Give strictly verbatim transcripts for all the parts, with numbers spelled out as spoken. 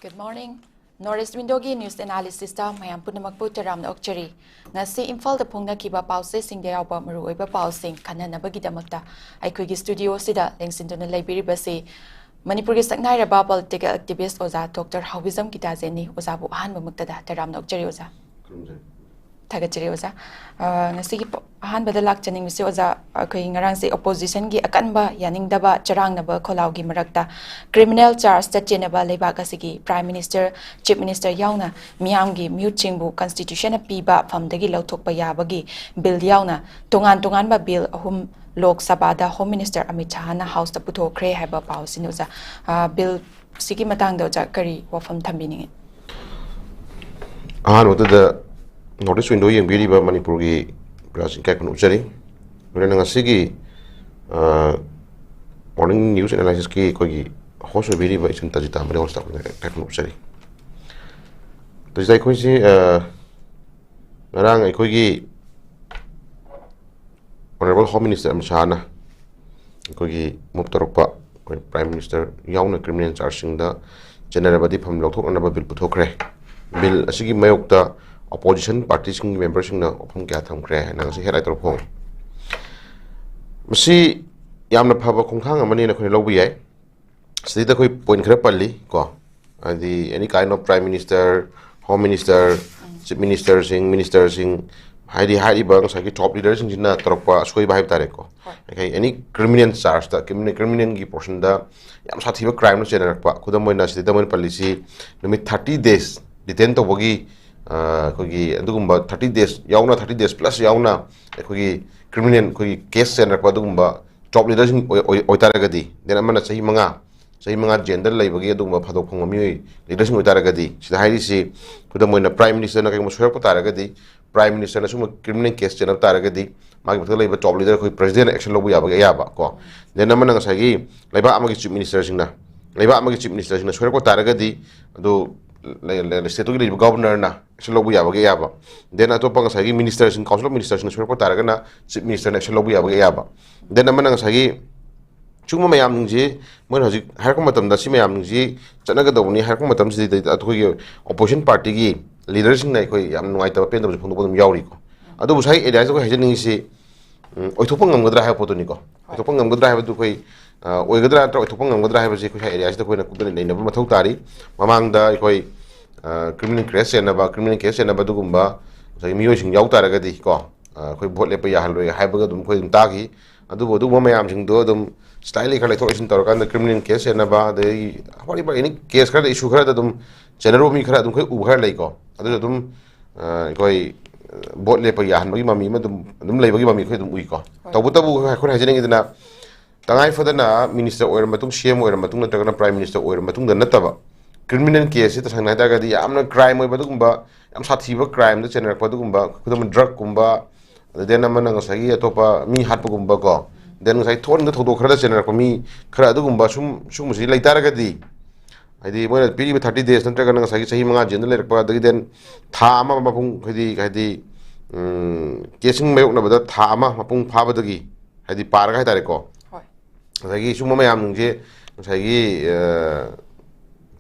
Good morning. North East Windowꯒꯤ news analysisꯇ ꯃꯌꯥꯝ ꯄꯨꯝꯅꯃꯛꯄꯨ ꯇꯔꯥꯝꯅ ꯑꯣꯛꯆꯔꯤ꯫ ꯉꯁꯤ ꯏꯝꯐꯥꯜꯗ ꯐꯣꯡꯅꯈꯤꯕ ꯄꯥꯎꯆꯦꯁꯤꯡꯗ ꯌꯥꯎꯕ ꯃꯔꯨꯑꯣꯏꯕ ꯄꯥꯎꯁꯤꯡ ꯈꯟꯅꯅꯕꯒꯤꯗꯃꯛꯇ ꯑꯩꯈꯣꯏꯒꯤ studioꯁꯤꯗ ꯂꯦꯡꯁꯤꯟꯗꯨꯅ ꯂꯩꯕꯤꯔꯤꯕꯁꯤ ꯃꯅꯤꯄꯨꯔꯒꯤ ꯁꯛꯅꯥꯏꯔꯕ political activist ꯑꯣꯖꯥ ꯗꯣꯛꯇꯔ ꯍꯥꯎꯕꯤꯖꯝ ꯒꯤꯇꯥꯖꯦꯟꯅꯤ꯫ ꯑꯣꯖꯥꯕꯨ ꯑꯍꯥꯟꯕꯃꯛꯇꯗ ꯇꯔꯥꯝꯅ ꯑꯣꯛꯆꯔꯤ ꯑꯣꯖꯥ꯫ ꯊꯥꯒꯠꯆꯔꯤ ꯑꯣꯖꯥ꯫ ꯑ, ꯉꯁꯤꯒꯤ ꯄ-, ꯑꯍꯥꯟꯕꯗ ꯂꯥꯛꯆꯅꯤꯡꯕꯁꯤ ꯑꯣꯖꯥ, ꯑꯩꯈꯣꯏ ꯉꯔꯥꯡꯁꯦ oppositionꯒꯤ ꯑꯀꯟꯕ ꯌꯥꯅꯤꯡꯗꯕ ꯆꯔꯥꯡꯅꯕ ꯈꯣꯜꯂꯥꯎꯒꯤ ꯃꯔꯛꯇ criminal chargeꯇ ꯆꯦꯟꯅꯕ ꯂꯩꯕꯥꯛ ꯑꯁꯤꯒꯤ Prime Minister, Chief Minister ꯌꯥꯎꯅ ꯃꯤꯌꯥꯝꯒꯤ ꯃꯤꯍꯨꯠꯁꯤꯡꯕꯨ constitutionꯅ ꯄꯤꯕ ꯐꯝꯗꯒꯤ ꯂꯧꯊꯣꯛꯄ ꯌꯥꯕꯒꯤ bill ꯌꯥꯎꯅ ꯇꯣꯉꯥꯟ ꯇꯣꯉꯥꯟꯕ bill ꯑꯍꯨꯝ ꯂꯣꯛ ꯁꯚꯥꯗ Home Minister ꯑꯃꯤꯠ ꯁꯥꯍꯅ Houseꯇ ꯄꯨꯊꯣꯛꯈ꯭ꯔꯦ ꯍꯥꯏꯕ ꯄꯥꯎꯁꯤꯅꯤ ꯑꯣꯖꯥ꯫ ꯑ, bill ꯁꯤꯒꯤ ꯃꯇꯥꯡꯗ ꯑꯣꯖꯥ ꯀꯔꯤ ꯋꯥꯐꯝ ꯊꯝꯕꯤꯅꯤꯡꯉꯤ? ꯑꯍꯥꯟꯕꯗꯨꯗ North East Window ꯌꯦꯡꯕꯤꯔꯤꯕ ꯃꯅꯤꯄꯨꯔꯒꯤ ꯄ꯭ꯔꯖꯥꯁꯤꯡ ꯏꯀꯥꯏ ꯈꯨꯝꯅꯕ ꯎꯠꯆꯔꯤ꯫ ꯂꯣꯏꯅꯅ ꯉꯁꯤꯒꯤ, ꯑ, morning news analysisꯀꯤ ꯑꯩꯈꯣꯏꯒꯤ host ꯑꯣꯏꯕꯤꯔꯤꯕ ꯏꯆꯟ ꯇꯖꯤꯇꯥ ꯃꯔꯤꯋꯥꯡꯁꯤꯗ ꯑꯩꯈꯣꯏꯅ ꯏꯀꯥꯏ ꯈꯨꯝꯅꯕ ꯎꯠꯆꯔꯤ꯫ ꯇꯖꯤꯇꯥ, ꯑꯩꯈꯣꯏꯁꯤ, ꯑ, ꯉꯔꯥꯡ ꯑꯩꯈꯣꯏꯒꯤ Honourable Home Minister ꯑꯃꯤꯠ ꯁꯥꯍꯅ ꯑꯩꯈꯣꯏꯒꯤ move ꯇꯧꯔꯛꯄ, ꯑꯩꯈꯣꯏ Prime Minister ꯌꯥꯎꯅ criminal chargeꯁꯤꯡꯗ ꯆꯦꯟꯅꯔꯕꯗꯤ ꯐꯝ ꯂꯧꯊꯣꯛꯅꯅꯕ bill ꯄꯨꯊꯣꯛꯈ꯭ꯔꯦ꯫ Bill ꯑꯁꯤꯒꯤ ꯃꯥꯌꯣꯛꯇ opposition partyꯁꯤꯡꯒꯤ memberꯁꯤꯡꯅ ꯋꯥꯐꯝ ꯀꯌꯥ ꯊꯝꯈ꯭ꯔꯦ ꯍꯥꯏꯅ ꯉꯁꯤ headline ꯇꯧꯔ ꯐꯣꯡꯉꯤ꯫ ꯃꯁꯤ ꯌꯥꯝꯅ ꯐꯕ ꯈꯣꯡꯊꯥꯡ ꯑꯃꯅꯦꯅ ꯑꯩꯈꯣꯏꯅ ꯂꯧꯕ ꯌꯥꯏ꯫ ꯁꯤꯗꯩꯗ ꯑꯩꯈꯣꯏ point ꯈꯔ ꯄꯜꯂꯤ ꯀꯣ, ꯍꯥꯏꯗꯤ any kind of Prime Minister, Home Minister, Chief Ministerꯁꯤꯡ, ministerꯁꯤꯡ, ꯍꯥꯏꯗꯤ ꯍꯥꯏꯔꯤꯕ ꯉꯁꯥꯏꯒꯤ top leaderꯁꯤꯡꯁꯤꯅ ꯇꯧꯔꯛꯄ ꯑꯁꯣꯏꯕ ꯍꯥꯏꯕ ꯇꯥꯔꯦꯀꯣ꯫ ꯍꯣꯏ꯫ ꯑꯩꯈꯣꯏ any criminal chargeꯇ, criminal, criminalꯒꯤ portionꯗ ꯌꯥꯝ ꯁꯥꯊꯤꯕ crimeꯅ ꯆꯦꯟꯅꯔꯛꯄ, ꯈꯨꯗꯝ ꯑꯣꯏꯅ ꯁꯤꯗꯩꯗ ꯃꯣꯏꯅ ꯄꯜꯂꯤꯁꯤ ꯅꯨꯃꯤꯠ thirty days detain ꯇꯧꯕꯒꯤ, ꯑ, ꯑꯩꯈꯣꯏꯒꯤ ꯑꯗꯨꯒꯨꯝꯕ thirty days ꯌꯥꯎꯅ, thirty days plus ꯌꯥꯎꯅ ꯑꯩꯈꯣꯏꯒꯤ criminal, ꯑꯩꯈꯣꯏꯒꯤ case ꯆꯦꯟꯅꯔꯛꯄ ꯑꯗꯨꯒꯨꯝꯕ top leaderꯁꯤꯡ ꯑꯣꯏ-, ꯑꯣꯏ-, ꯑꯣꯏꯇꯥꯔꯒꯗꯤ, then ꯑꯃꯅ ꯆꯍꯤ ꯃꯉꯥ, ꯆꯍꯤ ꯃꯉꯥ jailꯗ ꯂꯩꯕꯒꯤ ꯑꯗꯨꯒꯨꯝꯕ ꯐꯥꯗꯣꯛ ꯐꯪꯕ ꯃꯤꯑꯣꯏ leaderꯁꯤꯡ ꯑꯣꯏꯇꯥꯔꯒꯗꯤ, ꯁꯤꯗ ꯍꯥꯏꯔꯤꯁꯤ ꯈꯨꯗꯝ ꯑꯣꯏꯅ Prime Ministerꯅ ꯀꯩꯒꯨꯝꯕ ꯁꯣꯏꯔꯛꯄ ꯇꯥꯔꯒꯗꯤ, Prime Ministerꯅ ꯁꯨꯝꯕ criminal case ꯆꯦꯟꯅꯕ ꯇꯥꯔꯒꯗꯤ, ꯃꯥꯒꯤ ꯃꯊꯛꯇ ꯂꯩꯕ top leader ꯑꯩꯈꯣꯏ Presidentꯅ action ꯂꯧꯕ ꯌꯥꯕꯒꯤ ꯑꯌꯥꯕ ꯀꯣ꯫ Then ꯑꯃꯅ ꯉꯁꯥꯏꯒꯤ ꯂꯩꯕꯥꯛ ꯑꯃꯒꯤ Chief Ministerꯁꯤꯡꯅ, ꯂꯩꯕꯥꯛ ꯑꯃꯒꯤ Chief Ministerꯁꯤꯡꯅ ꯁꯣꯏꯔꯛꯄ ꯇꯥꯔꯒꯗꯤ, ꯑꯗꯨ ꯂꯩ-, ꯂꯩ-, stateꯇꯨꯒꯤ ꯂꯩꯔꯤꯕ Governorꯅ action ꯂꯧꯕ ꯌꯥꯕꯒꯤ ꯑꯌꯥꯕ꯫ Then ꯑꯇꯣꯞꯄ ꯉꯁꯥꯏꯒꯤ ministerꯁꯤꯡ, Council of Ministerꯁꯤꯡꯅ ꯁꯣꯏꯔꯛꯄ ꯇꯥꯔꯒꯅ Chief Ministerꯅ action ꯂꯧꯕ ꯌꯥꯕꯒꯤ ꯑꯌꯥꯕ꯫ Then ꯑꯃꯅ ꯉꯁꯥꯏꯒꯤ ꯁꯤꯒꯨꯝꯕ ꯃꯌꯥꯝꯁꯤꯡꯁꯤ ꯃꯣꯏꯅ ꯍꯧꯖꯤꯛ ꯍꯥꯏꯔꯛꯄ ꯃꯇꯝꯗ ꯁꯤ ꯃꯌꯥꯝꯁꯤꯡꯁꯤ ꯆꯠꯅꯒꯗꯧꯕꯅꯤ ꯍꯥꯏꯔꯛꯄ ꯃꯇꯝꯁꯤꯗ ꯑꯩꯈꯣꯏꯒꯤ opposition partyꯒꯤ leaderꯁꯤꯡꯅ ꯑꯩꯈꯣꯏ ꯌꯥꯝ ꯅꯨꯡꯉꯥꯏꯇꯕ ꯄꯦꯟꯗꯕꯁꯨ ꯐꯣꯡꯗꯣꯛꯄ ꯑꯗꯨꯝ ꯌꯥꯎꯔꯤꯀꯣ꯫ ꯑꯗꯨꯕꯨ ꯉꯁꯥꯏ areaꯁꯤꯗ ꯑꯩꯈꯣꯏ ꯍꯥꯏꯖꯅꯤꯡꯉꯤꯁꯤ, ꯎꯝ, ꯑꯣꯏꯊꯣꯛꯄ ꯉꯝꯒꯗ꯭ꯔꯥ ꯍꯥꯏꯕ ꯄꯣꯠꯇꯨꯅꯤꯀꯣ꯫ ꯑꯣꯏꯊꯣꯛꯄ ꯉꯝꯒꯗ꯭ꯔꯥ ꯍꯥꯏꯕꯗꯨ ꯑꯩꯈꯣꯏ, ꯑ, ꯑꯣꯏꯒꯗ꯭ꯔꯥ ꯅꯠꯇ꯭ꯔꯒ ꯑꯣꯏꯊꯣꯛꯄ ꯉꯝꯒꯗ꯭ꯔꯥ ꯍꯥꯏꯕꯁꯤ ꯑꯩꯈꯣꯏ ꯉꯁꯥꯏ areaꯁꯤꯗ ꯑꯩꯈꯣꯏꯅ ꯀꯨꯞꯅ ꯅꯩꯅꯕ ꯃꯊꯧ ꯇꯥꯔꯤ꯫ ꯃꯃꯥꯡꯗ ꯑꯩꯈꯣꯏ, ꯑ, criminal case ꯆꯦꯟꯅꯕ, criminal case ꯆꯦꯟꯅꯕ ꯑꯗꯨꯒꯨꯝꯕ ꯉꯁꯥꯏꯒꯤ ꯃꯤꯑꯣꯏꯁꯤꯡ ꯌꯥꯎ ꯇꯥꯔꯒꯗꯤ ꯀꯣ, ꯑ, ꯑꯩꯈꯣꯏ vote ꯂꯦꯞꯄ ꯌꯥꯍꯜꯂꯣꯏ ꯍꯥꯏꯕꯒ ꯑꯗꯨꯝ ꯑꯩꯈꯣꯏ ꯑꯗꯨꯝ ꯇꯥꯈꯤ꯫ ꯑꯗꯨꯕꯨ ꯑꯗꯨꯒꯨꯝꯕ ꯃꯌꯥꯝꯁꯤꯡꯗꯣ ꯑꯗꯨꯝ slightly ꯈꯔ ꯂꯩꯊꯣꯛ ꯂꯩꯁꯤꯟ ꯇꯧꯔꯀꯥꯟꯗ criminal case ꯆꯦꯟꯅꯕ, ꯑꯗꯩ whatever any case ꯈꯔꯗ, issue ꯈꯔꯗ ꯑꯗꯨꯝ ꯆꯦꯟꯅꯔꯨꯕ ꯃꯤ ꯈꯔ ꯑꯗꯨꯝ ꯑꯩꯈꯣꯏ ꯎꯕ ꯈꯔ ꯂꯩꯀꯣ꯫ ꯑꯗꯨꯁꯨ ꯑꯗꯨꯝ, ꯑ, ꯑꯩꯈꯣꯏ vote ꯂꯦꯞꯄ ꯌꯥꯍꯟꯕꯒꯤ ꯃꯃꯤ ꯑꯃ ꯑꯗꯨꯝ, ꯑꯗꯨꯝ ꯂꯩꯕꯒꯤ ꯃꯃꯤ ꯑꯩꯈꯣꯏ ꯑꯗꯨꯝ ꯎꯏꯀꯣ꯫ ꯍꯣꯏ꯫ ꯇꯧꯕꯇꯕꯨ ꯑꯩꯈꯣꯏꯅ ꯍꯥꯏꯖꯅꯤꯡꯉꯤꯗꯅ, ꯇꯉꯥꯏ ꯐꯗꯅ minister ꯑꯣꯏꯔ ꯃꯇꯨꯡ, C M ꯑꯣꯏꯔ ꯃꯇꯨꯡ ꯅꯠꯇ꯭ꯔꯒꯅ prime minister ꯑꯣꯏꯔ ꯃꯇꯨꯡꯗ ꯅꯠꯇꯕ, criminal caseꯁꯤ ꯇꯁꯦꯡꯅ ꯍꯥꯏꯇꯥꯔꯒꯗꯤ ꯌꯥꯝꯅ crime ꯑꯣꯏꯕ ꯑꯗꯨꯒꯨꯝꯕ, ꯌꯥꯝ ꯁꯥꯊꯤꯕ crimeꯗ ꯆꯦꯟꯅꯔꯛꯄ ꯑꯗꯨꯒꯨꯝꯕ, ꯈꯨꯗꯝ ꯑꯣꯏꯅ drugꯀꯨꯝꯕ, ꯑꯗꯨ then ꯑꯃꯅ ꯉꯁꯥꯏꯒꯤ ꯑꯇꯣꯞꯄ ꯃꯤ ꯍꯥꯠꯄꯒꯨꯝꯕ ꯀꯣ, then ꯉꯁꯥꯏ ꯊꯣꯛꯍꯟꯅꯤꯡꯗꯕ ꯊꯧꯗꯣꯛ ꯈꯔꯗ ꯆꯦꯟꯅꯔꯛꯄ ꯃꯤ ꯈꯔ ꯑꯗꯨꯒꯨꯝꯕ ꯁꯨꯝ, ꯁꯤꯒꯨꯝꯕꯁꯤ ꯂꯩꯇꯥꯔꯒꯗꯤ, ꯍꯥꯏꯗꯤ ꯃꯣꯏꯅ ꯄꯤꯔꯤꯕ thirty days ꯅꯠꯇ꯭ꯔꯒꯅ ꯉꯁꯥꯏꯒꯤ ꯆꯍꯤ ꯃꯉꯥ ꯖꯦꯜꯗ ꯂꯩꯔꯛꯄ, ꯑꯗꯒꯤ then ꯊꯥ ꯑꯃ ꯃꯄꯨꯡ, ꯍꯥꯏꯗꯤ, ꯍꯥꯏꯗꯤ, ꯎꯝ, caseꯁꯤꯡ ꯃꯥꯌꯣꯛꯅꯕꯗ ꯊꯥ ꯑꯃ ꯃꯄꯨꯡ ꯐꯥꯕꯗꯒꯤ, ꯍꯥꯏꯗꯤ ꯄꯥꯔꯒ ꯍꯥꯏꯇꯥꯔꯦꯀꯣ꯫ ꯍꯣꯏ꯫ ꯉꯁꯥꯏꯒꯤ ꯁꯤꯒꯨꯝꯕ ꯃꯌꯥꯝꯁꯤꯡꯁꯦ ꯉꯁꯥꯏꯒꯤ, ꯑ,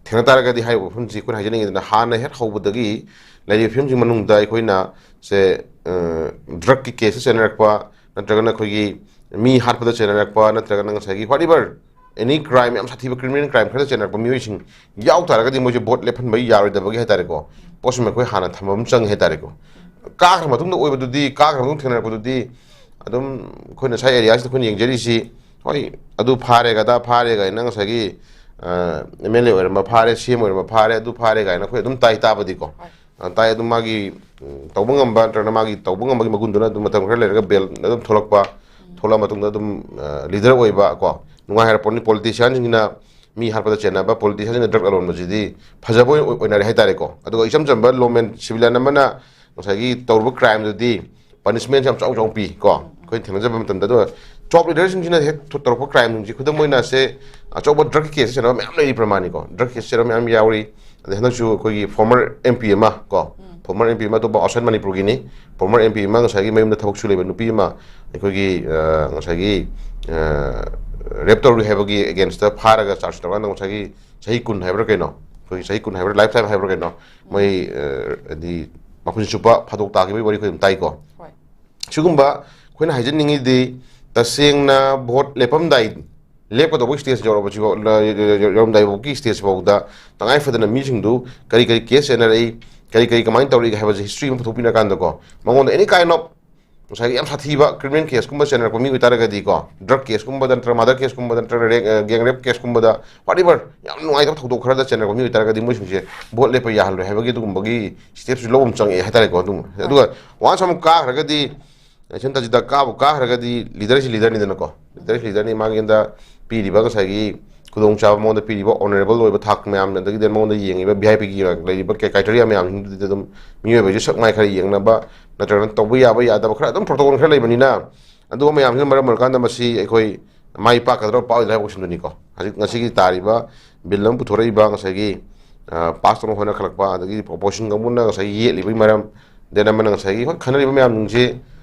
ꯊꯦꯡꯅ ꯇꯥꯔꯒꯗꯤ ꯍꯥꯏꯔꯤꯕ ꯋꯥꯐꯝꯁꯤ ꯑꯩꯈꯣꯏꯅ ꯍꯥꯏꯖꯅꯤꯡꯉꯤꯗꯅ, ꯍꯥꯟꯅ ꯍꯦꯛ ꯍꯧꯕꯗꯒꯤ ꯂꯩꯔꯤꯕ ꯐꯤꯕꯝꯁꯤꯒꯤ ꯃꯅꯨꯡꯗ ꯑꯩꯈꯣꯏꯅ ꯁꯦ, ꯑ, drugꯀꯤ caseꯇ ꯆꯦꯟꯅꯔꯛꯄ, ꯅꯠꯇ꯭ꯔꯒꯅ ꯑꯩꯈꯣꯏꯒꯤ ꯃꯤ ꯍꯥꯠꯄꯗ ꯆꯦꯟꯅꯔꯛꯄ, ꯅꯠꯇ꯭ꯔꯒꯅ ꯉꯁꯥꯏꯒꯤ whatever any crime, ꯌꯥꯝ ꯁꯥꯊꯤꯕ criminal crime ꯈꯔꯗ ꯆꯦꯟꯅꯔꯛꯄ ꯃꯤꯑꯣꯏꯁꯤꯡ ꯌꯥꯎ ꯇꯥꯔꯒꯗꯤ ꯃꯣꯏꯁꯦ vote ꯂꯦꯞꯍꯟꯕ ꯌꯥꯔꯣꯏꯗꯕꯒꯤ ꯍꯥꯏꯇꯥꯔꯦꯀꯣ, ꯄꯣꯠꯁꯤꯃ ꯑꯩꯈꯣꯏ ꯍꯥꯟꯅ ꯊꯝꯕ ꯑꯃ ꯆꯪꯉꯦ ꯍꯥꯏꯇꯥꯔꯦꯀꯣ꯫ ꯀꯥꯈ꯭ꯔ ꯃꯇꯨꯡꯗ ꯑꯣꯏꯕꯗꯨꯗꯤ, ꯀꯥꯈ꯭ꯔ ꯃꯇꯨꯡ ꯊꯦꯡꯅꯔꯛꯄꯗꯨꯗꯤ ꯑꯗꯨꯝ ꯑꯩꯈꯣꯏꯅ ꯉꯁꯥꯏ areaꯁꯤꯗ ꯑꯩꯈꯣꯏꯅ ꯌꯦꯡꯖꯔꯤꯁꯤ, ꯍꯣꯏ, ꯑꯗꯨ ꯐꯥꯔꯦ, ꯑꯗꯥ ꯐꯥꯔꯦ ꯀꯥꯏꯅ ꯉꯁꯥꯏꯒꯤ, ꯑ, M L A ꯑꯣꯏꯔꯝꯕ ꯐꯥꯔꯦ, C M ꯑꯣꯏꯔꯝꯕ ꯐꯥꯔꯦ, ꯑꯗꯨ ꯐꯥꯔꯦ ꯀꯥꯏꯅ ꯑꯩꯈꯣꯏ ꯑꯗꯨꯝ ꯇꯥꯏ ꯇꯥꯕꯗꯤꯀꯣ꯫ ꯍꯣꯏ꯫ ꯑ, ꯇꯥꯏ ꯑꯗꯨꯝ ꯃꯥꯒꯤ, ꯎꯝ, ꯇꯧꯕ ꯉꯝꯕ ꯅꯠꯇ꯭ꯔꯒꯅ ꯃꯥꯒꯤ ꯇꯧꯕ ꯉꯝꯕꯒꯤ ꯃꯒꯨꯟꯗꯨꯅ ꯑꯗꯨꯝ ꯃꯇꯝ ꯈꯔ ꯂꯩꯔꯒ bail ꯑꯗꯨꯝ ꯊꯣꯛꯂꯛꯄ, ꯊꯣꯛꯂꯛꯑ ꯃꯇꯨꯡꯗ ꯑꯗꯨꯝ, ꯑ, leader ꯑꯣꯏꯕ ꯀꯣ, ꯅꯨꯡꯉꯥꯏ ꯍꯥꯏꯔ ꯄꯣꯠꯅꯤ꯫ Politicianꯁꯤꯡꯁꯤꯅ ꯃꯤ ꯍꯥꯠꯄꯗ ꯆꯦꯟꯅꯕ, politicianꯁꯤꯡꯅ drug ꯂꯂꯣꯟꯕꯁꯤꯗꯤ ꯐꯖꯕ ꯑꯣꯏ-, ꯑꯣꯏꯅꯔꯦ ꯍꯥꯏꯇꯥꯔꯦꯀꯣ꯫ ꯑꯗꯨꯒ ꯏꯆꯝ ꯆꯝꯕ ꯂꯣꯃꯦꯟ civilian ꯑꯃꯅ ꯉꯁꯥꯏꯒꯤ ꯇꯧꯔꯨꯕ crimeꯗꯨꯗꯤ punishment ꯌꯥꯝ ꯆꯥꯎ ꯆꯥꯎ ꯄꯤ ꯀꯣ, ꯑꯩꯈꯣꯏꯅ ꯊꯦꯡꯅꯖꯕ ꯃꯇꯝꯗ꯫ ꯑꯗꯨꯒ top leaderꯁꯤꯡꯁꯤꯅ ꯍꯦꯛ ꯊꯣ-, ꯇꯧꯔꯛꯄ crimeꯁꯤꯡꯁꯤ, ꯈꯨꯗꯝ ꯑꯣꯏꯅ ꯁꯦ, ꯑꯆꯧꯕ drugꯀꯤ caseꯇ ꯆꯦꯟꯅꯕ ꯃꯌꯥꯝ ꯂꯩꯔꯤ ꯄ꯭ꯔꯃꯥꯅꯤꯀꯣ, drug caseꯇ ꯆꯦꯟꯅꯕ ꯃꯌꯥꯝ ꯌꯥꯎꯔꯤ꯫ ꯑꯗꯩ ꯍꯟꯗꯛꯁꯨ ꯑꯩꯈꯣꯏꯒꯤ former M P ꯑꯃ ꯀꯣ, former M P ꯑꯃ ꯑꯇꯣꯞꯄ outside ꯃꯅꯤꯄꯨꯔꯒꯤꯅꯤ, former M P ꯑꯃ ꯉꯁꯥꯏꯒꯤ ꯃꯌꯨꯝꯗ ꯊꯕꯛ ꯁꯨ ꯂꯩꯕ ꯅꯨꯄꯤ ꯑꯃ ꯑꯩꯈꯣꯏꯒꯤ, ꯑ, ꯉꯁꯥꯏꯒꯤ, ꯑ, ꯔꯦꯞ ꯇꯧꯔꯨꯏ ꯍꯥꯏꯕꯒꯤ ꯑꯦꯒꯦꯟꯁꯇ ꯐꯥꯔꯒ ꯆꯥꯔꯖ ꯇꯧꯔꯀꯥꯟꯗ ꯉꯁꯥꯏꯒꯤ ꯆꯍꯤ ꯀꯨꯟ ꯍꯥꯏꯕ꯭ꯔꯥ ꯀꯩꯅꯣ, ꯑꯩꯈꯣꯏꯒꯤ ꯆꯍꯤ ꯀꯨꯟ ꯍꯥꯏꯕ꯭ꯔꯥ, ꯂꯥꯏꯐ ꯇꯥꯏꯝ ꯍꯥꯏꯕ꯭ꯔꯥ ꯀꯩꯅꯣ, ꯃꯣꯏ, ꯑ, ꯍꯥꯏꯗꯤ ꯃꯄꯨꯟꯁꯤ ꯆꯨꯞꯄ ꯐꯥꯗꯣꯛ ꯇꯥꯈꯤꯕꯒꯤ ꯋꯥꯔꯤ ꯑꯩꯈꯣꯏ ꯑꯗꯨꯝ ꯇꯥꯏꯀꯣ꯫ ꯍꯣꯏ꯫ ꯁꯤꯒꯨꯝꯕ ꯑꯩꯈꯣꯏꯅ ꯍꯥꯏꯖꯅꯤꯡꯉꯤꯗꯤ, ꯇꯁꯦꯡꯅ ꯚꯣꯠ ꯂꯦꯞꯄꯝꯗꯥꯏ, ꯂꯦꯞꯀꯗꯧꯕ ꯁ꯭ꯇꯦꯖ ꯌꯧꯔꯕꯁꯤꯐꯥꯎ, ꯌꯧꯔꯝꯗꯥꯏꯐꯥꯎꯒꯤ ꯁ꯭ꯇꯦꯖ ꯐꯥꯎꯗ ꯇꯉꯥꯏ ꯐꯗꯅ ꯃꯤꯁꯤꯡꯗꯨ ꯀꯔꯤ ꯀꯔꯤ ꯀꯦꯁ ꯆꯦꯟꯅꯔꯛꯏ, ꯀꯔꯤ ꯀꯔꯤ ꯀꯃꯥꯏꯅ ꯇꯧꯔꯛꯏ ꯍꯥꯏꯕꯁꯦ ꯍꯤꯁꯇ꯭ꯔꯤ ꯑꯃ ꯄꯨꯊꯣꯛꯄꯤꯔꯀꯥꯟꯗꯀꯣ, ꯃꯉꯣꯟꯗ ꯑꯦꯅꯤ ꯀꯥꯏꯟ ꯑꯣꯐ ꯉꯁꯥꯏꯒꯤ ꯌꯥꯝ ꯁꯥꯊꯤꯕ ꯀ꯭ꯔꯤꯃꯤꯅꯦꯜ ꯀꯦꯁꯀꯨꯝꯕ ꯆꯦꯟꯅꯔꯛꯄ ꯃꯤ ꯑꯣꯏꯇꯥꯔꯒꯗꯤꯀꯣ, ꯗ꯭ꯔꯒ ꯀꯦꯁꯀꯨꯝꯕꯗ ꯅꯠꯇ꯭ꯔꯒ ꯃꯥꯗꯔ ꯀꯦꯁꯀꯨꯝꯕꯗ ꯅꯠꯇ꯭ꯔꯒ ꯔꯦ-, ꯑ, ꯒꯦꯡ ꯔꯦꯞ ꯀꯦꯁꯀꯨꯝꯕꯗ, ꯋꯥꯠ ꯑꯦꯚꯔ, ꯌꯥꯝ ꯅꯨꯡꯉꯥꯏꯇꯕ ꯊꯧꯗꯣꯛ ꯈꯔꯗ ꯆꯦꯟꯅꯔꯛꯄ ꯃꯤ ꯑꯣꯏꯇꯥꯔꯒꯗꯤ ꯃꯣꯏꯁꯤꯡꯁꯦ ꯚꯣꯠ ꯂꯦꯞꯄ ꯌꯥꯍꯜꯂꯣꯏ ꯍꯥꯏꯕꯒꯤ ꯑꯗꯨꯒꯨꯝꯕꯒꯤ ꯁ꯭ꯇꯦꯞꯁꯨ ꯂꯧꯕ ꯑꯃ ꯆꯪꯉꯛꯑꯦ ꯍꯥꯏꯇꯥꯔꯦꯀꯣ꯫ ꯑꯗꯨꯝ, ꯑꯗꯨꯒ ꯋꯥꯟꯁ ꯑꯃꯨꯛ ꯀꯥꯈ꯭ꯔꯒꯗꯤ, ꯏꯂꯦꯛꯁꯟ ꯇꯥꯟꯖꯥꯗ ꯀꯥꯕꯨ ꯀꯥꯈ꯭ꯔꯒꯗꯤ ꯂꯤꯗꯔꯁꯤ ꯂꯤꯗꯔꯅꯤꯗꯅꯀꯣ꯫ ꯂꯤꯗꯔꯁꯤ ꯂꯤꯗꯔꯅꯤ, ꯃꯥꯉꯣꯟꯗ ꯄꯤꯔꯤꯕ ꯉꯁꯥꯏꯒꯤ ꯈꯨꯗꯣꯡꯆꯥꯕ, ꯃꯉꯣꯟꯗ ꯄꯤꯔꯤꯕ ꯑꯣꯅꯔꯦꯕꯜ ꯑꯣꯏꯕ ꯊꯥꯛ ꯃꯌꯥꯝ, ꯑꯗꯒꯤꯗꯤ ꯃꯉꯣꯟꯗ ꯌꯦꯡꯉꯤꯕ ꯚꯤ ꯑꯥꯏ ꯄꯤꯒꯤ ꯂꯩꯔꯤꯕ ꯀ꯭ꯔꯥꯏꯇꯦꯔꯤꯌꯥ ꯃꯌꯥꯝꯁꯤꯡꯗꯨꯗꯤ ꯑꯗꯨꯝ ꯃꯤꯑꯣꯏꯕꯒꯤ ꯁꯛ ꯃꯥꯏ ꯈꯔ ꯌꯦꯡꯅꯕ, ꯅꯠꯇ꯭ꯔꯒꯅ ꯇꯧꯕ ꯌꯥꯕ ꯌꯥꯗꯕ ꯈꯔ ꯑꯗꯨꯝ ꯄ꯭ꯔꯣꯇꯣꯀꯣꯜ ꯈꯔ ꯂꯩꯕꯅꯤꯅ, ꯑꯗꯨꯒꯨꯝꯕ ꯃꯌꯥꯝꯁꯤꯅ ꯃꯔꯝ ꯑꯣꯏꯔꯀꯥꯟꯗ ꯃꯁꯤ ꯑꯩꯈꯣꯏ ꯃꯥꯏ ꯄꯥꯛꯀꯗ꯭ꯔꯥ ꯄꯥꯛꯑꯣꯏꯗ꯭ꯔꯥ ꯍꯥꯏꯕ ꯀꯣꯏꯁꯟꯗꯨꯅꯤꯀꯣ꯫ ꯍꯧꯖꯤꯛ ꯉꯁꯤꯒꯤ ꯇꯥꯔꯤꯕ ꯕꯤꯜ ꯑꯃ ꯄꯨꯊꯣꯔꯛꯏꯕ, ꯉꯁꯥꯏꯒꯤ, ꯑ, ꯄꯥꯁ ꯇꯧꯅꯕ ꯍꯣꯠꯅꯈꯠꯂꯛꯄ, ꯑꯗꯒꯤ ꯑꯣꯄꯣꯖꯤꯁꯟ ꯀꯥꯡꯕꯨꯅ ꯉꯁꯥꯏꯒꯤ ꯌꯦꯠꯂꯤꯕꯒꯤ ꯃꯔꯝ, ꯗꯦꯟ ꯑꯃꯅ ꯉꯁꯥꯏꯒꯤ ꯍꯣꯏ ꯈꯟꯅꯔꯤꯕ ꯃꯌꯥꯝꯁꯤꯡꯁꯤ,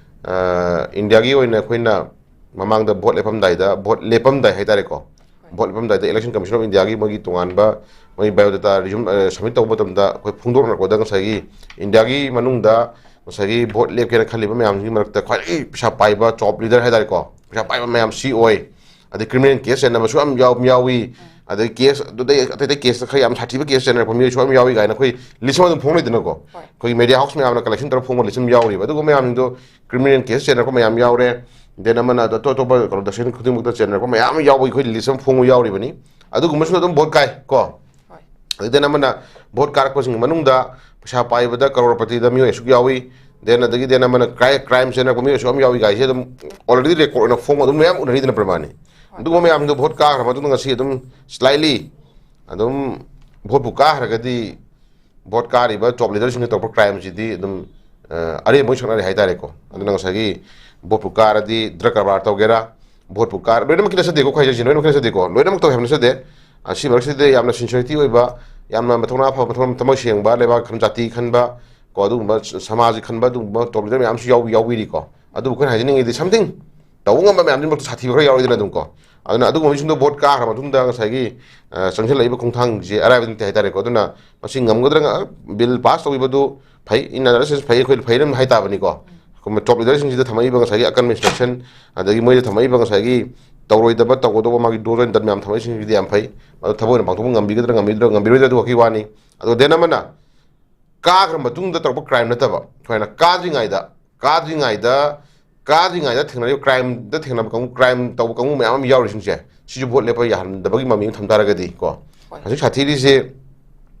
ꯑ, ꯏꯟꯗꯤꯌꯥꯒꯤ ꯑꯣꯏꯅ ꯑꯩꯈꯣꯏꯅ ꯃꯃꯥꯡꯗ ꯚꯣꯠ ꯂꯦꯞꯄꯝꯗꯥꯏꯗ, ꯚꯣꯠ ꯂꯦꯞꯄꯝꯗꯥꯏ ꯍꯥꯏꯇꯥꯔꯦꯀꯣ, ꯚꯣꯠ ꯂꯦꯞꯄꯝꯗꯥꯏꯗ ꯏꯂꯦꯛꯁꯟ ꯀꯃꯤꯁꯟ ꯑꯣꯐ ꯏꯟꯗꯤꯌꯥꯒꯤ ꯃꯣꯏꯒꯤ ꯇꯣꯉꯥꯟꯕ ꯃꯣꯏ ꯕꯥꯏꯑꯣꯗꯥꯇꯥ ꯔꯤꯖ꯭ꯌꯨꯝ, ꯑ, ꯁꯕꯃꯤꯠ ꯇꯧꯕ ꯃꯇꯝꯗ ꯑꯩꯈꯣꯏ ꯐꯣꯡꯗꯣꯔꯛꯄꯗ ꯉꯁꯥꯏꯒꯤ ꯏꯟꯗꯤꯌꯥꯒꯤ ꯃꯅꯨꯡꯗ ꯉꯁꯥꯏꯒꯤ ꯚꯣꯠ ꯂꯦꯞꯀꯦꯅ ꯈꯜꯂꯤꯕ ꯃꯌꯥꯝꯁꯤꯒꯤ ꯃꯔꯛꯇ ꯈ꯭ꯋꯥꯏꯗꯒꯤ ꯄꯩꯁꯥ ꯄꯥꯏꯕ ꯇꯣꯞ ꯂꯤꯗꯔ ꯍꯥꯏꯇꯥꯔꯦꯀꯣ, ꯄꯩꯁꯥ ꯄꯥꯏꯕ ꯃꯌꯥꯝ ꯁꯤ ꯑꯣꯏ, ꯑꯗꯩ ꯀ꯭ꯔꯤꯃꯤꯅꯦꯜ ꯀꯦꯁ ꯆꯦꯟꯅꯕꯁꯨ ꯌꯥꯝ ꯌꯥꯎ-, ꯌꯥꯎꯏ, ꯑꯗꯩ ꯀꯦꯁ ꯑꯗꯨꯗꯩ ꯑꯇꯩ ꯑꯇꯩ ꯀꯦꯁꯇ ꯈꯔ ꯌꯥꯝ ꯁꯥꯊꯤꯕ ꯀꯦꯁ ꯆꯦꯟꯅꯔꯛꯄ ꯃꯤꯑꯣꯏꯁꯨ ꯌꯥꯝ ꯌꯥꯎꯏ ꯀꯥꯏꯅ ꯑꯩꯈꯣꯏ ꯂꯤꯁ ꯑꯃ ꯑꯗꯨꯝ ꯐꯣꯡꯅꯩꯗꯅꯀꯣ꯫ ꯍꯣꯏ꯫ ꯑꯩꯈꯣꯏꯒꯤ ꯃꯦꯗꯤꯌꯥ ꯍꯥꯎꯁ ꯃꯌꯥꯝꯅ ꯀꯂꯦꯛꯁꯟ ꯇꯧꯔ ꯐꯣꯡꯕ ꯂꯤꯁ ꯑꯃ ꯌꯥꯎꯔꯤꯕ꯫ ꯑꯗꯨꯒꯨꯝꯕ ꯃꯌꯥꯝꯁꯤꯡꯗꯣ, ꯀ꯭ꯔꯤꯃꯤꯅꯦꯜ ꯀꯦꯁ ꯆꯦꯟꯅꯔꯛꯄ ꯃꯌꯥꯝ ꯌꯥꯎꯔꯦ, ꯗꯦꯟ ꯑꯃꯅ ꯑꯇꯣꯞ ꯑꯇꯣꯞꯄ ꯀꯩꯅꯣ ꯗꯁꯦꯟ ꯈꯨꯗꯤꯡꯃꯛꯇ ꯆꯦꯟꯅꯔꯛꯄ ꯃꯌꯥꯝ ꯑꯃ ꯌꯥꯎꯕꯒꯤ ꯑꯩꯈꯣꯏ ꯂꯤꯁ ꯑꯃ ꯐꯣꯡꯕ ꯌꯥꯎꯔꯤꯕꯅꯤ꯫ ꯑꯗꯨꯒꯨꯝꯕꯁꯤꯅ ꯑꯗꯨꯝ ꯚꯣꯠ ꯀꯥꯏ ꯀꯣ꯫ ꯍꯣꯏ꯫ ꯑꯗꯩ ꯗꯦꯟ ꯑꯃꯅ ꯚꯣꯠ ꯀꯥꯔꯛꯄꯁꯤꯡꯒꯤ ꯃꯅꯨꯡꯗ ꯄꯩꯁꯥ ꯄꯥꯏꯕꯗ ꯀꯔꯣꯔꯄꯇꯤꯗ ꯃꯤꯑꯣꯏ ꯑꯁꯨꯛ ꯌꯥꯎꯏ, ꯗꯦꯟ ꯑꯗꯒꯤ ꯗꯦꯟ ꯑꯃꯅ ꯀ꯭ꯔꯥꯏ-, ꯀ꯭ꯔꯥꯏꯝ ꯆꯦꯟꯅꯔꯛꯄ ꯃꯤꯑꯣꯏ ꯑꯁꯨꯛ ꯌꯥꯝ ꯌꯥꯎꯏ ꯀꯥꯏꯁꯦ ꯑꯗꯨꯝ ꯑꯣꯜꯔꯦꯗꯤ ꯔꯦꯀꯣꯔꯗ ꯑꯣꯏꯅ ꯐꯣꯡꯕ ꯑꯗꯨꯝ ꯃꯌꯥꯝ ꯎꯅꯔꯤꯗꯅ ꯄ꯭ꯔꯃꯥꯟꯅꯤ꯫ ꯑꯗꯨꯒꯨꯝꯕ ꯃꯌꯥꯝꯗꯣ ꯚꯣꯠ ꯀꯥꯈ꯭ꯔ ꯃꯇꯨꯡꯗ ꯉꯁꯤ ꯑꯗꯨꯝ ꯁ꯭ꯂꯥꯏꯠꯂꯤ ꯑꯗꯨꯝ ꯚꯣꯠꯄꯨ ꯀꯥꯈ꯭ꯔꯒꯗꯤ ꯚꯣꯠ ꯀꯥꯔꯤꯕ ꯇꯣꯞ ꯂꯤꯗꯔꯁꯤꯡꯅ ꯇꯧꯔꯛꯄ ꯀ꯭ꯔꯥꯏꯝꯁꯤꯗꯤ ꯑꯗꯨꯝ, ꯑ, ꯑꯔꯦꯝꯕ ꯑꯣꯏ ꯁꯛꯅꯔꯦ ꯍꯥꯏꯇꯥꯔꯦꯀꯣ꯫ ꯑꯗꯨꯅ ꯉꯁꯥꯏꯒꯤ ꯚꯣꯠꯄꯨ ꯀꯥꯔꯗꯤ ꯗ꯭ꯔꯒ ꯀꯔꯕꯥꯔ ꯇꯧꯒꯦꯔꯥ, ꯚꯣꯠꯄꯨ ꯀꯥꯔ-, ꯂꯣꯏꯅꯃꯛꯀꯤ ꯅꯠꯆꯗꯦꯀꯣ, ꯑꯩꯈꯣꯏ ꯍꯥꯏꯖꯔꯤꯁꯦ ꯂꯣꯏꯅꯃꯛꯀꯤ ꯅꯠꯆꯗꯦꯀꯣ, ꯂꯣꯏꯅꯃꯛ ꯇꯧꯋꯦ ꯍꯥꯏꯕ ꯅꯠꯆꯗꯦ꯫ ꯑ, ꯁꯤ ꯃꯔꯛꯁꯤꯗ ꯌꯥꯝꯅ ꯁꯤꯟꯁꯤꯌꯔꯤꯇꯤ ꯑꯣꯏꯕ, ꯌꯥꯝꯅ ꯃꯊꯧꯅꯥ ꯐꯕ, ꯃꯊꯧꯅꯥ, ꯊꯃꯣꯏ ꯁꯦꯡꯕ, ꯂꯩꯕꯥꯛ ꯈꯟ-, ꯖꯥꯇꯤ ꯈꯟꯕ ꯀꯣ, ꯑꯗꯨꯒꯨꯝꯕ ꯁ-, ꯁꯃꯥꯖ ꯈꯟꯕ ꯑꯗꯨꯒꯨꯝꯕ ꯇꯣꯞ ꯂꯤꯗꯔ ꯃꯌꯥꯝꯁꯨ ꯌꯥꯎ-, ꯌꯥꯎꯕꯤꯔꯤꯀꯣ꯫ ꯑꯗꯨꯕꯨ ꯑꯩꯈꯣꯏꯅ ꯍꯥꯏꯖꯅꯤꯡꯉꯤꯗꯤ something ꯇꯧꯕ ꯉꯝꯕ ꯃꯌꯥꯝꯗꯨꯒꯤ ꯃꯔꯛꯇ ꯁꯥꯊꯤꯕ ꯈꯔ ꯌꯥꯎꯔꯤꯗꯅ ꯑꯗꯨꯝ ꯀꯣ꯫ ꯑꯗꯨꯅ ꯑꯗꯨꯒꯨꯝꯕ ꯃꯤꯁꯤꯡꯗꯣ ꯚꯣꯠ ꯀꯥꯈ꯭ꯔ ꯃꯇꯨꯡꯗ ꯉꯁꯥꯏꯒꯤ, ꯑ, ꯆꯪꯁꯤꯜꯂꯛꯏꯕ ꯈꯣꯡꯊꯥꯡꯁꯦ ꯑꯔꯥꯏꯕ ꯅꯠꯇꯦ ꯍꯥꯏꯇꯥꯔꯦꯀꯣ꯫ ꯑꯗꯨꯅ ꯃꯁꯤ ꯉꯝꯒꯗ꯭ꯔꯥ, ꯉ-, ꯕꯤꯜ ꯄꯥꯁ ꯇꯧꯈꯤꯕꯗꯨ ꯐꯩ, in other sense ꯐꯩ, ꯑꯩꯈꯣꯏ ꯐꯩꯔꯝ ꯍꯥꯏ ꯇꯥꯕꯅꯤꯀꯣ꯫ ꯑꯩꯈꯣꯏ ꯇꯣꯞ ꯂꯤꯗꯔꯁꯤꯡꯁꯤꯗ ꯊꯝꯃꯛꯏꯕ ꯉꯁꯥꯏꯒꯤ ꯑꯀꯟꯕ ꯏꯟꯁꯇ꯭ꯔꯛꯁꯟ, ꯑꯗꯒꯤ ꯃꯣꯏꯗ ꯊꯝꯃꯛꯏꯕ ꯉꯁꯥꯏꯒꯤ ꯇꯧꯔꯣꯏꯗꯕ, ꯇꯧꯒꯗꯧꯕ ꯃꯥꯒꯤ ꯗꯣꯁ ꯑꯦꯟ ꯗꯟ ꯃꯌꯥꯝ ꯊꯝꯃꯛꯏꯁꯤꯡꯁꯤꯗꯤ ꯌꯥꯝ ꯐꯩ꯫ ꯑꯗꯨ ꯊꯕꯛ ꯑꯣꯏꯅ ꯄꯥꯡꯊꯣꯛꯄ ꯉꯝꯕꯤꯒꯗ꯭ꯔꯥ, ꯉꯝꯕꯤꯒꯗ꯭ꯔꯥ, ꯉꯝꯕꯤꯔꯣꯏꯗ꯭ꯔꯥ, ꯑꯗꯨ ꯋꯥꯈꯤ ꯋꯥꯅꯤ꯫ ꯑꯗꯣ ꯗꯦꯟ ꯑꯃꯅ ꯀꯥꯈ꯭ꯔ ꯃꯇꯨꯡꯗ ꯇꯧꯔꯛꯄ ꯀ꯭ꯔꯥꯏꯝ ꯅꯠꯇꯕ, ꯁꯨꯃꯥꯏꯅ ꯀꯥꯗ꯭ꯔꯤꯉꯩꯗ, ꯀꯥꯗ꯭ꯔꯤꯉꯩꯗ, ꯀꯥꯗ꯭ꯔꯤꯉꯩꯗ ꯊꯦꯡꯅꯔꯤꯕ ꯀ꯭ꯔꯥꯏꯝꯗ ꯊꯦꯡꯅꯕ ꯀꯥꯡꯕꯨ, ꯀ꯭ꯔꯥꯏꯝ ꯇꯧꯕ ꯀꯥꯡꯕꯨ ꯃꯌꯥꯝ ꯑꯃ ꯌꯥꯎꯔꯤꯁꯤꯡꯁꯦ, ꯁꯤꯁꯨ ꯚꯣꯠ ꯂꯦꯞꯄ ꯌꯥꯍꯟꯗꯕꯒꯤ ꯃꯃꯤ ꯑꯃ ꯊꯝ ꯇꯥꯔꯒꯗꯤ ꯀꯣ꯫ ꯍꯣꯏ꯫ ꯍꯧꯖꯤꯛ ꯁꯥꯊꯤꯔꯤꯁꯦ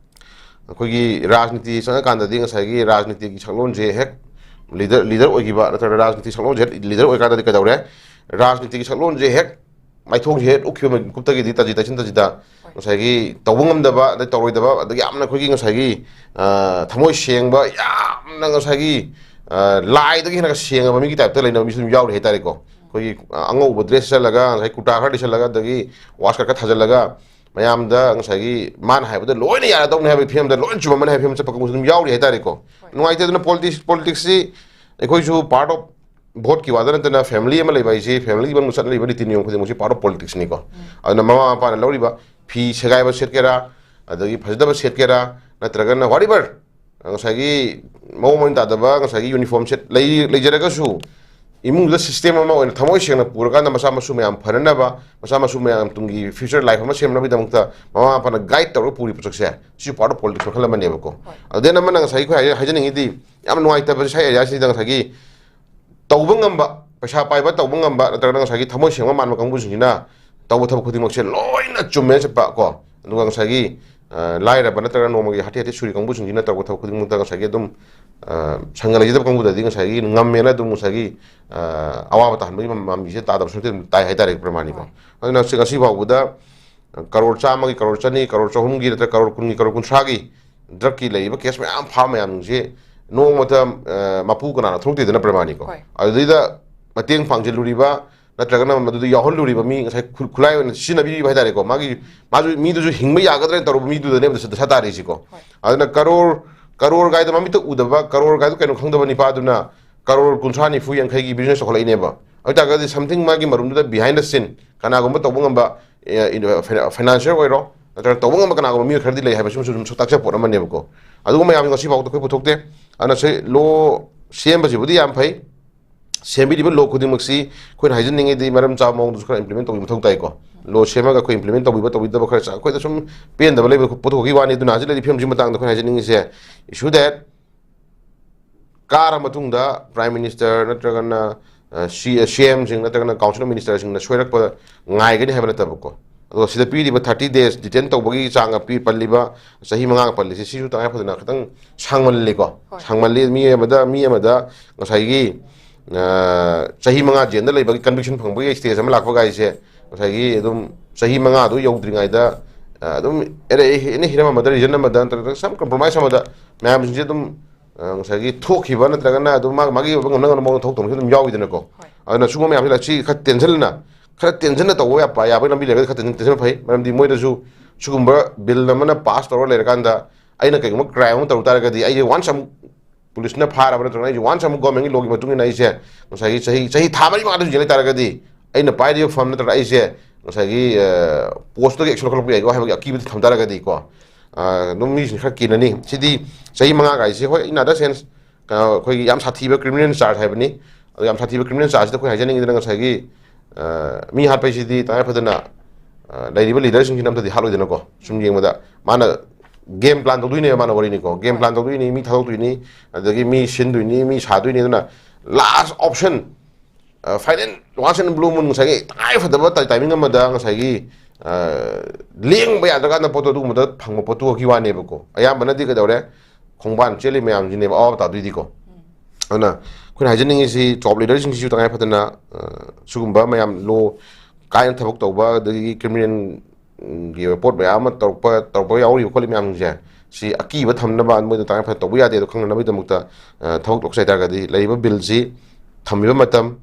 ꯑꯩꯈꯣꯏꯒꯤ ꯔꯥꯖꯅꯤꯇꯤ ꯆꯪꯉꯀꯥꯟꯗꯗꯤ ꯉꯁꯥꯏꯒꯤ ꯔꯥꯖꯅꯤꯇꯤꯒꯤ ꯁꯛꯂꯣꯟꯁꯦ ꯍꯦꯛ ꯂꯤꯗꯔ, ꯂꯤꯗꯔ ꯑꯣꯏꯈꯤꯕ ꯅꯠꯇ꯭ꯔꯒ ꯔꯥꯖꯅꯤꯇꯤ ꯁꯛꯂꯣꯟꯁꯦ ꯍꯦꯛ ꯂꯤꯗꯔ ꯑꯣꯏꯔꯀꯥꯟꯗꯗꯤ ꯀꯩꯗꯧꯔꯦ? ꯔꯥꯖꯅꯤꯇꯤꯒꯤ ꯁꯛꯂꯣꯟꯁꯦ ꯍꯦꯛ ꯃꯥꯏꯊꯣꯡꯁꯦ ꯍꯦꯛ ꯎꯠꯈꯤꯕ ꯃꯤꯀꯨꯞꯇꯒꯤꯗꯤ ꯇꯥꯖꯤ ꯇꯥꯁꯤꯟ ꯇꯥꯖꯤꯗ ꯉꯁꯥꯏꯒꯤ ꯇꯧꯕ ꯉꯝꯗꯕ, ꯑꯗꯩ ꯇꯧꯔꯣꯏꯗꯕ, ꯑꯗꯒꯤ ꯌꯥꯝꯅ ꯑꯩꯈꯣꯏꯒꯤ ꯉꯁꯥꯏꯒꯤ, ꯑ, ꯊꯃꯣꯏ ꯁꯦꯡꯕ, ꯌꯥꯝꯅ ꯉꯁꯥꯏꯒꯤ, ꯑ, ꯂꯥꯏꯗꯒꯤ ꯍꯦꯟꯅ ꯁꯦꯡꯉꯕ ꯃꯤꯒꯤ ꯇꯥꯏꯞꯇ ꯂꯩꯅꯕ ꯃꯤꯁꯨ ꯑꯗꯨꯝ ꯌꯥꯎꯔꯤ ꯍꯥꯏꯇꯥꯔꯦꯀꯣ꯫ ꯑꯩꯈꯣꯏꯒꯤ, ꯑ, ꯑꯉꯧꯕ ꯗ꯭ꯔꯦꯁ ꯁꯦꯠꯂꯒ, ꯉꯁꯥꯏ ꯀꯨꯔꯇꯥ ꯈꯔ ꯂꯤꯠꯁꯜꯂꯒ, ꯑꯗꯒꯤ ꯋꯥꯁꯀꯠ ꯈꯔ ꯊꯥꯖꯤꯜꯂꯒ, ꯃꯌꯥꯝꯗ ꯉꯁꯥꯏꯒꯤ ꯃꯥꯅ ꯍꯥꯏꯕꯗ ꯂꯣꯏꯅ ꯌꯥꯔꯗꯧꯅꯤ ꯍꯥꯏꯕꯒꯤ ꯐꯤꯕꯝꯗ, ꯂꯣꯏꯅ ꯆꯨꯝꯃꯝꯃꯅꯤ ꯍꯥꯏꯕꯒꯤ ꯐꯤꯕꯝ ꯆꯠꯄ ꯀꯥꯡꯕꯨꯁꯨ ꯑꯗꯨꯝ ꯌꯥꯎꯔꯤ ꯍꯥꯏꯇꯥꯔꯦꯀꯣ꯫ ꯍꯣꯏ꯫ ꯅꯨꯡꯉꯥꯏꯇꯦ꯫ ꯑꯗꯨꯅ ꯄꯣꯂꯤꯇꯤꯛꯁ, ꯄꯣꯂꯤꯇꯤꯛꯁꯁꯤ ꯑꯩꯈꯣꯏꯁꯨ ꯄꯥꯔꯠ ꯑꯣꯐ ꯚꯣꯠꯀꯤ ꯋꯥꯗ ꯅꯠꯇꯅ ꯐꯦꯃꯤꯂꯤ ꯑꯃ ꯂꯩꯕ ꯍꯥꯏꯁꯤ, ꯐꯦꯃꯤꯂꯤꯒꯤ ꯃꯅꯨꯡꯗ ꯆꯠꯅꯔꯤꯕ ꯅꯤꯇꯤ ꯅꯤꯌꯣꯝ ꯈꯨꯗꯤꯡꯃꯛꯁꯤ ꯄꯥꯔꯠ ꯑꯣꯐ ꯄꯣꯂꯤꯇꯤꯛꯁꯅꯤꯀꯣ꯫ ꯎꯝ꯫ ꯑꯗꯨꯅ ꯃꯃꯥ ꯃꯄꯥꯅ ꯂꯧꯔꯤꯕ ꯐꯤ ꯁꯦꯒꯥꯏꯕ ꯁꯦꯠꯀꯦꯔꯥ, ꯑꯗꯒꯤ ꯐꯖꯗꯕ ꯁꯦꯠꯀꯦꯔꯥ, ꯅꯠꯇ꯭ꯔꯒꯅ whatever, ꯉꯁꯥꯏꯒꯤ ꯃꯑꯣꯡ ꯃꯔꯤꯟ ꯇꯥꯗꯕ ꯉꯁꯥꯏꯒꯤ ꯌꯨꯅꯤꯐꯣꯔꯝ ꯁꯦꯠ ꯂꯩ-, ꯂꯩꯖꯔꯒꯁꯨ, ꯏꯃꯨꯡꯗꯨꯗ ꯁꯤꯁꯇꯦꯝ ꯑꯃ ꯑꯣꯏꯅ ꯊꯃꯣꯏ ꯁꯦꯡꯅ ꯄꯨꯔꯀꯥꯟꯗ ꯃꯆꯥ ꯃꯁꯨ ꯃꯌꯥꯝ ꯐꯅꯅꯕ, ꯃꯆꯥ ꯃꯁꯨ ꯃꯌꯥꯝ ꯇꯨꯡꯒꯤ ꯐ꯭ꯌꯨꯆꯔ ꯂꯥꯏꯐ ꯑꯃ ꯁꯦꯝꯅꯕꯒꯤꯗꯃꯛꯇ ꯃꯃꯥ ꯃꯄꯥꯅ ꯒꯥꯏꯗ ꯇꯧꯔꯒ ꯄꯨꯔꯤ ꯄꯣꯠꯁꯛꯁꯦ, ꯁꯤꯁꯨ ꯄꯥꯔꯠ ꯑꯣꯐ ꯄꯣꯂꯤꯇꯤꯛꯁ ꯃꯈꯜ ꯑꯃꯅꯦꯕꯀꯣ꯫ ꯍꯣꯏ꯫ ꯑꯗꯨꯗꯩꯅ ꯑꯃꯅ ꯉꯁꯥꯏꯒꯤ ꯑꯩꯈꯣꯏ ꯍꯥꯏ-, ꯍꯥꯏꯖꯅꯤꯡꯉꯤꯗꯤ, ꯌꯥꯝ ꯅꯨꯡꯉꯥꯏꯇꯕꯁꯦ ꯁ꯭ꯋꯥꯏ ꯑꯦꯔꯤꯌꯥꯁꯤꯗ ꯉꯁꯥꯏꯒꯤ ꯇꯧꯕ ꯉꯝꯕ, ꯄꯩꯁꯥ ꯄꯥꯏꯕ ꯇꯧꯕ ꯉꯝꯕ, ꯅꯠꯇ꯭ꯔꯒꯅ ꯉꯁꯥꯏꯒꯤ ꯊꯃꯣꯏ ꯁꯦꯡꯕ ꯃꯥꯟꯕ ꯀꯥꯡꯕꯨꯁꯤꯡꯁꯤꯅ ꯇꯧꯕ ꯊꯕꯛ ꯈꯨꯗꯤꯡꯃꯛꯁꯦ ꯂꯣꯏꯅ ꯆꯨꯝꯃꯦꯅ ꯆꯠꯄ ꯀꯣ꯫ ꯑꯗꯨꯒ ꯉꯁꯥꯏꯒꯤ, ꯑ, ꯂꯥꯏꯔꯕ ꯅꯠꯇ꯭ꯔꯒ ꯅꯣꯡꯃꯒꯤ ꯍꯥꯇꯦ ꯍꯥꯇꯦ ꯁꯨꯔꯤ ꯀꯥꯡꯕꯨꯁꯤꯡꯁꯤꯅ ꯇꯧꯕ ꯊꯕꯛ ꯈꯨꯗꯤꯡꯃꯛꯇ ꯉꯁꯥꯏꯒꯤ ꯑꯗꯨꯝ, ꯑ, ꯁꯪꯒ ꯂꯩꯖꯗꯕ ꯀꯥꯡꯕꯨꯗꯗꯤ ꯉꯁꯥꯏꯒꯤ ꯉꯝꯃꯦꯅ ꯑꯗꯨꯝ ꯉꯁꯥꯏꯒꯤ, ꯑ, ꯑꯋꯥꯕ ꯇꯥꯍꯟꯕꯒꯤ ꯃꯃ-, ꯃꯃꯤꯁꯦ ꯇꯥꯗꯕ ꯁꯔꯨꯛꯇꯤ ꯑꯗꯨꯝ ꯇꯥꯏ ꯍꯥꯏꯇꯥꯔꯦ ꯄ꯭ꯔꯃꯥꯅꯤꯀꯣ꯫ ꯍꯣꯏ꯫ ꯑꯗꯨꯅ ꯉꯁꯤ, ꯉꯁꯤ ꯐꯥꯎꯕꯗ ꯀꯔꯣꯔ ꯆꯥꯝꯃꯒꯤ, ꯀꯔꯣꯔ ꯆꯅꯤ, ꯀꯔꯣꯔ ꯆꯍꯨꯝꯒꯤ ꯅꯠꯇ꯭ꯔꯒ ꯀꯔꯣꯔ ꯀꯨꯟꯒꯤ, ꯀꯔꯣꯔ ꯀꯨꯟꯊ꯭ꯔꯥꯒꯤ ꯗ꯭ꯔꯒꯀꯤ ꯂꯩꯔꯤꯕ ꯀꯦꯁ ꯃꯌꯥꯝ ꯐꯥꯕ ꯃꯌꯥꯝꯁꯦ ꯅꯣꯡꯃꯇ, ꯑ, ꯃꯄꯨ ꯀꯅꯥꯅ ꯊꯣꯛꯇꯦꯗꯅ ꯄ꯭ꯔꯃꯥꯅꯤꯀꯣ꯫ ꯍꯣꯏ꯫ ꯑꯗꯨꯗꯩꯗ ꯃꯇꯦꯡ ꯄꯥꯡꯁꯤꯜꯂꯨꯔꯤꯕ ꯅꯠꯇ꯭ꯔꯒꯅ ꯃꯗꯨꯗ ꯌꯥꯎꯍꯜꯂꯨꯔꯤꯕ ꯃꯤ ꯉꯁꯥꯏ ꯈꯨ-, ꯈꯨꯠꯂꯥꯏ ꯑꯣꯏꯅ ꯁꯤꯖꯤꯟꯅꯕꯤꯔꯤꯕ ꯍꯥꯏꯇꯥꯔꯦꯀꯣ꯫ ꯃꯥꯒꯤ, ꯃꯥꯁꯨ, ꯃꯤꯗꯨꯁꯨ ꯍꯤꯡꯕ ꯌꯥꯒꯗ꯭ꯔꯅ ꯇꯧꯔꯨꯕ ꯃꯤꯗꯨꯗꯅꯦꯕ ꯗꯁꯥ, ꯗꯁꯥ ꯇꯥꯔꯤꯁꯤꯀꯣ꯫ ꯍꯣꯏ꯫ ꯑꯗꯨꯅ ꯀꯔꯣꯔ, ꯀꯔꯣꯔ ꯀꯥꯏꯗꯣ ꯃꯃꯤꯠꯇ ꯎꯗꯕ, ꯀꯔꯣꯔ ꯀꯥꯏꯗꯣ ꯀꯩꯅꯣ ꯈꯪꯗꯕ ꯅꯤꯄꯥꯗꯨꯅ ꯀꯔꯣꯔ ꯀꯨꯟꯊ꯭ꯔꯥ ꯅꯤꯐꯨ ꯌꯥꯡꯈꯩꯒꯤ ꯕꯤꯖꯤꯅꯦꯁ ꯆꯥꯎꯈꯠꯂꯛꯏꯅꯦꯕ꯫ ꯑꯗꯨ ꯇꯥꯔꯒꯗꯤ something ꯃꯥꯒꯤ ꯃꯔꯨꯝꯗꯨꯗ behind the scene ꯀꯅꯥꯒꯨꯝꯕ ꯇꯧꯕ ꯉꯝꯕ, ꯐꯥꯏꯅꯥꯟꯁꯤꯌꯔ ꯑꯣꯏꯔꯣ, ꯅꯠꯇ꯭ꯔꯒ ꯇꯧꯕ ꯉꯝꯕ ꯀꯅꯥꯒꯨꯝꯕ ꯃꯤꯑꯣꯏ ꯈꯔꯗꯤ ꯂꯩ ꯍꯥꯏꯕꯁꯤꯃꯁꯨ ꯑꯗꯨꯝ ꯁꯛ ꯇꯥꯛꯆꯕ ꯄꯣꯠ ꯑꯃꯅꯦꯕꯀꯣ꯫ ꯑꯗꯨꯒꯨꯝꯕ ꯃꯌꯥꯝꯁꯤ ꯉꯁꯤ ꯐꯥꯎꯗ ꯑꯩꯈꯣꯏ ꯄꯨꯊꯣꯛꯇꯦ꯫ ꯑꯗꯨꯅ ꯁꯤ ꯂꯣ ꯁꯦꯝꯕꯁꯤꯕꯨꯗꯤ ꯌꯥꯝ ꯐꯩ, ꯁꯦꯝꯕꯤꯔꯤꯕ ꯂꯣ ꯈꯨꯗꯤꯡꯃꯛꯁꯤ ꯑꯩꯈꯣꯏꯅ ꯍꯥꯏꯖꯅꯤꯡꯉꯤꯗꯤ ꯃꯔꯝ ꯆꯥꯕ ꯃꯑꯣꯡꯗꯁꯨ ꯈꯔ implement ꯇꯧꯕꯤꯕ ꯃꯊꯧ ꯇꯥꯏꯀꯣ꯫ ꯂꯣ ꯁꯦꯝꯃꯒ ꯑꯩꯈꯣꯏ implement ꯇꯧꯕꯤꯕ ꯇꯧꯕꯤꯗꯕ ꯈꯔ ꯆꯥ-, ꯑꯩꯈꯣꯏꯗ ꯁꯨꯝ ꯄꯦꯟꯗꯕ ꯂꯩꯕ ꯄꯣꯠꯊꯣꯛꯄꯒꯤ ꯋꯥꯅꯤ꯫ ꯑꯗꯨꯅ ꯍꯧꯖꯤꯛ ꯂꯩꯔꯤꯕ ꯐꯤꯕꯝꯁꯤ ꯃꯇꯥꯡꯗ ꯑꯩꯈꯣꯏꯅ ꯍꯥꯏꯖꯅꯤꯡꯉꯤꯁꯦ, issue that ꯀꯥꯔ ꯃꯇꯨꯡꯗ Prime Minister ꯅꯠꯇ꯭ꯔꯒꯅ, ꯑ, ꯁꯤ-, ꯑ, ꯁꯤ ꯑꯦꯝꯁꯤꯡ ꯅꯠꯇ꯭ꯔꯒꯅ Council of Ministerꯁꯤꯡꯅ ꯁꯣꯏꯔꯛꯄ ꯉꯥꯏꯒꯅꯤ ꯍꯥꯏꯕ ꯅꯠꯇꯕꯀꯣ꯫ ꯑꯗꯣ ꯁꯤꯗ ꯄꯤꯔꯤꯕ thirty days detain ꯇꯧꯕꯒꯤ ꯆꯥꯡ ꯄꯤ-, ꯄꯜꯂꯤꯕ ꯆꯍꯤ ꯃꯉꯥꯒ ꯄꯜꯂꯤꯁꯤ, ꯁꯤꯁꯨ ꯇꯉꯥꯏ ꯐꯗꯅ ꯈꯤꯇꯪ ꯁꯥꯡꯃꯜꯂꯤꯀꯣ꯫ ꯍꯣꯏ꯫ ꯁꯥꯡꯃꯜꯂꯤ꯫ ꯃꯤ ꯑꯃꯗ, ꯃꯤ ꯑꯃꯗ ꯉꯁꯥꯏꯒꯤ, ꯑ, ꯆꯍꯤ ꯃꯉꯥ ꯖꯦꯜꯗ ꯂꯩꯕꯒꯤ conviction ꯐꯪꯕꯒꯤ stage ꯑꯃ ꯂꯥꯛꯄ ꯀꯥꯏꯁꯦ, ꯉꯁꯥꯏꯒꯤ ꯑꯗꯨꯝ ꯆꯍꯤ ꯃꯉꯥꯗꯨ ꯌꯧꯗ꯭ꯔꯤꯉꯩꯗ, ꯑ, ꯑꯗꯨꯝ ꯑꯦꯔꯦ-, any ꯍꯤꯔꯝ ꯑꯃꯗ, reason ꯑꯃꯗ ꯅꯠꯇ꯭ꯔꯒ some compromise ꯑꯃꯗ ꯃꯌꯥꯝꯁꯤꯡꯁꯦ ꯑꯗꯨꯝ, ꯑ, ꯉꯁꯥꯏꯒꯤ ꯊꯣꯛꯈꯤꯕ ꯅꯠꯇ꯭ꯔꯒꯅ ꯑꯗꯨꯝ ꯃꯥ-, ꯃꯥꯒꯤ ꯑꯣꯏꯕ ꯉꯝꯅ ꯉꯝꯅꯕ ꯃꯑꯣꯡꯗ ꯊꯣꯛꯇꯧꯅꯁꯨ ꯑꯗꯨꯝ ꯌꯥꯎꯋꯤꯗꯅꯀꯣ꯫ ꯍꯣꯏ꯫ ꯑꯗꯨꯅ ꯁꯤꯒꯨꯝꯕ ꯃꯌꯥꯝꯁꯦ ꯁꯤ ꯈꯔ ꯇꯦꯟꯁꯤꯟꯅ, ꯈꯔ ꯇꯦꯟꯁꯤꯟꯅ ꯇꯧꯕ ꯌꯥꯕ, ꯌꯥꯕꯒꯤ ꯂꯝꯕꯤ ꯂꯩꯔꯒꯗꯤ ꯈꯔ ꯇꯦꯟꯁꯤꯟ-, ꯇꯦꯟꯁꯤꯟꯕ ꯐꯩ꯫ ꯃꯔꯝꯗꯤ ꯃꯣꯏꯗꯁꯨ ꯁꯤꯒꯨꯝꯕ ꯕꯤꯜ ꯑꯃꯅ ꯄꯥꯁ ꯇꯧꯔ ꯂꯩꯔꯀꯥꯟꯗ ꯑꯩꯅ ꯀꯩꯒꯨꯝꯕ ꯀ꯭ꯔꯥꯏꯝ ꯑꯃ ꯇꯧ ꯇꯥꯔꯒꯗꯤ, ꯑꯩꯁꯦ once ꯑꯃꯨꯛ ꯄꯨꯂꯤꯁꯅ ꯐꯥꯔꯕ ꯅꯠꯇ꯭ꯔꯒꯅ ꯑꯩꯁꯦ once ꯑꯃꯨꯛ ꯒꯣꯔꯃꯦꯟꯒꯤ ꯂꯣꯒꯤ ꯃꯇꯨꯡ ꯏꯟꯅ ꯑꯩꯁꯦ ꯉꯁꯥꯏꯒꯤ ꯆꯍꯤ, ꯆꯍꯤ ꯊꯥ ꯃꯔꯤ ꯃꯉꯥꯗꯁꯨ ꯖꯦꯜ ꯂꯩ ꯇꯥꯔꯒꯗꯤ, ꯑꯩꯅ ꯄꯥꯏꯔꯤꯕ ꯐꯝ ꯅꯠꯇ꯭ꯔꯒ ꯑꯩꯁꯦ ꯉꯁꯥꯏꯒꯤ, ꯑ, ꯄꯣꯁꯇꯨꯒꯤ ꯑꯦꯛꯁꯟ ꯂꯧꯈꯠꯂꯛꯄ ꯌꯥꯏꯀꯣ ꯍꯥꯏꯕꯒꯤ ꯑꯀꯤꯕꯗꯤ ꯊꯝ ꯇꯥꯔꯒꯗꯤꯀꯣ, ꯑ, ꯑꯗꯨꯝ ꯃꯤꯁꯤꯡ ꯈꯔ ꯀꯤꯅꯅꯤ꯫ ꯁꯤꯗꯤ ꯆꯍꯤ ꯃꯉꯥ ꯀꯥꯏꯁꯦ, ꯍꯣꯏ, in other sense, ꯑ, ꯑꯩꯈꯣꯏꯒꯤ ꯌꯥꯝ ꯁꯥꯊꯤꯕ criminal charge ꯍꯥꯏꯕꯅꯤ꯫ ꯑꯗꯣ ꯌꯥꯝ ꯁꯥꯊꯤꯕ criminal chargeꯁꯤꯗ ꯑꯩꯈꯣꯏ ꯍꯥꯏꯖꯅꯤꯡꯉꯤꯗꯅ ꯉꯁꯥꯏꯒꯤ, ꯑ, ꯃꯤ ꯍꯥꯠꯄ ꯍꯥꯏꯁꯤꯗꯤ ꯇꯉꯥꯏ ꯐꯗꯅ, ꯑ, ꯂꯩꯔꯤꯕ ꯂꯤꯗꯔꯁꯤꯡꯁꯤꯅ ꯑꯝꯇꯗꯤ ꯍꯥꯠꯂꯣꯏꯗꯅꯀꯣ꯫ ꯁꯨꯝ ꯌꯦꯡꯕꯗ ꯃꯥꯅ ꯒꯦꯝ ꯄ꯭ꯂꯥꯟ ꯇꯧꯗꯣꯏꯅꯦꯕ, ꯃꯥꯅ ꯋꯥꯔꯤꯅꯤꯀꯣ꯫ ꯒꯦꯝ ꯄ꯭ꯂꯥꯟ ꯇꯧꯗꯣꯏꯅꯤ, ꯃꯤ ꯊꯥꯗꯣꯛꯇꯣꯏꯅꯤ, ꯑꯗꯒꯤ ꯃꯤ ꯁꯤꯟꯗꯣꯏꯅꯤ, ꯃꯤ ꯁꯥꯗꯣꯏꯅꯤ꯫ ꯑꯗꯨꯅ last option, ꯑ, final, once in a blue moon, ꯉꯁꯥꯏꯒꯤ ꯇꯉꯥꯏ ꯐꯗꯕ ꯇꯥꯏ-, timing ꯑꯃꯗ ꯉꯁꯥꯏꯒꯤ, ꯑ, ꯂꯦꯡꯕ ꯌꯥꯗ꯭ꯔꯀꯥꯟꯗ ꯄꯣꯠꯇꯣ, ꯑꯗꯨꯒꯨꯝꯕꯗ ꯐꯪꯕ ꯄꯣꯠꯇꯨꯒꯤ ꯋꯥꯅꯦꯕꯀꯣ꯫ ꯑꯌꯥꯝꯕꯅꯗꯤ ꯀꯩꯗꯧꯔꯦ? ꯈꯣꯡꯕꯥꯟ ꯆꯦꯜꯂꯤ ꯃꯌꯥꯝꯁꯤꯅꯦꯕ ꯑꯋꯥꯕ ꯇꯥꯗꯣꯏꯗꯤꯀꯣ꯫ ꯑꯗꯨꯅ ꯑꯩꯈꯣꯏꯅ ꯍꯥꯏꯖꯅꯤꯡꯉꯤꯁꯤ, ꯇꯣꯞ ꯂꯤꯗꯔꯁꯤꯡꯁꯤꯁꯨ ꯇꯉꯥꯏ ꯐꯗꯅ, ꯑ, ꯁꯤꯒꯨꯝꯕ ꯃꯌꯥꯝ ꯂꯣ ꯀꯥꯏꯅ ꯊꯕꯛ ꯇꯧꯕ, ꯑꯗꯒꯤ ꯀ꯭ꯔꯤꯃꯤꯅꯦꯜꯒꯤ ꯄꯣꯠ ꯃꯌꯥꯝ ꯑꯃ ꯇꯧꯔꯛꯄ, ꯇꯧꯔꯛꯄ ꯌꯥꯎꯔꯤꯕ ꯈꯣꯠꯂꯤꯕ ꯃꯌꯥꯝꯁꯤꯡꯁꯦ, ꯁꯤ ꯑꯀꯤꯕ ꯊꯝꯅꯕ ꯃꯣꯏꯗ ꯇꯉꯥꯏ ꯐꯗꯅ ꯇꯧꯕ ꯌꯥꯗꯦ ꯑꯗꯣ ꯈꯪꯅꯅꯕꯒꯤꯗꯃꯛꯇ, ꯑ, ꯊꯕꯛ ꯇꯧꯁꯦ ꯍꯥꯏꯇꯥꯔꯒꯗꯤ, ꯂꯩꯔꯤꯕ ꯕꯤꯜꯁꯤ ꯊꯝꯃꯤꯕ ꯃꯇꯝ,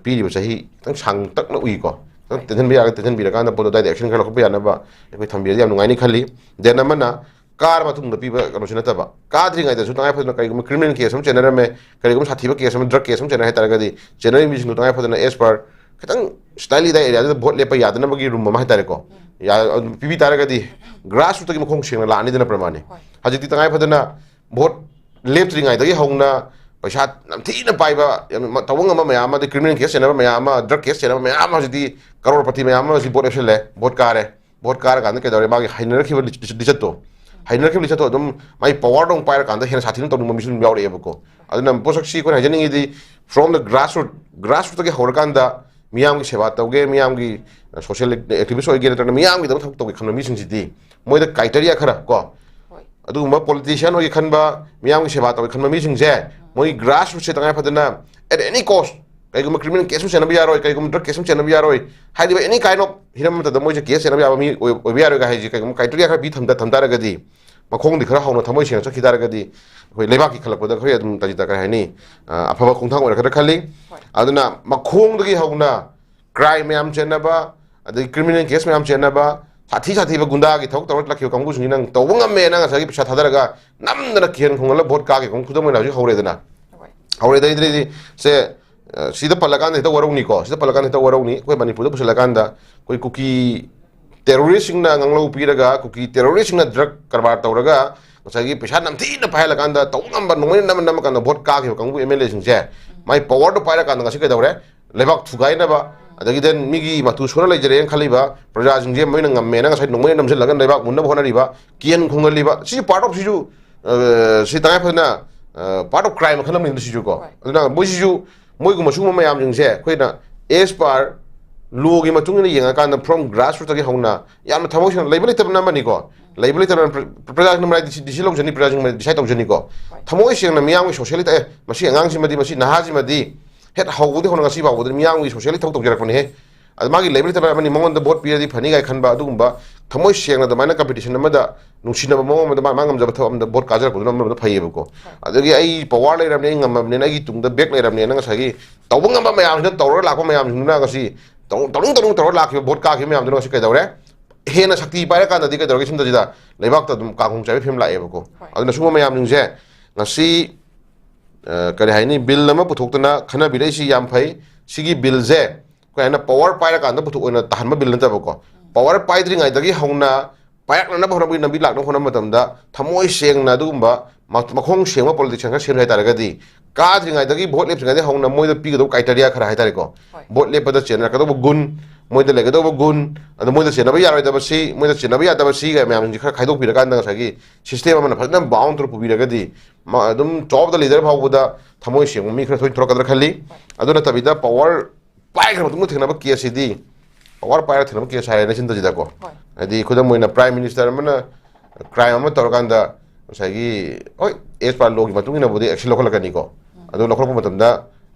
ꯄꯤꯔꯤꯕ ꯆꯍꯤ ꯈꯤꯇꯪ ꯁꯥꯡꯇꯛꯅ ꯎꯏꯀꯣ꯫ ꯈꯤꯇꯪ ꯇꯦꯟꯍꯟꯕ ꯌꯥꯔꯒ ꯇꯦꯟꯍꯟꯕꯤꯔꯀꯥꯟꯗ ꯄꯣꯠꯇꯣ ꯑꯗꯨꯋꯥꯏꯗ action ꯈꯔ ꯂꯧꯈꯠꯄ ꯌꯥꯅꯕ ꯑꯩꯈꯣꯏ ꯊꯝꯕꯤꯔꯗꯤ ꯌꯥꯝ ꯅꯨꯡꯉꯥꯏꯅꯤ ꯈꯜꯂꯤ꯫ Then ꯑꯃꯅ ꯀꯥꯔ ꯃꯇꯨꯡꯗ ꯄꯤꯕ ꯀꯩꯅꯣꯁꯤ ꯅꯠꯇꯕ, ꯀꯥꯗ꯭ꯔꯤꯉꯩꯗꯁꯨ ꯇꯉꯥꯏ ꯐꯗꯅ ꯀꯔꯤꯒꯨꯝꯕ criminal case ꯑꯃ ꯆꯦꯟꯅꯔꯝꯃꯦ, ꯀꯔꯤꯒꯨꯝꯕ ꯁꯥꯊꯤꯕ case ꯑꯃ, drug case ꯑꯃ ꯆꯦꯟꯅꯔꯦ ꯍꯥꯏꯇꯥꯔꯒꯗꯤ, ꯆꯦꯟꯅꯔꯤꯕ ꯃꯤꯁꯤꯡꯗꯨ ꯇꯉꯥꯏ ꯐꯗꯅ as per ꯈꯤꯇꯪ slightly ꯑꯗꯥꯏ area ꯗꯨꯗ vote ꯂꯦꯞꯄ ꯌꯥꯗꯅꯕꯒꯤ room ꯑꯃ ꯍꯥꯏꯇꯥꯔꯦꯀꯣ, ꯌꯥ-, ꯑꯗꯨ ꯄꯤꯕꯤ ꯇꯥꯔꯒꯗꯤ grassroot ꯇꯒꯤ ꯃꯈꯣꯡ ꯁꯦꯡꯅ ꯂꯥꯛꯑꯅꯤꯗꯅ ꯄ꯭ꯔꯃꯥꯅꯤ꯫ ꯍꯣꯏ꯫ ꯍꯧꯖꯤꯛꯇꯤ ꯇꯉꯥꯏ ꯐꯗꯅ vote ꯂꯦꯞꯇ꯭ꯔꯤꯉꯩꯗꯒꯤ ꯍꯧꯅ ꯄꯩꯁꯥ ꯌꯥꯝ ꯊꯤꯅ ꯄꯥꯏꯕ, ꯌꯥꯝ ꯇꯧꯕ ꯉꯝꯕ ꯃꯌꯥꯝ ꯑꯃ, ꯑꯗꯩ criminal case ꯆꯦꯟꯅꯕ ꯃꯌꯥꯝ ꯑꯃ, drug case ꯆꯦꯟꯅꯕ ꯃꯌꯥꯝ ꯑꯃ ꯍꯧꯖꯤꯛꯇꯤ ꯀꯔꯣꯔꯄꯇꯤ ꯃꯌꯥꯝ ꯑꯃ ꯍꯧꯖꯤꯛ vote ꯂꯦꯞꯁꯤꯜꯂꯦ, vote ꯀꯥꯔꯦ꯫ Vote ꯀꯥꯔꯀꯥꯟꯗ ꯀꯩꯗꯧꯔꯦ? ꯃꯥꯒꯤ ꯍꯩꯅꯔꯛꯈꯤꯕ ꯂꯤ-, ꯂꯤꯆꯠꯇꯣ, ꯍꯩꯅꯔꯛꯈꯤꯕ ꯂꯤꯆꯠꯇꯣ ꯑꯗꯨꯝ ꯃꯥꯒꯤ power ꯗꯣ ꯑꯃꯨꯛ ꯄꯥꯏꯔꯀꯥꯟꯗ ꯍꯦꯟꯅ ꯁꯥꯊꯤꯅ ꯇꯧꯅꯤꯡꯕ ꯃꯤꯁꯨ ꯑꯗꯨꯝ ꯌꯥꯎꯔꯛꯑꯦꯕꯀꯣ꯫ ꯑꯗꯨꯅ ꯄꯣꯠꯁꯛꯁꯤ ꯑꯩꯈꯣꯏꯅ ꯍꯥꯏꯖꯅꯤꯡꯉꯤꯗꯤ, from the grassroot, grassroot ꯇꯒꯤ ꯍꯧꯔꯀꯥꯟꯗ ꯃꯤꯌꯥꯝꯒꯤ ꯁꯦꯕꯥ ꯇꯧꯒꯦ, ꯃꯤꯌꯥꯝꯒꯤ, ꯑ, social activist ꯑꯣꯏꯒꯦ, ꯅꯠꯇ꯭ꯔꯒꯅ ꯃꯤꯌꯥꯝꯒꯤꯗꯃꯛ ꯊꯕꯛ ꯇꯧꯒꯦ ꯈꯟꯕ ꯃꯤꯁꯤꯡꯁꯤꯗꯤ, ꯃꯣꯏꯗ criteria ꯈꯔ ꯀꯣ, ꯍꯣꯏ꯫ ꯑꯗꯨꯒꯨꯝꯕ politician ꯑꯣꯏꯒꯦ ꯈꯟꯕ, ꯃꯤꯌꯥꯝꯒꯤ ꯁꯦꯕꯥ ꯇꯧꯒꯦ ꯈꯟꯕ ꯃꯤꯁꯤꯡꯁꯦ, ꯃꯣꯏ grassroot ꯁꯦ ꯇꯉꯥꯏ ꯐꯗꯅ at any cost, ꯀꯩꯒꯨꯝꯕ criminal case ꯑꯃ ꯆꯦꯟꯅꯕ ꯌꯥꯔꯣꯏ, ꯀꯩꯒꯨꯝꯕ drug case ꯑꯃ ꯆꯦꯟꯅꯕ ꯌꯥꯔꯣꯏ, ꯍꯥꯏꯔꯤꯕ any kind of ꯍꯤꯔꯝ ꯑꯃꯠꯇꯗ ꯃꯣꯏꯁꯦ case ꯆꯦꯟꯅꯕ ꯌꯥꯕ ꯃꯤ ꯑꯣꯏ-, ꯑꯣꯏꯕ ꯌꯥꯔꯣꯏꯒ ꯍꯥꯏꯁꯦ ꯀꯩꯒꯨꯝꯕ criteria ꯈꯔ ꯄꯤ ꯊꯝ-, ꯊꯝ ꯇꯥꯔꯒꯗꯤ, ꯃꯈꯣꯡꯗꯤ ꯈꯔ ꯍꯧꯅ ꯊꯃꯣꯏ ꯁꯦꯡꯅ ꯆꯠꯈꯤ ꯇꯥꯔꯒꯗꯤ, ꯑꯩꯈꯣꯏ ꯂꯩꯕꯥꯛꯀꯤ ꯈꯜꯂꯛꯄꯗ ꯑꯩꯈꯣꯏ ꯑꯗꯨꯝ ꯇꯥꯖꯤ ꯇꯥ-, ꯀꯩ ꯍꯥꯏꯅꯤ, ꯑ, ꯑꯐꯕ ꯈꯣꯡꯊꯥꯡ ꯑꯣꯏꯔꯛꯀꯗ꯭ꯔꯥ ꯈꯜꯂꯤ꯫ ꯍꯣꯏ꯫ ꯑꯗꯨꯅ ꯃꯈꯣꯡꯗꯒꯤ ꯍꯧꯅ crime ꯃꯌꯥꯝ ꯆꯦꯟꯅꯕ, ꯑꯗꯒꯤ criminal case ꯃꯌꯥꯝ ꯆꯦꯟꯅꯕ, ꯁꯥꯊꯤ ꯁꯥꯊꯤꯕ ꯒꯨꯟꯗꯥꯒꯤ ꯊꯕꯛ ꯇꯧꯔꯛꯂꯛꯈꯤꯕ ꯀꯥꯡꯕꯨꯁꯤꯡꯁꯤ ꯅꯪ ꯇꯧꯕ ꯉꯝꯃꯦꯅ ꯉꯁꯥꯏꯒꯤ ꯄꯩꯁꯥ ꯊꯥꯗꯔꯒ ꯅꯝꯗꯅ ꯀꯤꯍꯟ ꯈꯣꯡꯍꯜꯂ vote ꯀꯥꯈꯤꯕ ꯀꯥꯡꯕꯨ ꯈꯨꯗꯝ ꯑꯣꯏꯅ ꯍꯧꯖꯤꯛ ꯍꯧꯔꯦꯗꯅ꯫ ꯍꯣꯏ꯫ ꯍꯧꯔꯦꯗꯅ, ꯁꯦ, ꯑ, ꯁꯤꯗ ꯄꯜꯂꯀꯥꯟꯗ ꯍꯦꯛꯇ ꯋꯥꯔꯧꯅꯤꯀꯣ, ꯁꯤꯗ ꯄꯜꯂꯀꯥꯟꯗ ꯍꯦꯛꯇ ꯋꯥꯔꯧꯅꯤ꯫ ꯑꯩꯈꯣꯏ ꯃꯅꯤꯄꯨꯔꯗ ꯄꯨꯁꯤꯜꯂꯀꯥꯟꯗ ꯑꯩꯈꯣꯏ ꯀꯨꯀꯤ terrorist ꯁꯤꯡꯅ ꯉꯥꯡꯂꯧ ꯄꯤꯔꯒ, ꯀꯨꯀꯤ terrorist ꯁꯤꯡꯅ drug ꯀꯔꯕꯥꯔ ꯇꯧꯔꯒ ꯉꯁꯥꯏꯒꯤ ꯄꯩꯁꯥ ꯅꯝꯊꯤꯅ ꯄꯥꯏꯍꯜꯂꯀꯥꯟꯗ ꯇꯧꯕ ꯉꯝꯕ ꯅꯣꯡꯃꯩꯅ ꯅꯝꯃ ꯅꯝꯃꯀꯥꯟꯗ vote ꯀꯥꯈꯤꯕ ꯀꯥꯡꯕꯨ M L A ꯁꯤꯡꯁꯦ, ꯃꯥꯏ power ꯗꯣ ꯄꯥꯏꯔꯀꯥꯟꯗ ꯉꯁꯤ ꯀꯩꯗꯧꯔꯦ? ꯂꯩꯕꯥꯛ ꯊꯨꯒꯥꯏꯅꯕ, ꯑꯗꯒꯤ then ꯃꯤꯒꯤ ꯃꯇꯨ ꯁꯣꯟꯅ ꯂꯩꯖꯔꯦꯅ ꯈꯜꯂꯤꯕ ꯄ꯭ꯔꯖꯥꯁꯤꯡꯁꯦ ꯃꯣꯏꯅ ꯉꯝꯃꯦꯅ ꯉꯁꯥꯏ ꯅꯣꯡꯃꯩ ꯅꯝꯁꯤꯜꯂꯒ ꯂꯩꯕꯥꯛ ꯃꯨꯟꯅꯕ ꯍꯣꯠꯅꯔꯤꯕ, ꯀꯤꯍꯟ ꯈꯣꯡꯍꯜꯂꯤꯕ, ꯁꯤꯁꯨ part of, ꯁꯤꯁꯨ, ꯑ, ꯁꯤ ꯇꯉꯥꯏ ꯐꯗꯅ, ꯑ, part of crime ꯃꯈꯜ ꯑꯃꯅꯤ ꯁꯤꯁꯨꯀꯣ꯫ ꯍꯣꯏ꯫ ꯑꯗꯨꯅ ꯃꯣꯏꯁꯤꯁꯨ, ꯃꯣꯏꯒꯨꯝꯕ ꯁꯤꯒꯨꯝꯕ ꯃꯌꯥꯝꯁꯤꯡꯁꯦ ꯑꯩꯈꯣꯏꯅ as per law ꯒꯤ ꯃꯇꯨꯡ ꯏꯟꯅ ꯌꯦꯡꯉꯀꯥꯟꯗ from grassroot ꯇꯒꯤ ꯍꯧꯅ ꯌꯥꯝꯅ ꯊꯃꯣꯏ ꯁꯦꯡꯅ, ꯂꯩꯕ ꯂꯩꯇꯕꯅ ꯑꯃꯅꯤꯀꯣ, ꯂꯩꯕ ꯂꯩꯇꯕꯅ ꯄ꯭ꯔ-, ꯄ꯭ꯔꯖꯥꯁꯤꯡꯅ ꯃꯔꯥꯏ ꯗꯤꯁꯤ-, ꯗꯤꯁꯤ ꯂꯧꯖꯅꯤ, ꯄ꯭ꯔꯖꯥꯁꯤꯡꯅ ꯃꯔꯥꯏ decide ꯇꯧꯖꯅꯤꯀꯣ꯫ ꯍꯣꯏ꯫ ꯊꯃꯣꯏ ꯁꯦꯡꯅ ꯃꯤꯌꯥꯝꯒꯤ socially ꯇ-, ꯑꯦ, ꯃꯁꯤ ꯑꯉꯥꯡꯁꯤꯃꯗꯤ, ꯃꯁꯤ ꯅꯍꯥꯁꯤꯃꯗꯤ ꯍꯦꯛ ꯍꯧꯕꯗꯒꯤ ꯍꯧꯅ ꯉꯁꯤ ꯐꯥꯎꯕꯗ ꯃꯤꯌꯥꯝꯒꯤ socially ꯊꯕꯛ ꯇꯧꯖꯔꯛꯄꯅꯦꯍꯦ꯫ ꯑꯗ ꯃꯥꯒꯤ ꯂꯩꯕ ꯂꯩꯇꯕ ꯑꯃꯅꯤ, ꯃꯉꯣꯟꯗ vote ꯄꯤꯔꯗꯤ ꯐꯅꯤ ꯀꯥꯏ ꯈꯟꯕ, ꯑꯗꯨꯒꯨꯝꯕ ꯊꯃꯣꯏ ꯁꯦꯡꯅ ꯑꯗꯨꯃꯥꯏꯅ competition ꯑꯃꯗ ꯅꯨꯡꯁꯤꯅꯕ ꯃꯑꯣꯡ ꯑꯃꯗ ꯃꯥ, ꯃꯥ ꯉꯝꯖꯕ ꯊꯕꯛ ꯑꯃꯗ vote ꯀꯥꯖꯔꯛꯄꯗꯨꯅ ꯑꯃꯔꯣꯝꯗ ꯐꯩꯌꯦꯕꯀꯣ꯫ ꯑꯗꯒꯤ ꯑꯩ power ꯂꯩꯔꯕꯅꯤ, ꯑꯩ ꯉꯝꯃꯕꯅꯤꯅ, ꯑꯩꯒꯤ ꯇꯨꯡꯗ back ꯂꯩꯔꯕꯅꯦꯅ ꯉꯁꯥꯏꯒꯤ ꯇꯧꯕ ꯉꯝꯕ ꯃꯌꯥꯝꯁꯤꯅ ꯇꯧꯔꯒ ꯂꯥꯛꯄ ꯃꯌꯥꯝꯁꯤꯡꯗꯨꯅ ꯉꯁꯤ ꯇꯧ-, ꯇꯧꯅꯤꯡ ꯇꯧꯅꯤꯡ ꯇꯧꯔꯒ ꯂꯥꯛꯈꯤꯕ, vote ꯀꯥꯈꯤꯕ ꯃꯌꯥꯝꯗꯨꯅ ꯉꯁꯤ ꯀꯩꯗꯧꯔꯦ? ꯍꯦꯟꯅ ꯁꯛꯇꯤ ꯄꯥꯏꯔꯀꯥꯟꯗꯗꯤ ꯀꯩꯗꯧꯔꯒꯦ ꯁꯤꯝꯇꯁꯤꯗ ꯂꯩꯕꯥꯛꯇ ꯑꯗꯨꯝ ꯀꯥꯡꯈꯣꯡ ꯆꯥꯏꯕ ꯐꯤꯕꯝ ꯂꯥꯛꯑꯦꯕꯀꯣ꯫ ꯍꯣꯏ꯫ ꯑꯗꯨꯅ ꯁꯤꯒꯨꯝꯕ ꯃꯌꯥꯝꯁꯤꯡꯁꯦ ꯉꯁꯤ ꯑ, ꯀꯔꯤ ꯍꯥꯏꯅꯤ, ꯕꯤꯜ ꯑꯃ ꯄꯨꯊꯣꯛꯇꯅ ꯈꯟꯅꯕꯤꯔꯛꯏꯁꯤ ꯌꯥꯝ ꯐꯩ꯫ ꯁꯤꯒꯤ ꯕꯤꯜꯁꯦ ꯑꯩꯈꯣꯏ ꯍꯥꯏꯅ ꯄꯋꯥꯔ ꯄꯥꯏꯔꯀꯥꯟꯗ ꯄꯨꯊꯣꯛ ꯑꯣꯏꯅ ꯇꯥꯍꯟꯕ ꯕꯤꯜ ꯅꯠꯇꯕꯀꯣ, ꯄꯋꯥꯔ ꯄꯥꯏꯗ꯭ꯔꯤꯉꯩꯗꯒꯤ ꯍꯧꯅ ꯄꯥꯏꯔꯛꯅꯅꯕ ꯍꯣꯠꯅꯕꯒꯤ ꯂꯝꯕꯤ ꯂꯥꯛꯅꯕ ꯍꯣꯠꯅꯕ ꯃꯇꯝꯗ ꯊꯃꯣꯏ ꯁꯦꯡꯅ ꯑꯗꯨꯒꯨꯝꯕ ꯃ-, ꯃꯈꯣꯡ ꯁꯦꯡꯕ ꯄꯣꯂꯤꯇꯤꯛꯁꯤꯌꯥꯟ ꯈꯔ ꯁꯦꯝꯁꯦ ꯍꯥꯏꯇꯥꯔꯒꯗꯤ, ꯀꯥꯗ꯭ꯔꯤꯉꯩꯗꯒꯤ ꯚꯣꯠ ꯂꯦꯞꯇ꯭ꯔꯤꯉꯩꯗꯒꯤ ꯍꯧꯅ ꯃꯣꯏꯗ ꯄꯤꯒꯗꯧꯕ ꯀ꯭ꯔꯥꯏꯇꯦꯔꯤꯌꯥ ꯈꯔ ꯍꯥꯏꯇꯥꯔꯦꯀꯣ, ꯍꯣꯏ꯫ ꯚꯣꯠ ꯂꯦꯞꯄꯗ ꯆꯦꯟꯅꯔꯛꯀꯗꯧꯕ ꯒꯨꯟ, ꯃꯣꯏꯗ ꯂꯩꯒꯗꯧꯕ ꯒꯨꯟ, ꯑꯗ ꯃꯣꯏꯗ ꯆꯦꯟꯅꯕ ꯌꯥꯔꯣꯏꯗꯕꯁꯤ, ꯃꯣꯏꯗ ꯆꯦꯟꯅꯕ ꯌꯥꯗꯕꯁꯤꯒ ꯃꯌꯥꯝꯁꯤꯡꯁꯦ ꯈꯔ ꯈꯥꯏꯗꯣꯛꯄꯤꯔꯀꯥꯟꯗ ꯉꯁꯥꯏꯒꯤ ꯁꯤꯁꯇꯦꯝ ꯑꯃꯅ ꯐꯖꯅ ꯕꯥꯎꯟ ꯇꯧꯔ ꯄꯨꯕꯤꯔꯒꯗꯤ, ꯃ-, ꯑꯗꯨꯝ ꯇꯣꯞ ꯑꯣꯐ ꯗ ꯂꯤꯗꯔ ꯐꯥꯎꯕꯗ ꯊꯃꯣꯏ ꯁꯦꯡꯕ ꯃꯤ ꯈꯔ ꯊꯣꯏꯅ ꯊꯣꯛꯂꯛꯀꯗ꯭ꯔꯥ ꯈꯜꯂꯤ꯫ ꯑꯗꯨ ꯅꯠꯇꯕꯤꯗ ꯄꯋꯥꯔ ꯄꯥꯏꯈ꯭ꯔ ꯃꯇꯨꯡꯗ ꯊꯦꯡꯅꯕ ꯀꯦꯁꯁꯤꯗꯤ, ꯄꯋꯥꯔ ꯄꯥꯏꯔꯒ ꯊꯦꯡꯅꯕ ꯀꯦꯁ ꯍꯥꯏꯔꯦꯅꯦ ꯁꯤꯟꯇꯁꯤꯗꯀꯣ꯫ ꯍꯣꯏ꯫ ꯍꯥꯏꯗꯤ ꯈꯨꯗꯝ ꯑꯣꯏꯅ ꯄ꯭ꯔꯥꯏꯝ ꯃꯤꯅꯤꯁꯇꯔ ꯑꯃꯅ ꯀ꯭ꯔꯥꯏꯝ ꯑꯃ ꯇꯧꯔꯀꯥꯟꯗ ꯉꯁꯥꯏꯒꯤ, ꯍꯣꯏ, ꯑꯦꯁ ꯄꯥꯔ ꯂꯣꯒꯤ ꯃꯇꯨꯡ ꯏꯟꯅꯕꯨꯗꯤ ꯑꯦꯛꯁꯟ ꯂꯧꯈꯠꯂꯛꯀꯅꯤꯀꯣ꯫ ꯑꯗꯨ ꯂꯧꯈꯠꯂꯛꯄ ꯃꯇꯝꯗ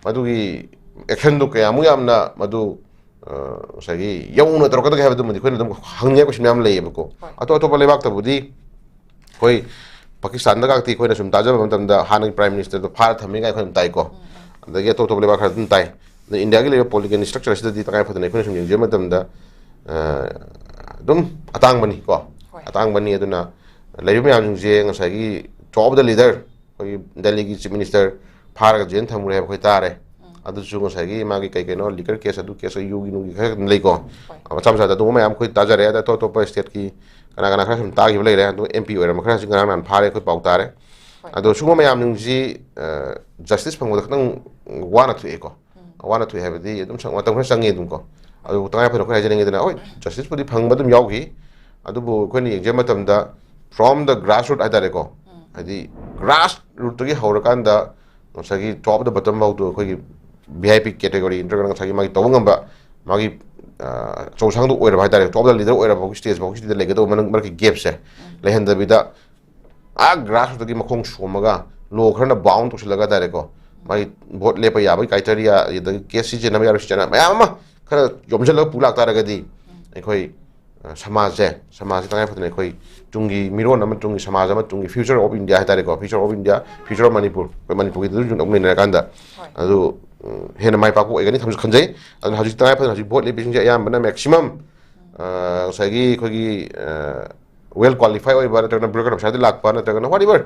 ꯃꯗꯨꯒꯤ ꯑꯦꯛꯁꯟꯗꯨ ꯀꯌꯥꯃꯨꯛ ꯌꯥꯝꯅ ꯃꯗꯨ, ꯑ, ꯉꯁꯥꯏꯒꯤ ꯌꯧꯅ ꯇꯧꯔꯛꯀꯗꯒꯦ ꯍꯥꯏꯕꯗꯨꯃꯗꯤ ꯑꯩꯈꯣꯏꯅ ꯑꯗꯨꯝ ꯍꯪꯅꯤꯡꯉꯥꯏ ꯀꯣꯏꯁꯟ ꯃꯌꯥꯝ ꯂꯩꯌꯦꯕꯀꯣ꯫ ꯍꯣꯏ꯫ ꯑꯇꯣꯞ ꯑꯇꯣꯞꯄ ꯂꯩꯕꯥꯛꯇꯕꯨꯗꯤ ꯑꯩꯈꯣꯏ ꯄꯥꯀꯤꯁꯇꯥꯟꯗ ꯈꯛꯇꯤ ꯑꯩꯈꯣꯏꯅ ꯁꯨꯝ ꯇꯥꯖꯕ ꯃꯇꯝꯗ ꯍꯥꯟꯅꯒꯤ ꯄ꯭ꯔꯥꯏꯝ ꯃꯤꯅꯤꯁꯇꯔꯗꯣ ꯐꯥꯔ ꯊꯝꯃꯤ ꯀꯥꯏꯅ ꯑꯩꯈꯣꯏ ꯑꯗꯨꯝ ꯇꯥꯏꯀꯣ꯫ ꯑꯗꯒꯤ ꯑꯇꯣꯞ ꯑꯇꯣꯞꯄ ꯂꯩꯕꯥꯛ ꯈꯔ ꯑꯗꯨꯝ ꯇꯥꯏ꯫ ꯑꯗ ꯏꯟꯗꯤꯌꯥꯒꯤ ꯂꯩꯔꯤꯕ ꯄꯣꯂꯤꯇꯤꯀꯦꯜ ꯏꯁꯇ꯭ꯔꯛꯆꯔ ꯑꯁꯤꯗꯗꯤ ꯇꯉꯥꯏ ꯐꯗꯅ ꯑꯩꯈꯣꯏꯅ ꯁꯨꯝ ꯌꯦꯡꯖꯕ ꯃꯇꯝꯗ, ꯑ, ꯑꯗꯨꯝ ꯑꯇꯥꯡꯕꯅꯤ ꯀꯣ꯫ ꯍꯣꯏ꯫ ꯑꯇꯥꯡꯕꯅꯤ꯫ ꯑꯗꯨꯅ ꯂꯩꯔꯤꯕ ꯃꯌꯥꯝꯁꯤꯡꯁꯦ ꯉꯁꯥꯏꯒꯤ ꯇꯣꯞ ꯑꯣꯐ ꯗ ꯂꯤꯗꯔ, ꯑꯩꯈꯣꯏꯒꯤ ꯗꯦꯜꯂꯤꯒꯤ ꯆꯤꯐ ꯃꯤꯅꯤꯁꯇꯔ ꯐꯥꯔꯒ ꯖꯦꯜ ꯊꯝꯃꯨꯔꯦ ꯍꯥꯏꯕ ꯑꯩꯈꯣꯏ ꯇꯥꯔꯦ꯫ ꯑꯗꯨꯁꯨ ꯉꯁꯥꯏꯒꯤ ꯃꯥꯒꯤ ꯀꯩ ꯀꯩꯅꯣ ꯂꯤꯀꯔ ꯀꯦꯁ, ꯑꯗꯨ ꯀꯦꯁ, ꯌꯨꯒꯤ ꯅꯨꯡꯒꯤ ꯈꯔ ꯑꯗꯨꯝ ꯂꯩꯀꯣ꯫ ꯍꯣꯏ꯫ ꯃꯆꯥ ꯃꯆꯥꯗ ꯑꯗꯨꯒꯨꯝꯕ ꯃꯌꯥꯝ ꯑꯩꯈꯣꯏ ꯇꯥꯖꯔꯦ꯫ ꯑꯗ ꯑꯇꯣꯞ ꯑꯇꯣꯞꯄ ꯁ꯭ꯇꯦꯠꯀꯤ ꯀꯅꯥ ꯀꯅꯥ ꯈꯔ ꯁꯨꯝ ꯇꯥꯈꯤꯕ ꯂꯩꯔꯦ꯫ ꯑꯗꯨ ꯑꯦꯝ ꯄꯤ ꯑꯣꯏꯔꯝꯕ ꯈꯔꯁꯨ ꯉꯔꯥꯡ ꯅꯍꯥꯟ ꯐꯥꯔꯦ, ꯑꯩꯈꯣꯏ ꯄꯥꯎ ꯇꯥꯔꯦ꯫ ꯍꯣꯏ꯫ ꯑꯗꯣ ꯁꯤꯒꯨꯝꯕ ꯃꯌꯥꯝꯁꯤꯡꯁꯤ, ꯑ, ꯖꯁꯇꯤꯁ ꯐꯪꯕꯗ ꯈꯤꯇꯪ ꯋꯥꯅ ꯊꯣꯛꯑꯦꯀꯣ꯫ ꯋꯥꯅ ꯊꯣꯛꯑꯦ ꯍꯥꯏꯕꯗꯤ ꯑꯗꯨꯝ ꯁꯪ-, ꯃꯇꯝ ꯈꯔ ꯆꯪꯉꯦ ꯑꯗꯨꯝꯀꯣ꯫ ꯑꯗꯨꯕꯨ ꯇꯉꯥꯏ ꯐꯗꯅ ꯑꯩꯈꯣꯏ ꯍꯥꯏꯖꯅꯤꯡꯉꯤꯗꯅ, ꯍꯣꯏ, ꯖꯁꯇꯤꯁꯄꯨꯗꯤ ꯐꯪꯕ ꯑꯗꯨꯝ ꯌꯥꯎꯈꯤ꯫ ꯑꯗꯨꯕꯨ ꯑꯩꯈꯣꯏꯅ ꯌꯦꯡꯖꯕ ꯃꯇꯝꯗ from the grassroot ꯍꯥꯏꯇꯥꯔꯦꯀꯣ, ꯍꯥꯏꯗꯤ ꯒ꯭ꯔꯥꯁ ꯔꯨꯠꯇꯒꯤ ꯍꯧꯔꯀꯥꯟꯗ ꯉꯁꯥꯏꯒꯤ ꯇꯣꯞ ꯑꯣꯐ ꯗ ꯕꯇꯝ ꯐꯥꯎꯗꯣ ꯑꯩꯈꯣꯏꯒꯤ ꯚꯤ ꯑꯥꯏ ꯄꯤ ꯀꯦꯇꯦꯒꯣꯔꯤ ꯅꯠꯇ꯭ꯔꯒꯅ ꯉꯁꯥꯏꯒꯤ ꯃꯥꯒꯤ ꯇꯧꯕ ꯉꯝꯕ, ꯃꯥꯒꯤ, ꯑ, ꯑꯆꯧ ꯑꯁꯥꯡꯗꯣ ꯑꯣꯏꯔꯕ ꯍꯥꯏꯇꯥꯔꯦ, ꯇꯣꯞ ꯑꯣꯐ ꯗ ꯂꯤꯗꯔ ꯑꯣꯏꯔꯕ ꯐꯥꯎꯒꯤ ꯁ꯭ꯇꯦꯖ ꯐꯥꯎꯒꯤ ꯁꯤꯗ ꯂꯩꯒꯗꯧꯕ ꯃꯅꯨꯡ ꯃꯔꯛꯀꯤ ꯒꯦꯞꯁꯦ ꯂꯩꯍꯟꯗꯕꯤꯗ, ꯑꯥ ꯒ꯭ꯔꯥꯁ ꯔꯨꯠꯇꯒꯤ ꯃꯈꯣꯡ ꯁꯣꯝꯃꯒ ꯂꯣ ꯈꯔꯅ ꯕꯥꯎꯟ ꯇꯧꯁꯤꯜꯂꯒ ꯍꯥꯏꯇꯥꯔꯦꯀꯣ, ꯃꯥꯒꯤ ꯚꯣꯠ ꯂꯦꯞꯄ ꯌꯥꯕꯒꯤ ꯀ꯭ꯔꯥꯏꯇꯦꯔꯤꯌꯥ, ꯑꯗꯒꯤ ꯀꯦꯁ ꯁꯤꯖꯤꯟꯅꯕ ꯌꯥꯔꯣꯏ ꯁꯤꯖꯤꯟꯅꯕ ꯃꯌꯥꯝ ꯑꯃ ꯈꯔ ꯌꯣꯝꯁꯤꯜꯂꯒ ꯄꯨ ꯂꯥꯛꯇꯥꯔꯒꯗꯤ, ꯑꯩꯈꯣꯏ, ꯑ, ꯁꯃꯥꯖꯁꯦ, ꯁꯃꯥꯖꯁꯦ ꯇꯉꯥꯏ ꯐꯗꯅ ꯑꯩꯈꯣꯏ ꯇꯨꯡꯒꯤ ꯃꯤꯔꯣꯟ ꯑꯃ, ꯇꯨꯡꯒꯤ ꯁꯃꯥꯖ ꯑꯃ, ꯇꯨꯡꯒꯤ future of India ꯍꯥꯏꯇꯥꯔꯦꯀꯣ, future of India, future of Manipur, ꯑꯩꯈꯣꯏ ꯃꯅꯤꯄꯨꯔꯒꯤꯗꯨꯁꯨ ꯑꯗꯨꯝ ꯂꯩꯅꯔꯀꯥꯟꯗ, ꯍꯣꯏ꯫ ꯑꯗꯨ, ꯎꯝ, ꯍꯦꯟꯅ ꯃꯥꯏ ꯄꯥꯛꯄ ꯑꯣꯏꯒꯅꯤ ꯈꯟꯁꯨ ꯈꯟꯖꯩ꯫ ꯑꯗꯨꯅ ꯍꯧꯖꯤꯛ ꯇꯉꯥꯏ ꯐꯗꯅ ꯍꯧꯖꯤꯛ ꯚꯣꯠ ꯂꯦꯞꯄꯤꯁꯤꯡꯁꯦ ꯑꯌꯥꯝꯕꯅ maximum, ꯑ, ꯉꯁꯥꯏꯒꯤ ꯑꯩꯈꯣꯏꯒꯤ, ꯑ, well qualify ꯑꯣꯏꯕ, ꯅꯠꯇ꯭ꯔꯒꯅ bureaucrat ꯃꯁꯥꯗꯒꯤ ꯂꯥꯛꯄ, ꯅꯠꯇ꯭ꯔꯒꯅ whatever,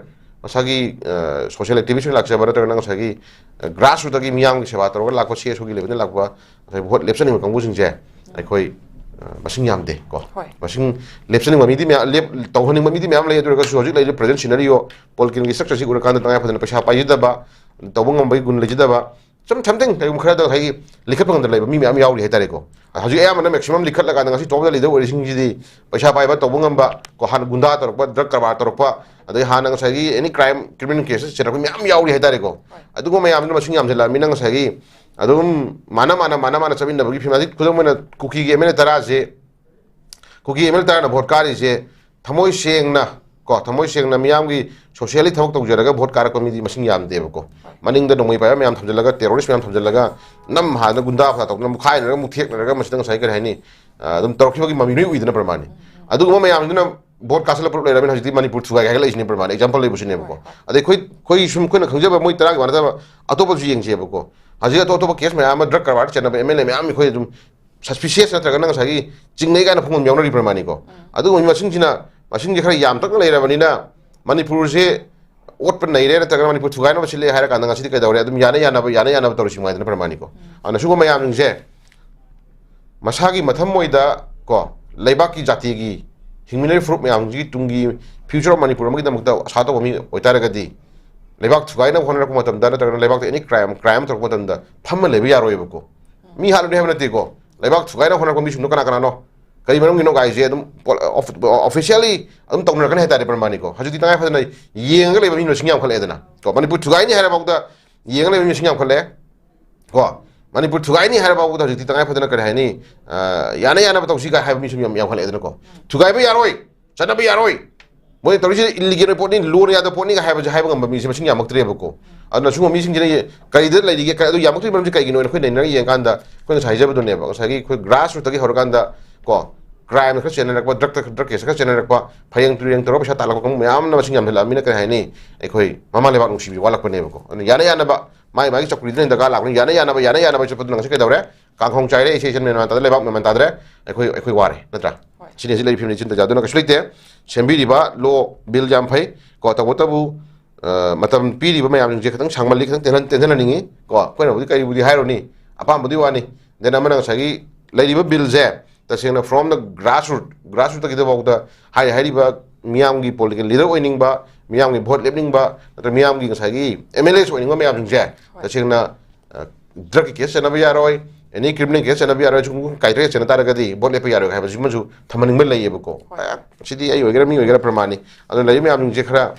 ꯃꯁꯥꯒꯤ, ꯑ, social activist ꯑꯣꯏꯅ ꯂꯥꯛꯆꯕ, ꯅꯠꯇ꯭ꯔꯒꯅ ꯉꯁꯥꯏꯒꯤ, ꯑ, grassroot ꯇꯒꯤ ꯃꯤꯌꯥꯝꯒꯤ ꯁꯦꯕꯥ ꯇꯧꯔꯒ ꯂꯥꯛꯄ, ꯁꯤ ꯑꯦꯁ ꯑꯣꯒꯤ level ꯗ ꯂꯥꯛꯄ, ꯉꯁꯥꯏ vote ꯂꯦꯞꯆꯅꯤꯡꯕ ꯀꯥꯡꯕꯨꯁꯤꯡꯁꯦ ꯑꯩꯈꯣꯏ, ꯑ, ꯃꯁꯤꯡ ꯌꯥꯝꯗꯦ ꯀꯣ꯫ ꯍꯣꯏ꯫ ꯃꯁꯤꯡ ꯂꯦꯞꯆꯅꯤꯡꯕ ꯃꯤꯗꯤ ꯃꯌꯥꯝ, ꯂꯦꯞ-, ꯇꯧꯍꯟꯅꯤꯡꯕ ꯃꯤꯗꯤ ꯃꯌꯥꯝ ꯂꯩ꯫ ꯑꯗꯨ ꯑꯣꯏꯔꯒꯁꯨ ꯍꯧꯖꯤꯛ ꯂꯩꯔꯤꯕ present scenario, political ꯒꯤ structure ꯁꯤ ꯎꯔꯀꯥꯟꯗ ꯇꯉꯥꯏ ꯐꯗꯅ ꯄꯩꯁꯥ ꯄꯥꯏꯖꯗꯕ, ꯇꯧꯕ ꯉꯝꯕꯒꯤ ꯒꯨꯟ ꯂꯩꯖꯗꯕ, ꯁꯨꯝ something ꯀꯩꯒꯨꯝꯕ ꯈꯔꯗ ꯉꯁꯥꯏꯒꯤ ꯂꯤꯈꯠꯄ ꯉꯝꯗ ꯂꯩꯕ ꯃꯤ ꯃꯌꯥꯝ ꯌꯥꯎꯔꯤ ꯍꯥꯏꯇꯥꯔꯦꯀꯣ꯫ ꯍꯧꯖꯤꯛ ꯑꯌꯥꯝꯕꯅ maximum ꯂꯤꯈꯠꯂꯀꯥꯟꯗ ꯉꯁꯤ top ꯇ leader ꯑꯣꯏꯔꯤꯁꯤꯡꯁꯤꯗꯤ ꯄꯩꯁꯥ ꯄꯥꯏꯕ, ꯇꯧꯕ ꯉꯝꯕ ꯀꯣ, ꯍꯥꯟꯅ ꯒꯨꯟꯗꯥ ꯇꯧꯔꯛꯄ, drug ꯀꯔꯕꯥꯔ ꯇꯧꯔꯛꯄ, ꯑꯗꯩ ꯍꯥꯟꯅ ꯉꯁꯥꯏꯒꯤ any crime, criminal case ꯆꯦꯜꯂꯛꯄ ꯃꯌꯥꯝ ꯌꯥꯎꯔꯤ ꯍꯥꯏꯇꯥꯔꯦꯀꯣ꯫ ꯑꯗꯨꯒꯨꯝꯕ ꯃꯌꯥꯝꯗꯨꯅ ꯃꯁꯤꯡ ꯌꯥꯝꯁꯤꯜꯂꯛꯑꯃꯤꯅ ꯉꯁꯥꯏꯒꯤ ꯑꯗꯨꯝ ꯃꯥꯅ ꯃꯥꯅ, ꯃꯥꯅ ꯃꯥꯅ ꯆꯠꯃꯤꯟꯅꯕꯒꯤ ꯐꯤꯕꯝ, ꯍꯧꯖꯤꯛ ꯈꯨꯗꯝ ꯑꯣꯏꯅ ꯀꯨꯀꯤꯒꯤ ꯑꯦꯝ ꯑꯦꯜ ꯑꯦ ꯇꯔꯥꯁꯦ, ꯀꯨꯀꯤ ꯑꯦꯝ ꯑꯦꯜ ꯑꯦ ꯇꯔꯥꯅ vote ꯀꯥꯔꯤꯁꯦ ꯊꯃꯣꯏ ꯁꯦꯡꯅ ꯀꯣ, ꯊꯃꯣꯏ ꯁꯦꯡꯅ ꯃꯤꯌꯥꯝꯒꯤ socially ꯊꯕꯛ ꯇꯧꯖꯔꯒ vote ꯀꯥꯔꯛꯄ ꯃꯤꯗꯤ ꯃꯁꯤꯡ ꯌꯥꯝꯗꯦꯕꯀꯣ꯫ ꯃꯅꯤꯡꯗ ꯅꯣꯡꯃꯩ ꯄꯥꯏꯕ ꯃꯌꯥꯝ ꯊꯝꯖꯤꯜꯂꯒ, terrorist ꯃꯌꯥꯝ ꯊꯝꯖꯤꯜꯂꯒ, ꯅꯝ ꯍꯥꯟꯅ ꯒꯨꯟꯗꯥ ꯐꯅꯥ ꯇꯧꯗꯅ, ꯃꯨꯛꯈꯥꯏꯅꯔꯒ, ꯃꯨꯛꯊꯦꯛꯅꯔꯒ, ꯃꯁꯤꯗ ꯉꯁꯥꯏ ꯀꯔꯤ ꯍꯥꯏꯅꯤ, ꯑ, ꯑꯗꯨꯝ ꯇꯧꯔꯛꯈꯤꯕꯒꯤ ꯃꯃꯤ ꯂꯣꯏ ꯎꯏꯗꯅ ꯄ꯭ꯔꯃꯥꯟꯅꯤ꯫ ꯑꯗꯨꯒꯨꯝꯕ ꯃꯌꯥꯝꯗꯨꯅ vote ꯀꯥꯁꯤꯜꯂꯛꯄ ꯂꯩꯔꯕꯅꯤꯅ ꯍꯧꯖꯤꯛꯇꯤ ꯃꯅꯤꯄꯨꯔ ꯊꯨꯒꯥꯏꯒꯦ ꯍꯥꯏꯒꯠꯂꯛꯏꯁꯤꯅꯦ ꯄ꯭ꯔꯃꯥꯟꯅꯤ꯫ Example ꯂꯩꯕꯁꯤꯅꯦꯕꯀꯣ꯫ ꯑꯗꯩ ꯑꯩꯈꯣꯏ, ꯑꯩꯈꯣꯏ ꯁꯨꯝ ꯑꯩꯈꯣꯏꯅ ꯈꯪꯖꯕ ꯃꯣꯏ ꯇꯔꯥꯒꯤ ꯃꯥꯟꯅꯗꯕ ꯑꯇꯣꯞꯄꯁꯨ ꯌꯦꯡꯁꯦꯕꯀꯣ꯫ ꯍꯧꯖꯤꯛ ꯑꯇꯣꯞ ꯑꯇꯣꯞꯄ case ꯃꯌꯥꯝ ꯑꯃ, drug ꯀꯔꯕꯥꯔꯗ ꯆꯦꯟꯅꯕ ꯑꯦꯝ ꯑꯦꯜ ꯑꯦ ꯃꯌꯥꯝ ꯑꯩꯈꯣꯏ ꯑꯗꯨꯝ suspicious ꯅꯠꯇ꯭ꯔꯒꯅ ꯉꯁꯥꯏꯒꯤ ꯆꯤꯡꯅꯩ ꯀꯥꯏꯅ ꯐꯣꯡꯕ ꯌꯥꯎꯅꯔꯤꯕ꯭ꯔꯥ ꯃꯥꯅꯤꯀꯣ? ꯑꯗꯨꯒꯨꯝꯕ ꯃꯁꯤꯡꯁꯤꯅ, ꯃꯁꯤꯡꯁꯦ ꯈꯔ ꯌꯥꯝꯇꯛꯅ ꯂꯩꯔꯕꯅꯤꯅ ꯃꯅꯤꯄꯨꯔꯁꯦ ꯑꯣꯠꯄ ꯅꯩꯔꯦ ꯅꯠꯇ꯭ꯔꯒꯅ ꯃꯅꯤꯄꯨꯔ ꯊꯨꯒꯥꯏꯅꯕ ꯁꯤꯜꯂꯦ ꯍꯥꯏꯔ ꯀꯥꯟꯗ ꯉꯁꯤꯗꯤ ꯀꯩꯗꯧꯔꯦ? ꯑꯗꯨꯝ ꯌꯥꯅ ꯌꯥꯅꯕ, ꯌꯥꯅ ꯌꯥꯅꯕ ꯇꯧꯔꯤꯁꯤ ꯃꯉꯥꯏꯗꯅ ꯄ꯭ꯔꯃꯥꯅꯤꯀꯣ꯫ ꯑꯗꯨꯅ ꯁꯤꯒꯨꯝꯕ ꯃꯌꯥꯝꯁꯤꯡꯁꯦ ꯃꯁꯥꯒꯤ ꯃꯊꯃꯣꯏꯗ ꯀꯣ, ꯂꯩꯕꯥꯛꯀꯤ ꯖꯥꯇꯤꯒꯤ ꯍꯤꯡꯃꯤꯟꯅꯔꯤꯕ ꯐꯨꯔꯨꯞ ꯃꯌꯥꯝꯁꯤꯒꯤ ꯇꯨꯡꯒꯤ future of ꯃꯅꯤꯄꯨꯔ ꯑꯃꯒꯤꯗꯃꯛꯇ ꯑꯁꯥ ꯇꯧꯕ ꯃꯤ ꯑꯣꯏꯇꯥꯔꯒꯗꯤ, ꯂꯩꯕꯥꯛ ꯊꯨꯒꯥꯏꯅꯕ ꯍꯣꯠꯅꯔꯛꯄ ꯃꯇꯝꯗ ꯅꯠꯇ꯭ꯔꯒꯅ ꯂꯩꯕꯥꯛꯇ any crime, crime ꯑꯃ ꯇꯧꯔꯛꯄ ꯃꯇꯝꯗ ꯐꯝꯃ ꯂꯩꯕ ꯌꯥꯔꯣꯏꯕꯀꯣ꯫ ꯃꯤ ꯍꯥꯠꯂꯨꯅꯤ ꯍꯥꯏꯕ ꯅꯠꯇꯦꯀꯣ꯫ ꯂꯩꯕꯥꯛ ꯊꯨꯒꯥꯏꯅꯕ ꯍꯣꯠꯅꯔꯛꯄ ꯃꯤꯁꯤꯡꯗꯣ ꯀꯅꯥ ꯀꯅꯥꯅꯣ? ꯀꯔꯤ ꯃꯔꯝꯒꯤꯅꯣ ꯀꯥꯏꯁꯦ ꯑꯗꯨꯝ officially ꯑꯗꯨꯝ ꯇꯧꯅꯔꯛꯀꯅꯤ ꯍꯥꯏꯇꯥꯔꯦ ꯄ꯭ꯔꯃꯥꯅꯤꯀꯣ꯫ ꯍꯧꯖꯤꯛꯇꯤ ꯇꯉꯥꯏ ꯐꯗꯅ ꯌꯦꯡꯉꯒ ꯂꯩꯕ ꯃꯤ ꯃꯁꯤꯡ ꯌꯥꯝꯈꯠꯂꯛꯑꯦꯗꯅ ꯀꯣ꯫ ꯃꯅꯤꯄꯨꯔ ꯊꯨꯒꯥꯏꯅꯤ ꯍꯥꯏꯔ ꯐꯥꯎꯗ ꯌꯦꯡꯉ ꯂꯩꯕ ꯃꯤ ꯃꯁꯤꯡ ꯌꯥꯝꯈꯠꯂꯦ ꯀꯣ꯫ ꯃꯅꯤꯄꯨꯔ ꯊꯨꯒꯥꯏꯅꯤ ꯍꯥꯏꯔ ꯐꯥꯎꯕꯗ ꯍꯧꯖꯤꯛꯇꯤ ꯇꯉꯥꯏ ꯐꯗꯅ ꯀꯔꯤ ꯍꯥꯏꯅꯤ, ꯑ, ꯌꯥꯅ ꯌꯥꯅꯕ ꯇꯧꯁꯤ ꯀꯥꯏ ꯍꯥꯏꯕ ꯃꯤꯁꯨ ꯌꯥꯝ ꯌꯥꯝꯈꯠꯂꯛꯑꯦꯗꯅꯀꯣ꯫ ꯊꯨꯒꯥꯏꯕ ꯌꯥꯔꯣꯏ, ꯆꯠꯅꯕ ꯌꯥꯔꯣꯏ, ꯃꯣꯏꯅ ꯇꯧꯔꯤꯁꯦ illegal ꯑꯣꯏꯕ ꯄꯣꯠꯅꯤ, ꯂꯣꯅ ꯌꯥꯗꯕ ꯄꯣꯠꯅꯤꯒ ꯍꯥꯏꯕꯁꯦ ꯍꯥꯏꯕ ꯉꯝꯕ ꯃꯤꯁꯦ ꯃꯁꯤꯡ ꯌꯥꯝꯃꯛꯇ꯭ꯔꯦꯕꯀꯣ꯫ ꯑꯗꯨꯅ ꯁꯤꯒꯨꯝꯕ ꯃꯤꯁꯤꯡꯁꯤꯅ ꯀꯔꯤꯗ ꯂꯩꯔꯤꯒꯦ, ꯀ-, ꯑꯗꯨ ꯌꯥꯝꯃꯛꯇ꯭ꯔꯤꯕ ꯃꯔꯝꯁꯦ ꯀꯩꯒꯤꯅꯣ ꯍꯥꯏꯅ ꯑꯩꯈꯣꯏ ꯅꯩꯅꯔꯒ ꯌꯦꯡꯀꯥꯟꯗ ꯑꯩꯈꯣꯏ ꯉꯁꯥꯏ ꯍꯥꯏꯖꯕꯗꯨꯅꯦꯕ, ꯉꯁꯥꯏꯒꯤ ꯑꯩꯈꯣꯏ grassroot ꯇꯒꯤ ꯍꯧꯔꯀꯥꯟꯗ ꯀꯣ, ꯀ꯭ꯔꯥꯏꯝ ꯈꯔ ꯆꯦꯟꯅꯔꯛꯄ, ꯗ꯭ꯔꯒ ꯗ꯭ꯔꯒ ꯀꯦꯁ ꯈꯔ ꯆꯦꯟꯅꯔꯛꯄ, ꯐꯌꯦꯡ ꯇꯨꯔꯦꯡ ꯇꯧꯔꯒ ꯄꯩꯁꯥ ꯇꯥꯜꯂꯛꯄ ꯀꯥꯡꯕꯨ ꯃꯌꯥꯝꯅ ꯃꯁꯤꯡ ꯌꯥꯝꯍꯜꯂꯛꯑꯃꯤꯅ ꯀꯔꯤ ꯍꯥꯏꯅꯤ, ꯑꯩꯈꯣꯏ ꯃꯃꯥ ꯂꯩꯕꯥꯛ ꯅꯨꯡꯁꯤꯕꯁꯤ ꯋꯥꯠꯂꯛꯄꯅꯦꯕꯀꯣ꯫ ꯑꯗꯨꯅ ꯌꯥꯅ ꯌꯥꯅꯕ ꯃꯥꯏ ꯃꯥꯒꯤ ꯆꯧꯀ꯭ꯔꯤꯗ ꯗꯔꯀꯥꯔ ꯂꯥꯛꯄꯅꯤ꯫ ꯌꯥꯅ ꯌꯥꯅꯕ, ꯌꯥꯅ ꯌꯥꯅꯕ ꯆꯠꯄꯗꯨꯅ ꯉꯁꯤ ꯀꯩꯗꯧꯔꯦ? ꯀꯥꯡꯈꯣꯡ ꯆꯥꯏꯔꯦ, ꯏꯁꯩ ꯏꯆꯟ ꯃꯦꯟ ꯃꯥꯟ ꯇꯥꯗ꯭ꯔꯦ, ꯂꯩꯕꯥꯛ ꯃꯦꯟ ꯃꯥꯟ ꯇꯥꯗ꯭ꯔꯦ, ꯑꯩꯈꯣꯏ, ꯑꯩꯈꯣꯏ ꯋꯥꯔꯦ, ꯅꯠꯇ꯭ꯔꯥ? ꯍꯣꯏ꯫ ꯁꯤꯅꯤ ꯍꯧꯖꯤꯛ ꯂꯩꯔꯤ ꯐꯤꯕꯝꯁꯤ꯫ ꯆꯤꯟꯇꯖꯥ, ꯑꯗꯨꯅ ꯀꯩꯁꯨ ꯂꯩꯇꯦ꯫ ꯁꯦꯝꯕꯤꯔꯤꯕ ꯂꯣ, ꯕꯤꯜ ꯌꯥꯝ ꯐꯩ ꯀꯣ, ꯇꯧꯕꯇꯕꯨ, ꯑ, ꯃꯇꯝ ꯄꯤꯔꯤꯕ ꯃꯌꯥꯝꯁꯤꯡꯁꯦ ꯈꯤꯇꯪ ꯁꯥꯡꯃꯜꯂꯤ, ꯈꯤꯇꯪ ꯇꯦꯟꯍꯟ-, ꯇꯦꯟꯍꯜꯍꯟꯅꯤꯡꯉꯤ ꯀꯣ꯫ ꯑꯩꯈꯣꯏꯅꯕꯨꯗꯤ ꯀꯔꯤꯕꯨꯗꯤ ꯍꯥꯏꯔꯨꯅꯤ, ꯑꯄꯥꯝꯕꯗꯨꯒꯤ ꯋꯥꯅꯤ꯫ Then ꯑꯃꯅ ꯉꯁꯥꯏꯒꯤ ꯂꯩꯔꯤꯕ ꯕꯤꯜꯁꯦ ꯇꯁꯦꯡꯅ from the grassroot, grassrootꯇꯒꯤꯗꯐꯥꯎꯗ ꯍꯥꯏ-, ꯍꯥꯏꯔꯤꯕ ꯃꯤꯌꯥꯝꯒꯤ ꯄꯣꯂꯤꯇꯤꯀꯦꯜ ꯂꯤꯗꯔ ꯑꯣꯏꯅꯤꯡꯕ, ꯃꯤꯌꯥꯝꯒꯤ ꯚꯣꯠ ꯂꯦꯞꯅꯤꯡꯕ, ꯅꯠꯇ꯭ꯔꯒ ꯃꯤꯌꯥꯝꯒꯤ ꯉꯁꯥꯏꯒꯤ ꯑꯦꯝ ꯑꯦꯜ ꯑꯦꯁ ꯑꯣꯏꯅꯤꯡꯕ ꯃꯌꯥꯝꯁꯤꯡꯁꯦ ꯍꯣꯏ꯫ ꯇꯁꯦꯡꯅ, ꯑ, ꯗ꯭ꯔꯒꯀꯤ ꯀꯦꯁ ꯆꯠꯅꯕ ꯌꯥꯔꯣꯏ, ꯑꯦꯅꯤ ꯀ꯭ꯔꯤꯃꯤꯅꯦꯜ ꯀꯦꯁ ꯆꯠꯅꯕ ꯌꯥꯔꯣꯏ, ꯁꯤꯒꯨꯝꯕ ꯀꯥꯏꯗ꯭ꯔꯦ ꯆꯠꯅ ꯇꯥꯔꯒꯗꯤ ꯚꯣꯠ ꯂꯦꯞꯄ ꯌꯥꯔꯣꯏ ꯍꯥꯏꯕꯁꯤꯃꯁꯨ ꯊꯝꯍꯟꯅꯤꯡꯕ ꯂꯩꯌꯦꯕꯀꯣ꯫ ꯍꯣꯏ꯫ ꯑ, ꯁꯤꯗꯤ ꯑꯩ ꯑꯣꯏꯒꯦꯔꯥ ꯃꯤ ꯑꯣꯏꯒꯦꯔꯥ ꯄ꯭ꯔꯃꯥꯅꯤ꯫ ꯑꯗꯨꯅ ꯂꯩꯔꯤꯕ ꯃꯌꯥꯝꯁꯤꯡꯁꯦ ꯈꯔ,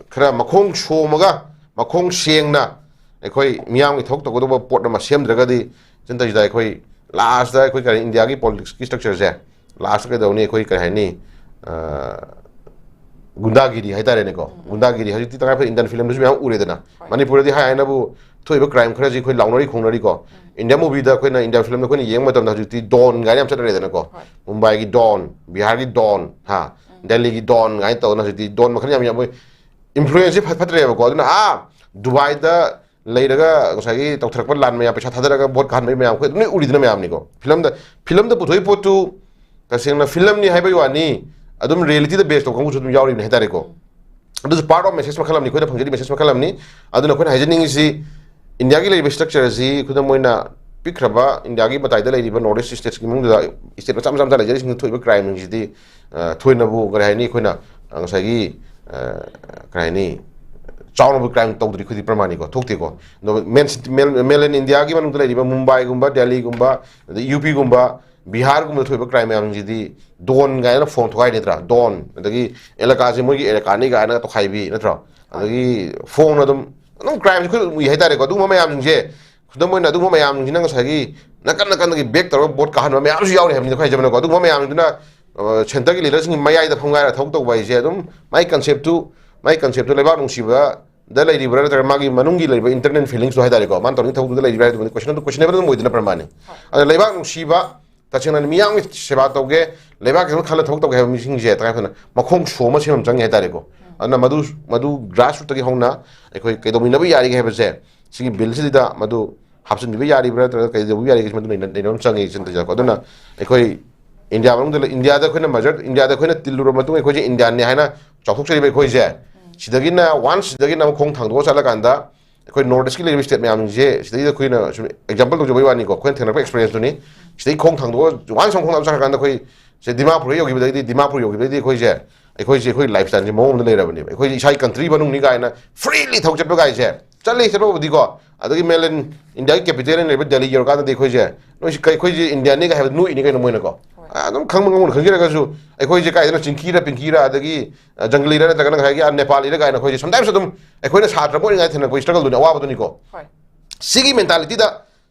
ꯈꯔ ꯃꯈꯣꯡ ꯁꯣꯝꯃꯒ, ꯃꯈꯣꯡ ꯁꯦꯡꯅ ꯑꯩꯈꯣꯏ ꯃꯤꯌꯥꯝꯒꯤ ꯊꯕꯛ ꯇꯧꯒꯗꯧꯕ ꯄꯣꯠ ꯑꯃ ꯁꯦꯝꯗ꯭ꯔꯒꯗꯤ, ꯆꯤꯟꯇꯖꯤꯗ, ꯑꯩꯈꯣꯏ ꯂꯥꯁꯇ ꯑꯩꯈꯣꯏ ꯀꯔꯤ ꯏꯟꯗꯤꯌꯥꯒꯤ ꯄꯣꯂꯤꯇꯤꯛꯁꯀꯤ ꯁ꯭ꯇ꯭ꯔꯛꯆꯔꯁꯦ ꯂꯥꯁꯇ ꯀꯩꯗꯧꯅꯤ? ꯑꯩꯈꯣꯏ ꯀꯔꯤ ꯍꯥꯏꯅꯤ? ꯑ, ꯒꯨꯟꯗꯥꯒꯤꯔꯤ ꯍꯥꯏꯇꯥꯔꯦꯅꯦꯀꯣ꯫ ꯎꯝ꯫ ꯒꯨꯟꯗꯥꯒꯤꯔꯤ ꯍꯧꯖꯤꯛꯇꯤ ꯇꯉꯥꯏ ꯐꯗꯅ ꯏꯟꯗꯤꯌꯟ ꯐꯤꯂꯝꯗꯁꯨ ꯃꯌꯥꯝ ꯎꯔꯦꯗꯅ꯫ ꯍꯣꯏ꯫ ꯃꯅꯤꯄꯨꯔꯗꯗꯤ ꯍꯥꯏ ꯍꯥꯏꯅꯕꯨ ꯊꯣꯛꯏꯕ ꯀ꯭ꯔꯥꯏꯝ ꯈꯔꯁꯤ ꯑꯩꯈꯣꯏ ꯂꯥꯎꯅꯔꯤ ꯈꯣꯡꯅꯔꯤꯀꯣ꯫ ꯎꯝ꯫ ꯏꯟꯗꯤꯌꯟ ꯃꯨꯚꯤꯗ ꯑꯩꯈꯣꯏꯅ ꯏꯟꯗꯤꯌꯟ ꯐꯤꯂꯝꯗ ꯑꯩꯈꯣꯏꯅ ꯌꯦꯡꯕ ꯃꯇꯝꯗ ꯍꯧꯖꯤꯛꯇꯤ ꯗꯣꯟ ꯀꯥꯏꯅ ꯌꯥꯝ ꯆꯠꯅꯔꯦꯗꯅꯀꯣ꯫ ꯍꯣꯏ꯫ ꯃꯨꯝꯕꯥꯏꯒꯤ ꯗꯣꯟ, ꯕꯤꯍꯥꯔꯒꯤ ꯗꯣꯟ, ꯍꯥ, ꯎꯝ꯫ ꯗꯦꯜꯂꯤꯒꯤ ꯗꯣꯟ ꯀꯥꯏꯅ ꯇꯧꯗꯅ ꯍꯧꯖꯤꯛꯇꯤ ꯗꯣꯟ ꯃꯈꯜ ꯌꯥꯝ ꯌꯥꯝ, ꯃꯣꯏ ꯏꯟꯐ꯭ꯂꯨꯌꯦꯟꯁꯁꯤ ꯐꯠ-, ꯐꯠꯇ꯭ꯔꯦꯕꯀꯣ꯫ ꯑꯗꯨꯅ, ꯑꯥ, ꯗꯨꯕꯥꯏꯗ ꯂꯩꯔꯒ ꯉꯁꯥꯏꯒꯤ ꯇꯧꯊꯔꯛꯄ ꯂꯥꯟ ꯃꯌꯥꯝ, ꯄꯩꯁꯥ ꯊꯥꯗꯔꯒ ꯚꯣꯠ ꯀꯥꯍꯟꯕꯒꯤ ꯃꯌꯥꯝ ꯑꯩꯈꯣꯏ ꯑꯗꯨꯝ ꯂꯣꯏ ꯎꯔꯤꯗꯅ ꯃꯌꯥꯝꯅꯤꯀꯣ꯫ ꯐꯤꯂꯝꯗ, ꯐꯤꯂꯝꯗ ꯄꯨꯊꯣꯛꯏ ꯄꯣꯠꯇꯨ ꯇꯁꯦꯡꯅ ꯐꯤꯂꯝꯅꯤ ꯍꯥꯏꯕꯒꯤ ꯋꯥꯅꯤ, ꯑꯗꯨꯝ ꯔꯤꯌꯦꯂꯤꯇꯤꯗ ꯕꯦꯁ ꯇꯧꯕ ꯀꯥꯡꯕꯨꯁꯨ ꯑꯗꯨꯝ ꯌꯥꯎꯔꯤꯕꯅꯤ ꯍꯥꯏꯇꯥꯔꯦꯀꯣ꯫ ꯑꯗꯨꯁꯨ ꯄꯥꯔꯠ ꯑꯣꯐ ꯃꯦꯁꯦꯖ ꯃꯈꯜ ꯑꯃꯅꯤ, ꯑꯩꯈꯣꯏꯅ ꯐꯪꯖꯔꯤ ꯃꯦꯁꯦꯖ ꯃꯈꯜ ꯑꯃꯅꯤ꯫ ꯑꯗꯨꯅ ꯑꯩꯈꯣꯏꯅ ꯍꯥꯏꯖꯅꯤꯡꯉꯤꯁꯤ, ꯏꯟꯗꯤꯌꯥꯒꯤ ꯂꯩꯔꯤꯕ ꯁ꯭ꯇ꯭ꯔꯛꯆꯔ ꯑꯁꯤ, ꯈꯨꯗꯝ ꯑꯣꯏꯅ, ꯄꯤꯛꯈ꯭ꯔꯕ ꯏꯟꯗꯤꯌꯥꯒꯤ ꯃꯇꯥꯏꯗ ꯂꯩꯔꯤꯕ ꯅꯣꯔꯠ ꯏꯁ ꯁ꯭ꯇꯦꯠꯁꯀꯤ ꯃꯅꯨꯡꯗ, ꯁ꯭ꯇꯦꯠ ꯃꯆꯥ ꯃꯆꯥ ꯃꯆꯥ ꯂꯩꯖꯔꯤꯁꯤꯡꯗ ꯊꯣꯛꯏꯕ ꯀ꯭ꯔꯥꯏꯝꯁꯤꯡꯁꯤꯗꯤ, ꯑ, ꯊꯣꯏꯅꯕꯨ, ꯀꯔꯤ ꯍꯥꯏꯅꯤ, ꯑꯩꯈꯣꯏꯅ, ꯑ, ꯉꯁꯥꯏꯒꯤ, ꯑ, ꯀꯔꯤ ꯍꯥꯏꯅꯤ, ꯆꯥꯎꯅꯕꯨ ꯀ꯭ꯔꯥꯏꯝ ꯇꯧꯗ꯭ꯔꯤ ꯑꯩꯈꯣꯏꯗꯤ ꯄ꯭ꯔꯃꯥꯅꯤꯀꯣ, ꯊꯣꯛꯇꯦꯀꯣ꯫ ꯑꯗꯣ ꯃꯦꯟ ꯁꯤꯇꯤ, ꯃꯦꯟ, ꯃꯦꯟꯂꯦꯟ ꯏꯟꯗꯤꯌꯥꯒꯤ ꯃꯅꯨꯡꯗ ꯂꯩꯔꯤꯕ ꯃꯨꯝꯕꯥꯏꯒꯨꯝꯕ, ꯗꯦꯜꯂꯤꯒꯨꯝꯕ, ꯑꯗꯩ ꯌꯨ ꯄꯤꯒꯨꯝꯕ, ꯕꯤꯍꯥꯔꯒꯨꯝꯕꯗ ꯊꯣꯛꯏꯕ ꯀ꯭ꯔꯥꯏꯝ ꯃꯌꯥꯝꯁꯤꯗꯤ ꯗꯣꯟ ꯀꯥꯏꯅ ꯐꯣꯡ ꯊꯣꯛꯍꯥꯏ ꯅꯠꯇ꯭ꯔꯥ? ꯗꯣꯟ, ꯑꯗꯒꯤ ꯑꯦꯂꯀꯥꯁꯦ ꯃꯣꯏꯒꯤ ꯑꯦꯂꯀꯥꯅꯤ ꯀꯥꯏꯅ ꯇꯧꯈꯥꯏꯕꯤ ꯅꯠꯇ꯭ꯔꯣ? ꯑꯗꯒꯤ ꯐꯣꯡꯅ ꯑꯗꯨꯝ, ꯑꯗꯨꯝ ꯀ꯭ꯔꯥꯏꯝꯁꯦ ꯑꯩꯈꯣꯏ ꯑꯗꯨꯝ ꯎꯏ ꯍꯥꯏꯇꯥꯔꯦꯀꯣ꯫ ꯑꯗꯨꯒꯨꯝꯕ ꯃꯌꯥꯝꯁꯤꯡꯁꯦ, ꯈꯨꯗꯝ ꯑꯣꯏꯅ, ꯑꯗꯨꯒꯨꯝꯕ ꯃꯌꯥꯝꯁꯤꯡꯁꯤꯅ ꯉꯁꯥꯏꯒꯤ ꯅꯥꯀꯟ ꯅꯥꯀꯟꯗꯒꯤ ꯕꯦꯛ ꯇꯧꯔꯒ ꯚꯣꯠ ꯀꯥꯍꯟꯕ ꯃꯌꯥꯝꯁꯨ ꯌꯥꯎꯔꯤ ꯍꯥꯏꯕꯅꯤꯗ, ꯑꯩꯈꯣꯏ ꯍꯥꯏꯖꯕꯅꯀꯣ꯫ ꯑꯗꯨꯒꯨꯝꯕ ꯃꯌꯥꯝꯗꯨꯅ, ꯑ, ꯁꯦꯟꯇꯔꯒꯤ ꯂꯤꯗꯔꯁꯤꯡꯒꯤ ꯃꯌꯥꯏꯗ ꯐꯝꯒꯥꯏꯔ ꯊꯕꯛ ꯇꯧꯕ ꯍꯥꯏꯁꯦ ꯑꯗꯨꯝ ꯃꯥꯏ ꯀꯟꯁꯦꯞꯇꯨ, ꯃꯥꯏ ꯀꯟꯁꯦꯞꯇꯨ ꯂꯩꯕꯥꯛ ꯅꯨꯡꯁꯤꯕꯗ ꯂꯩꯔꯤꯕ꯭ꯔꯥ, ꯅꯠꯇ꯭ꯔꯒ ꯃꯥꯒꯤ ꯃꯅꯨꯡꯒꯤ ꯂꯩꯔꯤꯕ ꯏꯟꯇꯔꯅꯦꯜ ꯐꯤꯂꯤꯡꯁꯇꯣ ꯍꯥꯏꯇꯥꯔꯦꯀꯣ, ꯃꯥꯅ ꯇꯧꯅꯤꯡ ꯊꯕꯛꯇꯨꯗ ꯂꯩꯔꯤꯕ꯭ꯔꯥ ꯍꯥꯏꯕꯗꯨ ꯀꯣꯏꯁꯟ ꯑꯗꯨ ꯀꯣꯏꯁꯟꯅꯦꯕꯜ ꯑꯗꯨꯝ ꯑꯣꯏꯗꯅ ꯄ꯭ꯔꯃꯥꯅꯤ꯫ ꯍꯣꯏ꯫ ꯑꯗ ꯂꯩꯕꯥꯛ ꯅꯨꯡꯁꯤꯕ ꯇꯁꯦꯡꯅ ꯃꯤꯌꯥꯝꯒꯤ ꯁꯦꯕꯥ ꯇꯧꯒꯦ, ꯂꯩꯕꯥꯛꯀꯤꯗꯃꯛ ꯈꯜꯂ ꯊꯕꯛ ꯇꯧꯒꯦ ꯍꯥꯏꯕ ꯃꯤꯁꯤꯡꯁꯦ ꯇꯉꯥꯏ ꯐꯗꯅ ꯃꯈꯣꯡ ꯁꯣꯝꯕ ꯁꯦꯝꯕ ꯑꯃ ꯆꯪꯉꯦ ꯍꯥꯏꯇꯥꯔꯦꯀꯣ꯫ ꯑꯗꯨꯅ ꯃꯗꯨ, ꯃꯗꯨ grassrootꯇꯒꯤ ꯍꯧꯅ ꯑꯩꯈꯣꯏ ꯀꯩꯗꯧꯃꯤꯟꯅꯕ ꯌꯥꯔꯤꯒꯦ ꯍꯥꯏꯕꯁꯦ, ꯁꯤꯒꯤ billꯁꯤꯗ ꯃꯗꯨ ꯍꯥꯞꯆꯤꯟꯕꯤꯕ ꯌꯥꯔꯤꯕ꯭ꯔꯥ ꯅꯠꯇ꯭ꯔꯒ ꯀꯩꯗꯧꯕ ꯌꯥꯔꯤꯒꯦ, ꯃꯗꯨ ꯅꯩꯅ-, ꯅꯩꯅꯕ ꯑꯃ ꯆꯪꯉꯦ ꯁꯤꯅ ꯇꯧꯖꯔꯛꯄ꯫ ꯑꯗꯨꯅ ꯑꯩꯈꯣꯏ ꯏꯟꯗꯤꯌꯥ ꯃꯅꯨꯡꯗ ꯂꯩ-, ꯏꯟꯗꯤꯌꯥꯗ ꯑꯩꯈꯣꯏꯅ ꯃꯖꯔ, ꯏꯟꯗꯤꯌꯥꯗ ꯑꯩꯈꯣꯏꯅ ꯇꯤꯜꯂꯨꯔꯕ ꯃꯇꯨꯡ ꯑꯩꯈꯣꯏꯁꯦ ꯏꯟꯗꯤꯌꯥꯟꯅꯤ ꯍꯥꯏꯅ ꯆꯥꯎꯊꯣꯛꯆꯔꯤꯕ ꯑꯩꯈꯣꯏꯁꯦ, ꯁꯤꯗꯒꯤꯅ, once ꯁꯤꯗꯒꯤꯅ ꯑꯃꯨꯛ ꯈꯣꯡ ꯊꯥꯡꯗꯣꯛꯑ ꯆꯠꯂꯀꯥꯟꯗ ꯑꯩꯈꯣꯏ North Eastꯀꯤ ꯂꯩꯔꯤꯕ state ꯃꯌꯥꯝꯁꯦ ꯁꯤꯗꯩꯗ ꯑꯩꯈꯣꯏꯅ ꯁꯨꯝ example ꯇꯧꯖꯕꯒꯤ ꯋꯥꯅꯤꯀꯣ, ꯑꯩꯈꯣꯏꯅ ꯊꯦꯡꯅꯔꯛꯄ experienceꯇꯨꯅꯤ꯫ ꯁꯤꯗꯩ ꯈꯣꯡ ꯊꯥꯡꯗꯣꯛꯑ once ꯑꯃꯨꯛ ꯈꯣꯡ ꯊꯥꯡꯗꯣꯛꯑ ꯆꯠꯈ꯭ꯔꯀꯥꯟꯗ ꯑꯩꯈꯣꯏ ꯁꯦ ꯗꯤꯃꯥꯄꯨꯔ ꯍꯦꯛ ꯌꯧꯈꯤꯕꯗꯒꯤꯗꯤ, ꯗꯤꯃꯥꯄꯨꯔ ꯌꯧꯈꯤꯕꯗꯒꯤꯗꯤ ꯑꯩꯈꯣꯏꯁꯦ, ꯑꯩꯈꯣꯏꯁꯦ ꯑꯩꯈꯣꯏ lifestyleꯁꯦ ꯃꯑꯣꯡ ꯑꯃꯗ ꯂꯩꯔꯕꯅꯦꯕ꯫ ꯑꯩꯈꯣꯏꯁꯦ ꯏꯁꯥꯒꯤ country ꯃꯅꯨꯡꯅꯤ ꯀꯥꯏꯅ freely ꯊꯕꯛ ꯆꯠꯄ ꯀꯥꯏꯁꯦ ꯆꯠꯂꯤ, ꯆꯠꯄꯕꯨꯗꯤꯀꯣ꯫ ꯑꯗꯒꯤ mainland Indiaꯒꯤ capitalꯅ ꯂꯩꯔꯤꯕ Delhi ꯌꯧꯔꯀꯥꯟꯗꯗꯤ ꯑꯩꯈꯣꯏꯁꯦ, ꯅꯣꯏꯁꯤ ꯀꯩ-, ꯑꯩꯈꯣꯏꯁꯦ Indianꯅꯤ ꯀꯥꯏ ꯍꯥꯏꯕꯗ ꯅꯣꯛꯏꯅꯤ ꯀꯩꯅꯣ ꯃꯣꯏꯅꯀꯣ꯫ ꯑꯗꯨꯝ ꯈꯪꯕ ꯉꯝꯃꯣꯏ ꯈꯪꯖꯔꯒꯁꯨ ꯑꯩꯈꯣꯏꯁꯦ ꯀꯥꯏꯗꯅꯣ ꯆꯤꯡꯀꯤꯔ ꯄꯤꯡꯀꯤꯔ ꯑꯗꯒꯤ, ꯑ, ꯖꯪꯒꯂꯤꯔ ꯅꯠꯇ꯭ꯔꯒꯅ ꯉꯁꯥꯏꯒꯤ, ꯑ, ꯅꯦꯄꯥꯂꯤꯔ ꯀꯥꯏꯅ ꯑꯩꯈꯣꯏꯁꯦ sometimes ꯑꯗꯨꯝ ꯑꯩꯈꯣꯏꯅ ꯁꯥꯇ꯭ꯔ ꯑꯃ ꯑꯣꯏꯔꯤꯉꯩꯗ ꯊꯦꯡꯅꯔꯛꯄ struggleꯗꯨꯅꯤ, ꯑꯋꯥꯕꯗꯨꯅꯤꯀꯣ꯫ ꯍꯣꯏ꯫ ꯁꯤꯒꯤ mentalityꯗ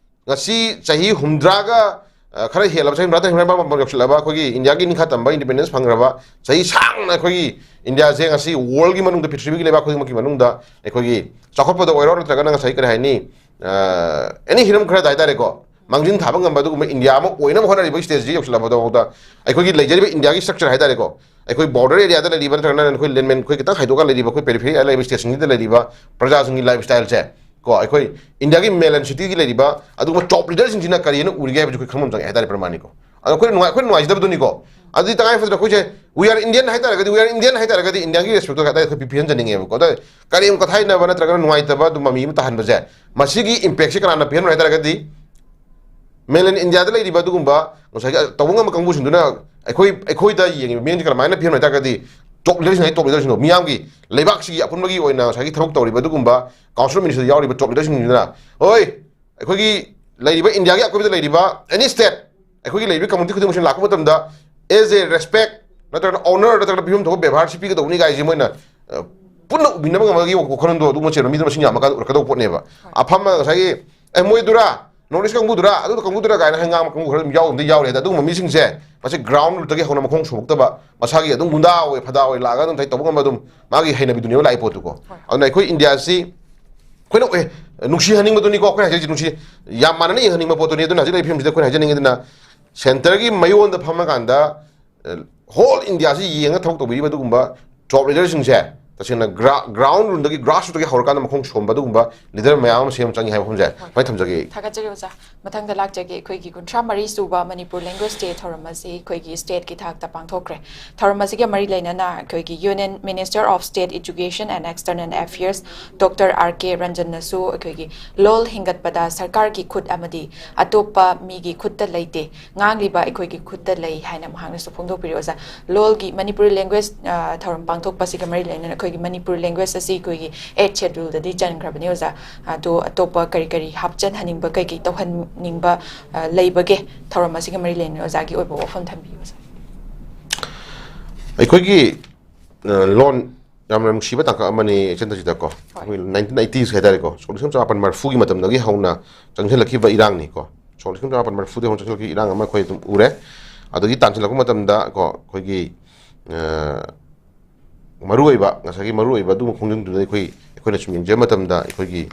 ꯉꯁꯤ ꯆꯍꯤ ꯍꯨꯝꯗ꯭ꯔꯥꯒ, ꯑ, ꯈꯔ ꯍꯦꯜꯂꯕ, ꯆꯍꯤ ꯍꯨꯝꯗ꯭ꯔꯥ ꯇꯔꯦꯠ, ꯍꯨꯝꯗ꯭ꯔꯥ ꯃꯥꯄꯟ ꯌꯧꯁꯤꯜꯂꯛꯂꯕ ꯑꯩꯈꯣꯏꯒꯤ ꯏꯟꯗꯤꯌꯥꯒꯤ ꯅꯤꯡꯈꯥ ꯇꯝꯕ independence ꯐꯪꯈ꯭ꯔꯕ ꯆꯍꯤ ꯁꯥꯡꯅ ꯑꯩꯈꯣꯏꯒꯤ ꯏꯟꯗꯤꯌꯥꯁꯦ ꯉꯁꯤ worldꯀꯤ ꯃꯅꯨꯡꯗ, ꯄ꯭ꯔꯤꯊꯤꯕꯤꯒꯤ ꯂꯩꯕꯥꯛ ꯈꯨꯗꯤꯡꯃꯛꯀꯤ ꯃꯅꯨꯡꯗ ꯑꯩꯈꯣꯏꯒꯤ ꯆꯥꯎꯈꯠꯄꯗ ꯑꯣꯏꯔꯣ ꯅꯠꯇ꯭ꯔꯒꯅ ꯉꯁꯥꯏ ꯀꯔꯤ ꯍꯥꯏꯅꯤ, ꯑ, any ꯍꯤꯔꯝ ꯈꯔꯗ ꯍꯥꯏꯇꯥꯔꯦꯀꯣ, ꯃꯥꯡꯖꯤꯟ ꯊꯥꯕ ꯉꯝꯕ ꯑꯗꯨꯒꯨꯝꯕ ꯏꯟꯗꯤꯌꯥ ꯑꯃ ꯑꯣꯏꯅꯕ ꯍꯣꯠꯅꯔꯤꯕ stageꯁꯤ ꯌꯧꯁꯤꯜꯂꯛꯄꯗꯐꯥꯎꯗ ꯑꯩꯈꯣꯏꯒꯤ ꯂꯩꯖꯔꯤꯕ ꯏꯟꯗꯤꯌꯥꯒꯤ structure ꯍꯥꯏꯇꯥꯔꯦꯀꯣ, ꯑꯩꯈꯣꯏ border areaꯗ ꯂꯩꯔꯤꯕ ꯅꯠꯇ꯭ꯔꯒꯅ ꯑꯩꯈꯣꯏ landmass ꯑꯩꯈꯣꯏ ꯈꯤꯇꯪ ꯍꯥꯏꯗꯣꯛꯑꯒ ꯂꯩꯔꯤꯕ ꯑꯩꯈꯣꯏ periphery ꯂꯩꯔꯤꯕ stateꯁꯤꯡꯁꯤꯗ ꯂꯩꯔꯤꯕ ꯄ꯭ꯔꯖꯥꯁꯤꯡꯒꯤ lifestyleꯁꯦ ꯀꯣ, ꯑꯩꯈꯣꯏ ꯏꯟꯗꯤꯌꯥꯒꯤ mainland cityꯒꯤ ꯂꯩꯔꯤꯕ ꯑꯗꯨꯒꯨꯝꯕ top leaderꯁꯤꯡꯁꯤꯅ ꯀꯔꯤꯅ ꯎꯔꯤꯒꯦ ꯍꯥꯏꯕꯁꯤ ꯑꯩꯈꯣꯏ ꯈꯪꯕ ꯑꯃ ꯆꯪꯉꯦ ꯍꯥꯏꯇꯥꯔꯦ, ꯄ꯭ꯔꯃꯥꯅꯤꯀꯣ꯫ ꯑꯗꯣ ꯑꯩꯈꯣꯏꯅ ꯅꯨꯡꯉꯥꯏ-, ꯑꯩꯈꯣꯏꯅ ꯅꯨꯡꯉꯥꯏꯖꯗꯕꯗꯨꯅꯤꯀꯣ꯫ ꯑꯗꯨꯗꯤ ꯇꯉꯥꯏ ꯐꯗꯅ ꯑꯩꯈꯣꯏꯁꯦ we are Indian ꯍꯥꯏꯇꯥꯔꯒꯗꯤ, we are Indian ꯍꯥꯏꯇꯥꯔꯒꯗꯤ ꯏꯟꯗꯤꯌꯥꯒꯤ respectꯇꯣ ꯀꯗꯥꯏ ꯑꯩꯈꯣꯏ ꯄꯤ-, ꯄꯤꯍꯟꯖꯅꯤꯡꯉꯦꯕꯀꯣ꯫ ꯑꯗꯣ ꯀꯔꯦꯝ ꯀꯊꯥꯏꯅꯕ ꯅꯠꯇ꯭ꯔꯒꯅ ꯅꯨꯡꯉꯥꯏꯇꯕ ꯑꯗꯨꯝ ꯃꯃꯤ ꯑꯃ ꯇꯥꯍꯟꯕꯁꯦ, ꯃꯁꯤꯒꯤ impactꯁꯦ ꯀꯅꯥꯅ ꯄꯤꯍꯟꯕꯅꯣ ꯍꯥꯏꯇꯥꯔꯒꯗꯤ, mainland Indiaꯗ ꯂꯩꯔꯤꯕ ꯑꯗꯨꯒꯨꯝꯕ ꯉꯁꯥꯏꯒꯤ ꯇꯧꯕ ꯉꯝꯕ ꯀꯥꯡꯕꯨꯁꯤꯡꯗꯨꯅ ꯑꯩꯈꯣꯏ, ꯑꯩꯈꯣꯏꯗ ꯌꯦꯡꯉꯤꯕ ꯃꯤꯠꯌꯦꯡꯁꯦ ꯀꯔꯝꯍꯥꯏꯅ ꯄꯤꯍꯟꯕꯅꯣ ꯍꯥꯏꯇꯥꯔꯒꯗꯤ, top leaderꯁꯤꯡ ꯍꯥꯏ, top leaderꯁꯤꯡꯗꯣ, ꯃꯤꯌꯥꯝꯒꯤ, ꯂꯩꯕꯥꯛꯁꯤꯒꯤ ꯑꯄꯨꯟꯕꯒꯤ ꯑꯣꯏꯅ ꯉꯁꯥꯏꯒꯤ ꯊꯕꯛ ꯇꯧꯔꯤꯕ ꯑꯗꯨꯒꯨꯝꯕ council ministerꯗ ꯌꯥꯎꯔꯤꯕ top leaderꯁꯤꯡꯁꯤꯅ, ꯍꯣꯏ, ꯑꯩꯈꯣꯏꯒꯤ ꯂꯩꯔꯤꯕ ꯏꯟꯗꯤꯌꯥꯒꯤ ꯑꯀꯣꯏꯕꯗ ꯂꯩꯔꯤꯕ any state, ꯑꯩꯈꯣꯏꯒꯤ ꯂꯩꯔꯤꯕ community ꯈꯨꯗꯤꯡꯃꯛꯁꯤꯅ ꯂꯥꯛꯄ ꯃꯇꯝꯗ as a respect ꯅꯠꯇ꯭ꯔꯒꯅ honour ꯅꯠꯇ꯭ꯔꯒꯅ ꯄꯤꯐꯝ ꯊꯣꯛꯄ ꯕꯦꯕꯥꯔꯁꯤ ꯄꯤꯒꯗꯧꯕꯅꯤ ꯀꯥꯏꯁꯦ ꯃꯣꯏꯅ, ꯑ, ꯄꯨꯟꯅ ꯎꯕꯤꯅꯕ ꯉꯝꯕꯒꯤ ꯋꯥꯈꯜꯂꯣꯟꯗꯣ ꯑꯗꯨꯒꯨꯝꯕ ꯆꯦꯟꯕ ꯃꯤꯗꯣ ꯃꯁꯤꯡ ꯌꯥꯝꯃꯀꯥꯟꯗ ꯎꯔꯛꯀꯗꯧꯕ ꯄꯣꯠꯅꯦꯕ꯫ ꯑꯐꯝꯕ ꯉꯁꯥꯏꯒꯤ, "ꯑꯦ, ꯃꯣꯏꯗꯨꯔꯥ, North East ꯀꯥꯡꯕꯨꯗꯨꯔꯥ, ꯑꯗꯨ ꯀꯥꯡꯕꯨꯗꯨꯔꯥ" ꯀꯥꯏꯅ ꯍꯪꯉꯥꯡꯕ ꯀꯥꯡꯕꯨ ꯈꯔ ꯑꯗꯨꯝ ꯌꯥꯎꯕꯗꯤ ꯌꯥꯎꯔꯦ꯫ ꯑꯗ ꯑꯗꯨꯒꯨꯝꯕ ꯃꯤꯁꯤꯡꯁꯦ ꯃꯁꯤ ground rootꯇꯒꯤ ꯍꯧꯅ ꯃꯈꯣꯡ ꯁꯣꯛꯇꯕ, ꯃꯁꯥꯒꯤ ꯑꯗꯨꯝ ꯒꯨꯟꯗꯥ ꯑꯣꯏ ꯐꯗꯥ ꯑꯣꯏ ꯂꯥꯛꯑꯒ ꯑꯗꯨꯝ ꯉꯁꯥꯏ ꯇꯧꯕ ꯉꯝꯕ ꯑꯗꯨꯝ ꯃꯥꯒꯤ ꯍꯩꯅꯕꯤꯗꯨꯅꯦꯕ ꯂꯥꯛꯏ ꯄꯣꯠꯇꯨꯀꯣ꯫ ꯍꯣꯏ꯫ ꯑꯗꯨꯅ ꯑꯩꯈꯣꯏ ꯏꯟꯗꯤꯌꯥꯁꯤ ꯑꯩꯈꯣꯏꯅ, ꯑꯦ, ꯅꯨꯡꯁꯤꯍꯟꯅꯤꯡꯕꯗꯨꯅꯤꯀꯣ ꯑꯩꯈꯣꯏꯅ ꯍꯥꯏꯖꯔꯤꯁꯦ, ꯅꯨꯡꯁꯤ, ꯌꯥꯝ ꯃꯥꯟꯅꯅ ꯌꯦꯡꯍꯟꯅꯤꯡꯕ ꯄꯣꯠꯇꯨꯅꯤ꯫ ꯑꯗꯨꯅ ꯍꯧꯖꯤꯛ ꯂꯩꯔꯤꯕ ꯐꯤꯕꯝꯁꯤꯗ ꯑꯩꯈꯣꯏꯅ ꯍꯥꯏꯖꯅꯤꯡꯉꯤꯗꯨꯅ ꯁꯦꯟꯇꯔꯒꯤ ꯃꯌꯣꯟꯗ ꯐꯝꯃꯀꯥꯟꯗ ꯍꯣꯜ ꯏꯟꯗꯤꯌꯥꯁꯤ ꯌꯦꯡꯉ ꯊꯕꯛ ꯇꯧꯕꯤꯔꯤꯕ ꯑꯗꯨꯒꯨꯝꯕ ꯇꯣꯞ ꯂꯤꯗꯔꯁꯤꯡꯁꯦ ꯇꯁꯦꯡꯅ ꯒ꯭ꯔꯥꯎꯟ ꯔꯨꯠꯇꯒꯤ, ꯒ꯭ꯔꯥꯁ ꯔꯨꯠꯇꯒꯤ ꯍꯧꯔꯀꯥꯟꯗ ꯃꯈꯣꯡ ꯁꯣꯝꯕ ꯑꯗꯨꯒꯨꯝꯕ ꯂꯤꯗꯔ ꯃꯌꯥꯝ ꯑꯃ ꯁꯦꯝꯕ ꯆꯪꯉꯤ ꯍꯥꯏꯕ ꯋꯥꯐꯝꯁꯦ ꯁꯨꯃꯥꯏꯅ ꯊꯝꯖꯒꯦ꯫ ꯊꯥꯒꯠꯆꯔꯤ ꯑꯣꯖꯥ꯫ ꯃꯊꯪꯗ ꯂꯥꯛꯆꯒꯦ꯫ ꯑꯩꯈꯣꯏꯒꯤ ꯀꯨꯟꯊ꯭ꯔꯥ ꯃꯔꯤ ꯁꯨꯕ ꯃꯅꯤꯄꯨꯔ ꯂꯦꯡꯒ꯭ꯋꯦꯖ ꯗꯦ ꯊꯧꯔꯝ ꯑꯁꯤ ꯑꯩꯈꯣꯏꯒꯤ ꯁ꯭ꯇꯦꯠꯀꯤ ꯊꯥꯛꯇ ꯄꯥꯡꯊꯣꯛꯈ꯭ꯔꯦ꯫ ꯊꯧꯔꯝ ꯑꯁꯤꯒ ꯃꯔꯤ ꯂꯩꯅꯅ ꯑꯩꯈꯣꯏꯒꯤ Union Minister of State Education and External Affairs Doctor R K Ranjan ꯅꯁꯨ ꯑꯩꯈꯣꯏꯒꯤ ꯂꯣꯜ ꯍꯤꯡꯒꯠꯄꯗ ꯁꯔꯀꯥꯔꯒꯤ ꯈꯨꯠ ꯑꯃꯗꯤ ꯑꯇꯣꯞꯄ ꯃꯤꯒꯤ ꯈꯨꯠꯇ ꯂꯩꯇꯦ, ꯉꯥꯡꯂꯤꯕ ꯑꯩꯈꯣꯏꯒꯤ ꯈꯨꯠꯇ ꯂꯩ ꯍꯥꯏꯅ ꯃꯍꯥꯛꯅꯁꯨ ꯐꯣꯡꯗꯣꯛꯄꯤꯔꯤ ꯑꯣꯖꯥ꯫ ꯂꯣꯜꯒꯤ ꯃꯅꯤꯄꯨꯔꯤ ꯂꯦꯡꯒ꯭ꯋꯦꯖ, ꯑ, ꯊꯧꯔꯝ ꯄꯥꯡꯊꯣꯛꯄꯁꯤꯒ ꯃꯔꯤ ꯂꯩꯅꯅ ꯑꯩꯈꯣꯏꯒꯤ ꯃꯅꯤꯄꯨꯔꯤ ꯂꯦꯡꯒ꯭ꯋꯦꯖ ꯑꯁꯤ ꯑꯩꯈꯣꯏꯒꯤ ꯑꯩꯠ ꯁꯦꯗ꯭ꯌꯨꯜꯗꯗꯤ ꯆꯟꯈ꯭ꯔꯕꯅꯤ ꯑꯣꯖꯥ꯫ ꯑꯗꯣ ꯑꯇꯣꯞꯄ ꯀꯔꯤ ꯀꯔꯤ ꯍꯥꯞꯆꯟꯍꯟꯅꯤꯡꯕ, ꯀꯩ ꯀꯩ ꯇꯧꯍꯟꯅꯤꯡꯕ, ꯑ, ꯂꯩꯕꯒꯦ? ꯊꯧꯔꯝ ꯑꯁꯤꯒ ꯃꯔꯤ ꯂꯩꯅꯅ ꯑꯣꯖꯥꯒꯤ ꯑꯣꯏꯕ ꯋꯥꯐꯝ ꯊꯝꯕꯤꯌꯨ ꯑꯣꯖꯥ꯫ ꯑꯩꯈꯣꯏꯒꯤ ꯑ, ꯂꯣꯟ ꯌꯥꯝꯅ ꯅꯨꯡꯁꯤꯕ ꯇꯥꯡꯀꯛ ꯑꯃꯅꯤ ꯏꯆꯟ ꯇꯁꯤꯗꯀꯣ꯫ ꯑꯩꯈꯣꯏ ꯅꯥꯏꯟꯇꯤꯟ ꯑꯩꯠꯇꯤꯁ ꯍꯥꯏꯇꯥꯔꯦꯀꯣ, ꯁꯣꯛ ꯂꯤꯁꯤꯡ ꯆꯃꯥꯄꯟ ꯃꯔꯤꯐꯨꯒꯤ ꯃꯇꯝꯗꯒꯤ ꯍꯧꯅ ꯆꯪꯁꯤꯜꯂꯛꯈꯤꯕ ꯏꯔꯥꯡꯅꯤꯀꯣ꯫ ꯁꯣꯛ ꯂꯤꯁꯤꯡ ꯆꯃꯥꯄꯟ ꯃꯔꯤꯐꯨꯗꯒꯤ ꯍꯧꯅ ꯆꯪꯁꯤꯜꯂꯛꯈꯤꯕ ꯏꯔꯥꯡ ꯑꯃ ꯑꯩꯈꯣꯏ ꯑꯗꯨꯝ ꯎꯔꯦ꯫ ꯑꯗꯒꯤ ꯇꯥꯟꯁꯤꯜꯂꯛꯄ ꯃꯇꯝꯗ ꯀꯣ, ꯑꯩꯈꯣꯏꯒꯤ ꯑ, ꯃꯔꯨꯑꯣꯏꯕ, ꯉꯁꯥꯏꯒꯤ ꯃꯔꯨꯑꯣꯏꯕ ꯑꯗꯨꯒꯨꯝꯕ ꯈꯣꯡꯖꯪꯗꯨꯗ ꯑꯩꯈꯣꯏ, ꯑꯩꯈꯣꯏꯅ ꯁꯨꯝ ꯌꯦꯡꯖꯕ ꯃꯇꯝꯗ ꯑꯩꯈꯣꯏꯒꯤ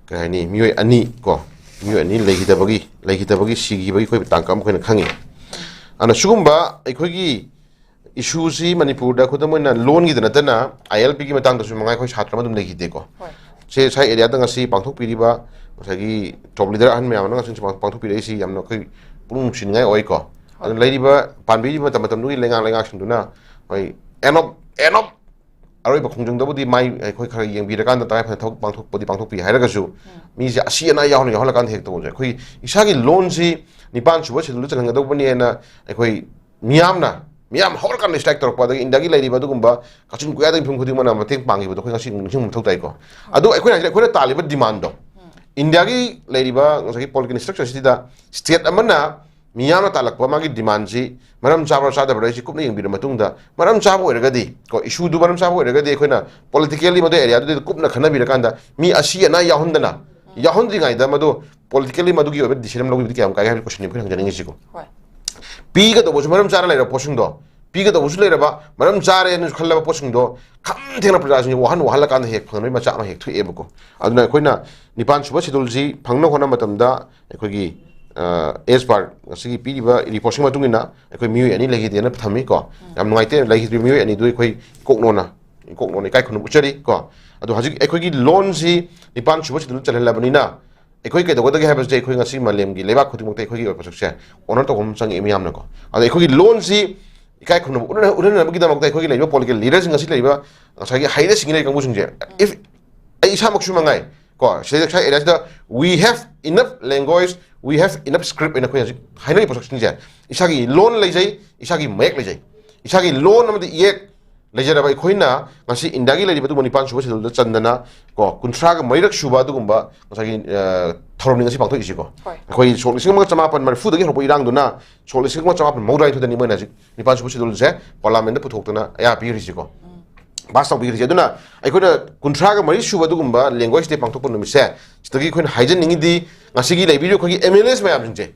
ꯀꯩ ꯍꯥꯏꯅꯤ, ꯃꯤꯑꯣꯏ ꯑꯅꯤ ꯀꯣ, ꯃꯤꯑꯣꯏ ꯑꯅꯤ ꯂꯩꯈꯤꯗꯕꯒꯤ, ꯂꯩꯈꯤꯗꯕꯒꯤ, ꯁꯤꯈꯤꯕꯒꯤ ꯑꯩꯈꯣꯏ ꯇꯥꯡꯀꯛ ꯑꯃ ꯑꯩꯈꯣꯏꯅ ꯈꯪꯉꯤ꯫ ꯑꯗꯨꯅ ꯁꯤꯒꯨꯝꯕ ꯑꯩꯈꯣꯏꯒꯤ ꯏꯁꯨꯁꯤ ꯃꯅꯤꯄꯨꯔꯗ ꯈꯨꯗꯝ ꯑꯣꯏꯅ ꯂꯣꯟꯒꯤꯗ ꯅꯠꯇꯅ ꯑꯥꯏ ꯑꯦꯜ ꯄꯤꯒꯤ ꯃꯇꯥꯡꯗꯁꯨ ꯃꯉꯥꯏ ꯑꯩꯈꯣꯏ ꯁꯥꯇ꯭ꯔ ꯑꯃ ꯑꯗꯨꯝ ꯂꯩꯈꯤꯗꯦꯀꯣ꯫ ꯍꯣꯏ꯫ ꯁꯦ ꯁ꯭ꯋꯥꯏ ꯑꯦꯔꯤꯌꯥꯗ ꯉꯁꯤ ꯄꯥꯡꯊꯣꯛꯄꯤꯔꯤꯕ ꯉꯁꯥꯏꯒꯤ ꯇꯣꯞ ꯂꯤꯗꯔ ꯑꯍꯟ ꯃꯌꯥꯝ ꯑꯃꯅ ꯉꯁꯤ ꯄꯥꯡꯊꯣꯛꯄꯤꯔꯛꯏꯁꯤ ꯌꯥꯝꯅ ꯑꯩꯈꯣꯏ ꯄꯨꯛꯅꯤꯡ ꯅꯨꯡꯁꯤꯅꯤꯡꯉꯥꯏ ꯑꯣꯏꯀꯣ꯫ ꯑꯗꯨꯅ ꯂꯩꯔꯤꯕ ꯄꯥꯟꯕꯤꯔꯤꯕ ꯃꯇꯝ ꯃꯇꯝꯗꯨꯒꯤ ꯂꯩꯉꯥꯛ ꯂꯩꯉꯥꯛꯁꯤꯡꯗꯨꯅ ꯍꯣꯏ, ꯑꯦꯟ ꯑꯣꯐ ꯑꯦꯟ ꯑꯣꯐ ꯑꯔꯣꯏꯕ ꯈꯣꯡꯖꯪꯗꯕꯨꯗꯤ ꯃꯥꯏ ꯑꯩꯈꯣꯏ ꯈꯔ ꯌꯦꯡꯕꯤꯔꯀꯥꯟꯗ ꯇꯉꯥꯏ ꯐꯗꯅ ꯊꯕꯛ ꯄꯥꯡꯊꯣꯛꯄꯗꯤ ꯄꯥꯡꯊꯣꯛꯄꯤ ꯍꯥꯏꯔꯒꯁꯨ ꯃꯤꯁꯦ ꯑꯁꯤ ꯑꯅꯥ ꯌꯥꯎꯍꯟꯅ ꯌꯥꯎꯍꯜꯂꯀꯥꯟꯗ ꯍꯦꯛ ꯇꯧꯕꯁꯦ ꯑꯩꯈꯣꯏ ꯏꯁꯥꯒꯤ ꯂꯣꯟꯁꯤ ꯅꯤꯄꯥꯟ ꯁꯨꯕ ꯁꯦꯗꯨꯜꯗ ꯆꯜꯍꯟꯒꯗꯧꯕꯅꯦꯅ ꯑꯩꯈꯣꯏ ꯃꯤꯌꯥꯝꯅ, ꯃꯤꯌꯥꯝ ꯍꯧꯔꯀꯥꯟꯗ ꯁ꯭ꯇ꯭ꯔꯥꯏꯛ ꯇꯧꯔꯛꯄ, ꯑꯗꯒꯤ ꯏꯟꯗꯤꯌꯥꯒꯤ ꯂꯩꯔꯤꯕ ꯑꯗꯨꯒꯨꯝꯕ ꯀꯛꯆꯤꯡ ꯀꯣꯌꯥꯗꯒꯤ ꯃꯤꯄꯨꯝ ꯈꯨꯗꯤꯡꯃꯛꯅ ꯃꯇꯦꯡ ꯄꯥꯡꯈꯤꯕꯗꯣ ꯑꯩꯈꯣꯏ ꯉꯁꯤ ꯅꯤꯡꯁꯤꯡꯕ ꯃꯊꯧ ꯇꯥꯏꯀꯣ꯫ ꯑꯗꯣ ꯑꯩꯈꯣꯏꯅ ꯍꯥꯏꯁꯦ ꯑꯩꯈꯣꯏꯅ ꯇꯥꯜꯂꯤꯕ ꯗꯤꯃꯥꯟꯗꯣ ꯏꯟꯗꯤꯌꯥꯒꯤ ꯂꯩꯔꯤꯕ ꯉꯁꯥꯏꯒꯤ ꯄꯣꯂꯤꯇꯤꯀꯦꯜ ꯁ꯭ꯇ꯭ꯔꯛꯆꯔꯁꯤꯗ ꯁ꯭ꯇꯦꯠ ꯑꯃꯅ ꯃꯤꯌꯥꯝꯅ ꯇꯥꯜꯂꯛꯄ ꯃꯥꯒꯤ ꯗꯤꯃꯥꯟꯁꯤ ꯃꯔꯝ ꯆꯥꯕ꯭ꯔꯥ ꯆꯥꯗꯕ꯭ꯔꯥ ꯑꯩꯁꯤ ꯀꯨꯞꯅ ꯌꯦꯡꯕꯤꯔ ꯃꯇꯨꯡꯗ, ꯃꯔꯝ ꯆꯥꯕ ꯑꯣꯏꯔꯒꯗꯤ ꯀꯣ, ꯏꯁꯨꯗꯨ ꯃꯔꯝ ꯆꯥꯕ ꯑꯣꯏꯔꯒꯗꯤ ꯑꯩꯈꯣꯏꯅ ꯄꯣꯂꯤꯇꯤꯀꯦꯜꯂꯤ ꯃꯗꯨ ꯑꯦꯔꯤꯌꯥꯗꯨꯗ ꯀꯨꯞꯅ ꯈꯟꯅꯕꯤꯔꯀꯥꯟꯗ ꯃꯤ ꯑꯁꯤ ꯑꯅꯥ ꯌꯥꯎꯍꯟꯗꯅ, ꯌꯥꯎꯍꯟꯗ꯭ꯔꯤꯉꯩꯗ ꯃꯗꯨ ꯄꯣꯂꯤꯇꯤꯀꯦꯜꯂꯤ ꯃꯗꯨꯒꯤ ꯑꯣꯏꯕ ꯗꯤꯁꯤꯖꯟ ꯑꯃ ꯂꯧꯕꯤꯕꯗꯤ ꯀꯌꯥꯝ ꯀꯥꯏꯒꯦ ꯍꯥꯏꯕꯒꯤ ꯀꯣꯏꯁꯟꯅꯤ ꯑꯩꯈꯣꯏꯅ ꯍꯪꯖꯅꯤꯡꯉꯤꯁꯤꯀꯣ꯫ ꯍꯣꯏ꯫ ꯄꯤꯒꯗꯧꯕꯁꯨ ꯃꯔꯝ ꯆꯥꯅ ꯂꯩꯔꯕ ꯄꯣꯠꯁꯤꯡꯗꯣ, ꯄꯤꯒꯗꯧꯕꯁꯨ ꯂꯩꯔꯕ, ꯃꯔꯝ ꯆꯥꯔꯦꯅꯁꯨ ꯈꯜꯂꯕ ꯄꯣꯠꯁꯤꯡꯗꯣ ꯈꯝ ꯊꯦꯡꯅ ꯄ꯭ꯔꯖꯥꯁꯤꯡꯁꯦ ꯋꯥꯍꯟ ꯋꯥꯍꯜꯂꯀꯥꯟꯗ ꯍꯦꯛ ꯐꯪꯅꯕꯒꯤ ꯃꯆꯥꯛ ꯑꯃ ꯍꯦꯛ ꯊꯣꯛꯑꯦꯕꯀꯣ꯫ ꯑꯗꯨꯅ ꯑꯩꯈꯣꯏꯅ ꯅꯤꯄꯥꯟ ꯁꯨꯕ ꯁꯦꯗꯨꯜꯁꯤ ꯐꯪꯅꯕ ꯍꯣꯠꯅꯕ ꯃꯇꯝꯗ ꯑꯩꯈꯣꯏꯒꯤ ꯑꯦꯁ ꯄꯥꯔ ꯉꯁꯤꯒꯤ ꯄꯤꯔꯤꯕ ꯔꯤꯄꯣꯔꯠꯁꯤꯒꯤ ꯃꯇꯨꯡ ꯏꯟꯅ ꯑꯩꯈꯣꯏ ꯃꯤꯑꯣꯏ ꯑꯅꯤ ꯂꯩꯈꯤꯗꯦꯅ ꯊꯝꯃꯤ ꯀꯣ꯫ ꯌꯥꯝ ꯅꯨꯡꯉꯥꯏꯇꯦ, ꯂꯩꯈꯤꯗ꯭ꯔꯤꯕ ꯃꯤꯑꯣꯏ ꯑꯅꯤꯗꯨ ꯑꯩꯈꯣꯏ ꯏꯀꯣꯛꯅꯣꯅ, ꯏꯀꯣꯛꯅꯣꯅ ꯏꯀꯥꯏ ꯈꯨꯝꯅꯕ ꯎꯠꯆꯔꯤ ꯀꯣ꯫ ꯑꯗꯣ ꯍꯧꯖꯤꯛ ꯑꯩꯈꯣꯏꯒꯤ ꯂꯣꯟꯁꯤ ꯅꯤꯄꯥꯟ ꯁꯨꯕ ꯁꯦꯗꯨꯜꯗ ꯆꯜꯍꯜꯂꯕꯅꯤꯅ ꯑꯩꯈꯣꯏ ꯀꯩꯗꯧꯒꯗꯒꯦ ꯍꯥꯏꯕꯁꯦ, ꯑꯩꯈꯣꯏ ꯉꯁꯤ ꯃꯥꯂꯦꯝꯒꯤ ꯂꯩꯕꯥꯛ ꯈꯨꯗꯤꯡꯃꯛꯇ ꯑꯩꯈꯣꯏꯒꯤ ꯑꯣꯏꯕ ꯄꯣꯠꯁꯛꯁꯦ ꯑꯣꯅꯔ ꯇꯧꯕ ꯑꯃ ꯆꯪꯉꯛꯑꯦ ꯃꯤꯌꯥꯝꯅꯀꯣ꯫ ꯑꯗꯣ ꯑꯩꯈꯣꯏꯒꯤ ꯂꯣꯟꯁꯤ ꯏꯀꯥꯏ ꯈꯨꯝꯅꯕ ꯎꯠꯍꯟ-, ꯎꯠꯍꯟꯅꯕꯒꯤꯗꯃꯛꯇ ꯑꯩꯈꯣꯏꯒꯤ ꯂꯩꯔꯤꯕ ꯄꯣꯂꯤꯇꯤꯀꯦꯜ ꯂꯤꯗꯔꯁꯤꯡ, ꯉꯁꯤ ꯂꯩꯔꯤꯕ ꯉꯁꯥꯏꯒꯤ ꯍꯩꯔ ꯁꯤꯡꯉꯤ ꯂꯩꯔꯤꯕ ꯀꯥꯡꯕꯨꯁꯤꯡꯁꯦ, if ꯑꯩ ꯏꯁꯥꯃꯛꯁꯨ ꯃꯉꯥꯏ ꯀꯣ, ꯁꯤꯗꯩꯗ ꯉꯁꯥꯏ ꯑꯦꯔꯤꯌꯥꯁꯤꯗ "We have enough language, we have enough script" ꯍꯥꯏꯅ ꯑꯩꯈꯣꯏ ꯍꯧꯖꯤꯛ ꯍꯥꯏꯅꯔꯤꯕ ꯄꯣꯠꯁꯛꯁꯤꯡꯁꯦ, ꯏꯁꯥꯒꯤ ꯂꯣꯟ ꯂꯩꯖꯩ, ꯏꯁꯥꯒꯤ ꯃꯌꯦꯛ ꯂꯩꯖꯩ, ꯏꯁꯥꯒꯤ ꯂꯣꯟ ꯑꯃꯗꯤ ꯏꯌꯦꯛ ꯂꯩꯖꯔꯕ ꯑꯩꯈꯣꯏꯅ ꯉꯁꯤ ꯏꯟꯗꯤꯌꯥꯒꯤ ꯂꯩꯔꯤꯕ ꯑꯗꯨꯒꯨꯝꯕ ꯅꯤꯄꯥꯟ ꯁꯨꯕ ꯁꯦꯗꯨꯜꯗ ꯆꯟꯗꯅ ꯀꯣ, ꯀꯨꯟꯊ꯭ꯔꯥꯒ ꯃꯔꯤꯔꯛ ꯁꯨꯕ ꯑꯗꯨꯒꯨꯝꯕ ꯉꯁꯥꯏꯒꯤ, ꯑ, ꯊꯧꯔꯝꯅꯤ ꯉꯁꯤ ꯄꯥꯡꯊꯣꯛꯏꯁꯤꯀꯣ꯫ ꯍꯣꯏ꯫ ꯑꯩꯈꯣꯏ ꯁꯣꯛ ꯂꯤꯁꯤꯡ ꯑꯃꯒ ꯆꯃꯥꯄꯟ ꯃꯔꯤꯐꯨꯗꯒꯤ ꯍꯧꯔꯛꯄ ꯏꯔꯥꯡꯗꯨꯅ ꯁꯣꯛ ꯂꯤꯁꯤꯡ ꯑꯃꯒ ꯆꯃꯥꯄꯟ ꯃꯧꯗ꯭ꯔꯥꯅꯤꯊꯣꯏꯗꯅꯤ ꯃꯣꯏꯅ ꯍꯧꯖꯤꯛ ꯅꯤꯄꯥꯟ ꯁꯨꯕ ꯁꯦꯗꯨꯜꯁꯦ ꯄꯥꯔꯂꯥꯃꯦꯟꯗ ꯄꯨꯊꯣꯛꯇꯅ ꯑꯌꯥ ꯄꯤꯈ꯭ꯔꯤꯁꯤꯀꯣ꯫ ꯄꯥꯁ ꯇꯧꯕꯤꯈ꯭ꯔꯤꯁꯦ꯫ ꯑꯗꯨꯅ ꯑꯩꯈꯣꯏꯅ ꯀꯨꯟꯊ꯭ꯔꯥꯒ ꯃꯔꯤ ꯁꯨꯕ ꯑꯗꯨꯒꯨꯝꯕ ꯂꯦꯡꯒ꯭ꯋꯦꯖ ꯗꯦ ꯄꯥꯡꯊꯣꯛꯄ ꯅꯨꯃꯤꯠꯁꯦ, ꯁꯤꯗꯒꯤ ꯑꯩꯈꯣꯏꯅ ꯍꯥꯏꯖꯅꯤꯡꯉꯤꯗꯤ, ꯉꯁꯤꯒꯤ ꯂꯩꯕꯤꯔꯤꯕ ꯑꯩꯈꯣꯏꯒꯤ ꯑꯦꯝ ꯑꯦꯜ ꯑꯦꯁ ꯃꯌꯥꯝꯁꯤꯡꯁꯦ,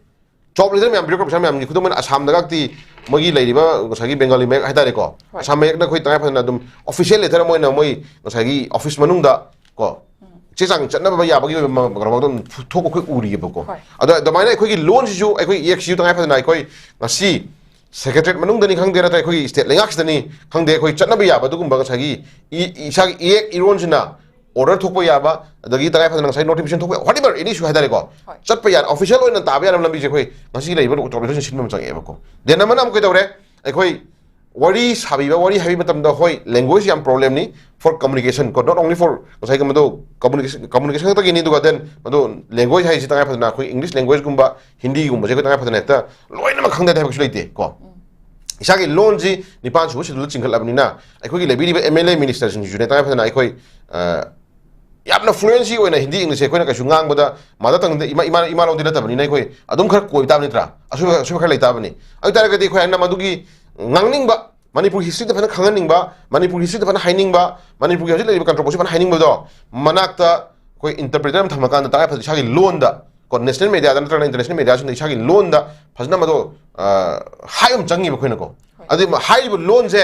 ꯆꯣꯞ ꯂꯤꯗꯔ ꯃꯌꯥꯝ, ꯕ꯭ꯌꯨꯔꯣꯀ꯭ꯔꯥꯠ ꯃꯌꯥꯝꯒꯤ, ꯈꯨꯗꯝ ꯑꯣꯏꯅ ꯑꯁꯥꯝꯗꯒꯗꯤ ꯃꯣꯏꯒꯤ ꯂꯩꯔꯤꯕ ꯉꯁꯥꯏꯒꯤ ꯕꯦꯡꯒꯥꯂꯤ ꯃꯌꯦꯛ ꯍꯥꯏꯇꯥꯔꯦꯀꯣ, ꯍꯣꯏ꯫ ꯑꯁꯥꯝ ꯃꯌꯦꯛꯅ ꯑꯩꯈꯣꯏ ꯇꯉꯥꯏ ꯐꯗꯅ ꯑꯗꯨꯝ ꯑꯣꯐꯤꯁꯤꯌꯦꯜ ꯂꯦꯇꯔ ꯑꯃ ꯑꯣꯏꯅ ꯃꯣꯏ ꯉꯁꯥꯏꯒꯤ ꯑꯣꯐꯤꯁ ꯃꯅꯨꯡꯗ ꯀꯣ, ꯆꯦ ꯆꯥꯡ ꯆꯠꯅꯕ ꯌꯥꯕꯒꯤ ꯑꯣꯏꯕ ꯃ-, ꯀꯩꯅꯣ ꯑꯗꯨꯝ ꯊꯣꯛꯄ ꯑꯩꯈꯣꯏ ꯎꯔꯤꯑꯕꯀꯣ꯫ ꯍꯣꯏ꯫ ꯑꯗꯣ ꯑꯗꯨꯃꯥꯏꯅ ꯑꯩꯈꯣꯏꯒꯤ ꯂꯣꯟꯁꯤꯁꯨ, ꯑꯩꯈꯣꯏ ꯏꯌꯦꯛꯁꯤꯁꯨ ꯇꯉꯥꯏ ꯐꯗꯅ ꯑꯩꯈꯣꯏ ꯉꯁꯤ ꯁꯦꯀ꯭ꯔꯦꯇꯔꯤꯌꯦꯠ ꯃꯅꯨꯡꯗꯅꯤ ꯈꯪꯗꯦ, ꯅꯠꯇ꯭ꯔꯒ ꯑꯩꯈꯣꯏꯒꯤ ꯁ꯭ꯇꯦꯠ ꯂꯩꯉꯥꯛꯁꯤꯗꯅꯤ ꯈꯪꯗꯦ, ꯑꯩꯈꯣꯏ ꯆꯠꯅꯕ ꯌꯥꯕ ꯑꯗꯨꯒꯨꯝꯕ ꯉꯁꯥꯏꯒꯤ ꯏ-, ꯏꯁꯥꯒꯤ ꯏꯌꯦꯛ ꯏꯔꯣꯟꯁꯤꯅ ꯑꯣꯔꯗꯔ ꯊꯣꯛꯄ ꯌꯥꯕ, ꯑꯗꯒꯤ ꯇꯉꯥꯏ ꯐꯗꯅ ꯉꯁꯥꯏ ꯅꯣꯇꯤꯐꯤꯀꯦꯁꯟ ꯊꯣꯛꯄ ꯌꯥꯕ, whatever any issue ꯍꯥꯏꯇꯥꯔꯦꯀꯣ, ꯍꯣꯏ꯫ ꯆꯠꯄ ꯌꯥꯅ, ꯑꯣꯐꯤꯁꯤꯌꯦꯜ ꯑꯣꯏꯅ ꯇꯥꯕ ꯌꯥꯅꯕ ꯂꯝꯕꯤꯁꯦ ꯑꯩꯈꯣꯏ ꯉꯁꯤ ꯂꯩꯔꯤꯕ ꯂꯣꯀꯦꯜ ꯇ꯭ꯔꯥꯟꯁꯂꯦꯁꯟ ꯁꯤꯟꯕ ꯑꯃ ꯆꯪꯉꯛꯑꯦꯕꯀꯣ꯫ ꯗꯦꯟ ꯑꯃꯅ ꯑꯃꯨꯛ ꯀꯩꯗꯧꯔꯦ? ꯑꯩꯈꯣꯏ ꯋꯥꯔꯤ ꯁꯥꯕꯤꯕ, ꯋꯥꯔꯤ ꯍꯥꯏꯕ ꯃꯇꯝꯗ, ꯍꯣꯏ, ꯂꯦꯡꯒ꯭ꯋꯦꯖ ꯌꯥꯝ ꯄ꯭ꯔꯣꯕ꯭ꯂꯦꯝꯅꯤ for communication ꯀꯣ, not only for ꯉꯁꯥꯏꯒꯤ ꯃꯗꯨ ꯀꯝꯃꯨꯅꯤꯀꯦꯁꯟ, ꯀꯝꯃꯨꯅꯤꯀꯦꯁꯟ ꯈꯛꯇꯒꯤꯅꯤ꯫ ꯑꯗꯨꯒ ꯗꯦꯟ ꯃꯗꯨ ꯂꯦꯡꯒ꯭ꯋꯦꯖ ꯍꯥꯏꯁꯤ ꯇꯉꯥꯏ ꯐꯗꯅ ꯑꯩꯈꯣꯏ ꯏꯪꯂꯤꯁ ꯂꯦꯡꯒ꯭ꯋꯦꯖꯀꯨꯝꯕ, ꯍꯤꯟꯗꯤꯒꯨꯝꯕꯁꯦ ꯑꯩꯈꯣꯏ ꯇꯉꯥꯏ ꯐꯗꯅ ꯍꯦꯛꯇ ꯂꯣꯏꯅꯃꯛ ꯈꯪꯗꯦ ꯍꯥꯏꯕꯁꯨ ꯂꯩꯇꯦ ꯀꯣ꯫ ꯏꯁꯥꯒꯤ ꯂꯣꯟꯁꯤ ꯅꯤꯄꯥꯟ ꯁꯨꯕ ꯁꯦꯗꯨꯜꯗ ꯆꯤꯡꯈꯠꯂꯕꯅꯤꯅ ꯑꯩꯈꯣꯏꯒꯤ ꯂꯩꯕꯤꯔꯤꯕ ꯑꯦꯝ ꯑꯦꯜ ꯑꯦ ꯃꯤꯅꯤꯁꯇꯔꯁꯤꯡꯁꯤꯁꯨꯅꯦ ꯇꯉꯥꯏ ꯐꯗꯅ ꯑꯩꯈꯣꯏ, ꯑ, ꯌꯥꯝꯅ ꯐ꯭ꯂꯨꯑꯦꯟꯁꯤ ꯑꯣꯏꯅ ꯍꯤꯟꯗꯤ ꯏꯪꯂꯤꯁꯁꯦ ꯑꯩꯈꯣꯏꯅ ꯀꯩꯁꯨ ꯉꯥꯡꯕꯗ ꯃꯥꯗꯔ ꯇꯪꯗ ꯏꯃꯥ, ꯏꯃꯥ, ꯏꯃꯥ ꯂꯣꯟꯗꯤ ꯅꯠꯇꯕꯅꯤꯅ ꯑꯩꯈꯣꯏ ꯑꯗꯨꯝ ꯈꯔ ꯀꯣꯏꯕ ꯇꯥꯕ ꯅꯠꯇ꯭ꯔꯥ? ꯑꯁꯣꯏꯕ, ꯑꯁꯣꯏꯕ ꯈꯔ ꯂꯩ ꯇꯥꯕꯅꯤ꯫ ꯑꯗꯨ ꯇꯥꯔꯒꯗꯤ ꯑꯩꯈꯣꯏ ꯑꯅꯝꯕ ꯑꯗꯨꯒꯤ ꯉꯥꯡꯅꯤꯡꯕ, ꯃꯅꯤꯄꯨꯔ ꯍꯤꯁꯇ꯭ꯔꯤꯗ ꯐꯖꯅ ꯈꯪꯍꯟꯅꯤꯡꯕ, ꯃꯅꯤꯄꯨꯔ ꯍꯤꯁꯇ꯭ꯔꯤꯗ ꯐꯖꯅ ꯍꯥꯏꯅꯤꯡꯕ, ꯃꯅꯤꯄꯨꯔꯒꯤ ꯍꯧꯖꯤꯛ ꯂꯩꯔꯤꯕ ꯀꯟꯇ꯭ꯔꯣꯚꯔꯁꯤ ꯐꯖꯅ ꯍꯥꯏꯅꯤꯡꯕꯗꯣ ꯃꯅꯥꯛꯇ ꯑꯩꯈꯣꯏ ꯏꯟꯇꯔꯄ꯭ꯔꯤꯇꯔ ꯑꯃ ꯊꯝꯃꯀꯥꯟꯗ ꯇꯉꯥꯏ ꯐꯗꯅ ꯏꯁꯥꯒꯤ ꯂꯣꯟꯗ ꯀꯣ, ꯅꯦꯁꯅꯦꯜ ꯃꯦꯗꯤꯌꯥꯗ ꯅꯠꯇ꯭ꯔꯒꯅ ꯏꯟꯇꯔꯅꯦꯁꯅꯦꯜ ꯃꯦꯗꯤꯌꯥꯁꯤꯡꯗ ꯏꯁꯥꯒꯤ ꯂꯣꯟꯗ ꯐꯖꯅ ꯃꯗꯣ, ꯑ, ꯍꯥꯏꯕ ꯑꯃ ꯆꯪꯉꯤꯕ ꯑꯩꯈꯣꯏꯅꯀꯣ꯫ ꯍꯣꯏ꯫ ꯑꯗꯨ ꯍꯥꯏꯔꯤꯕ ꯂꯣꯟꯁꯦ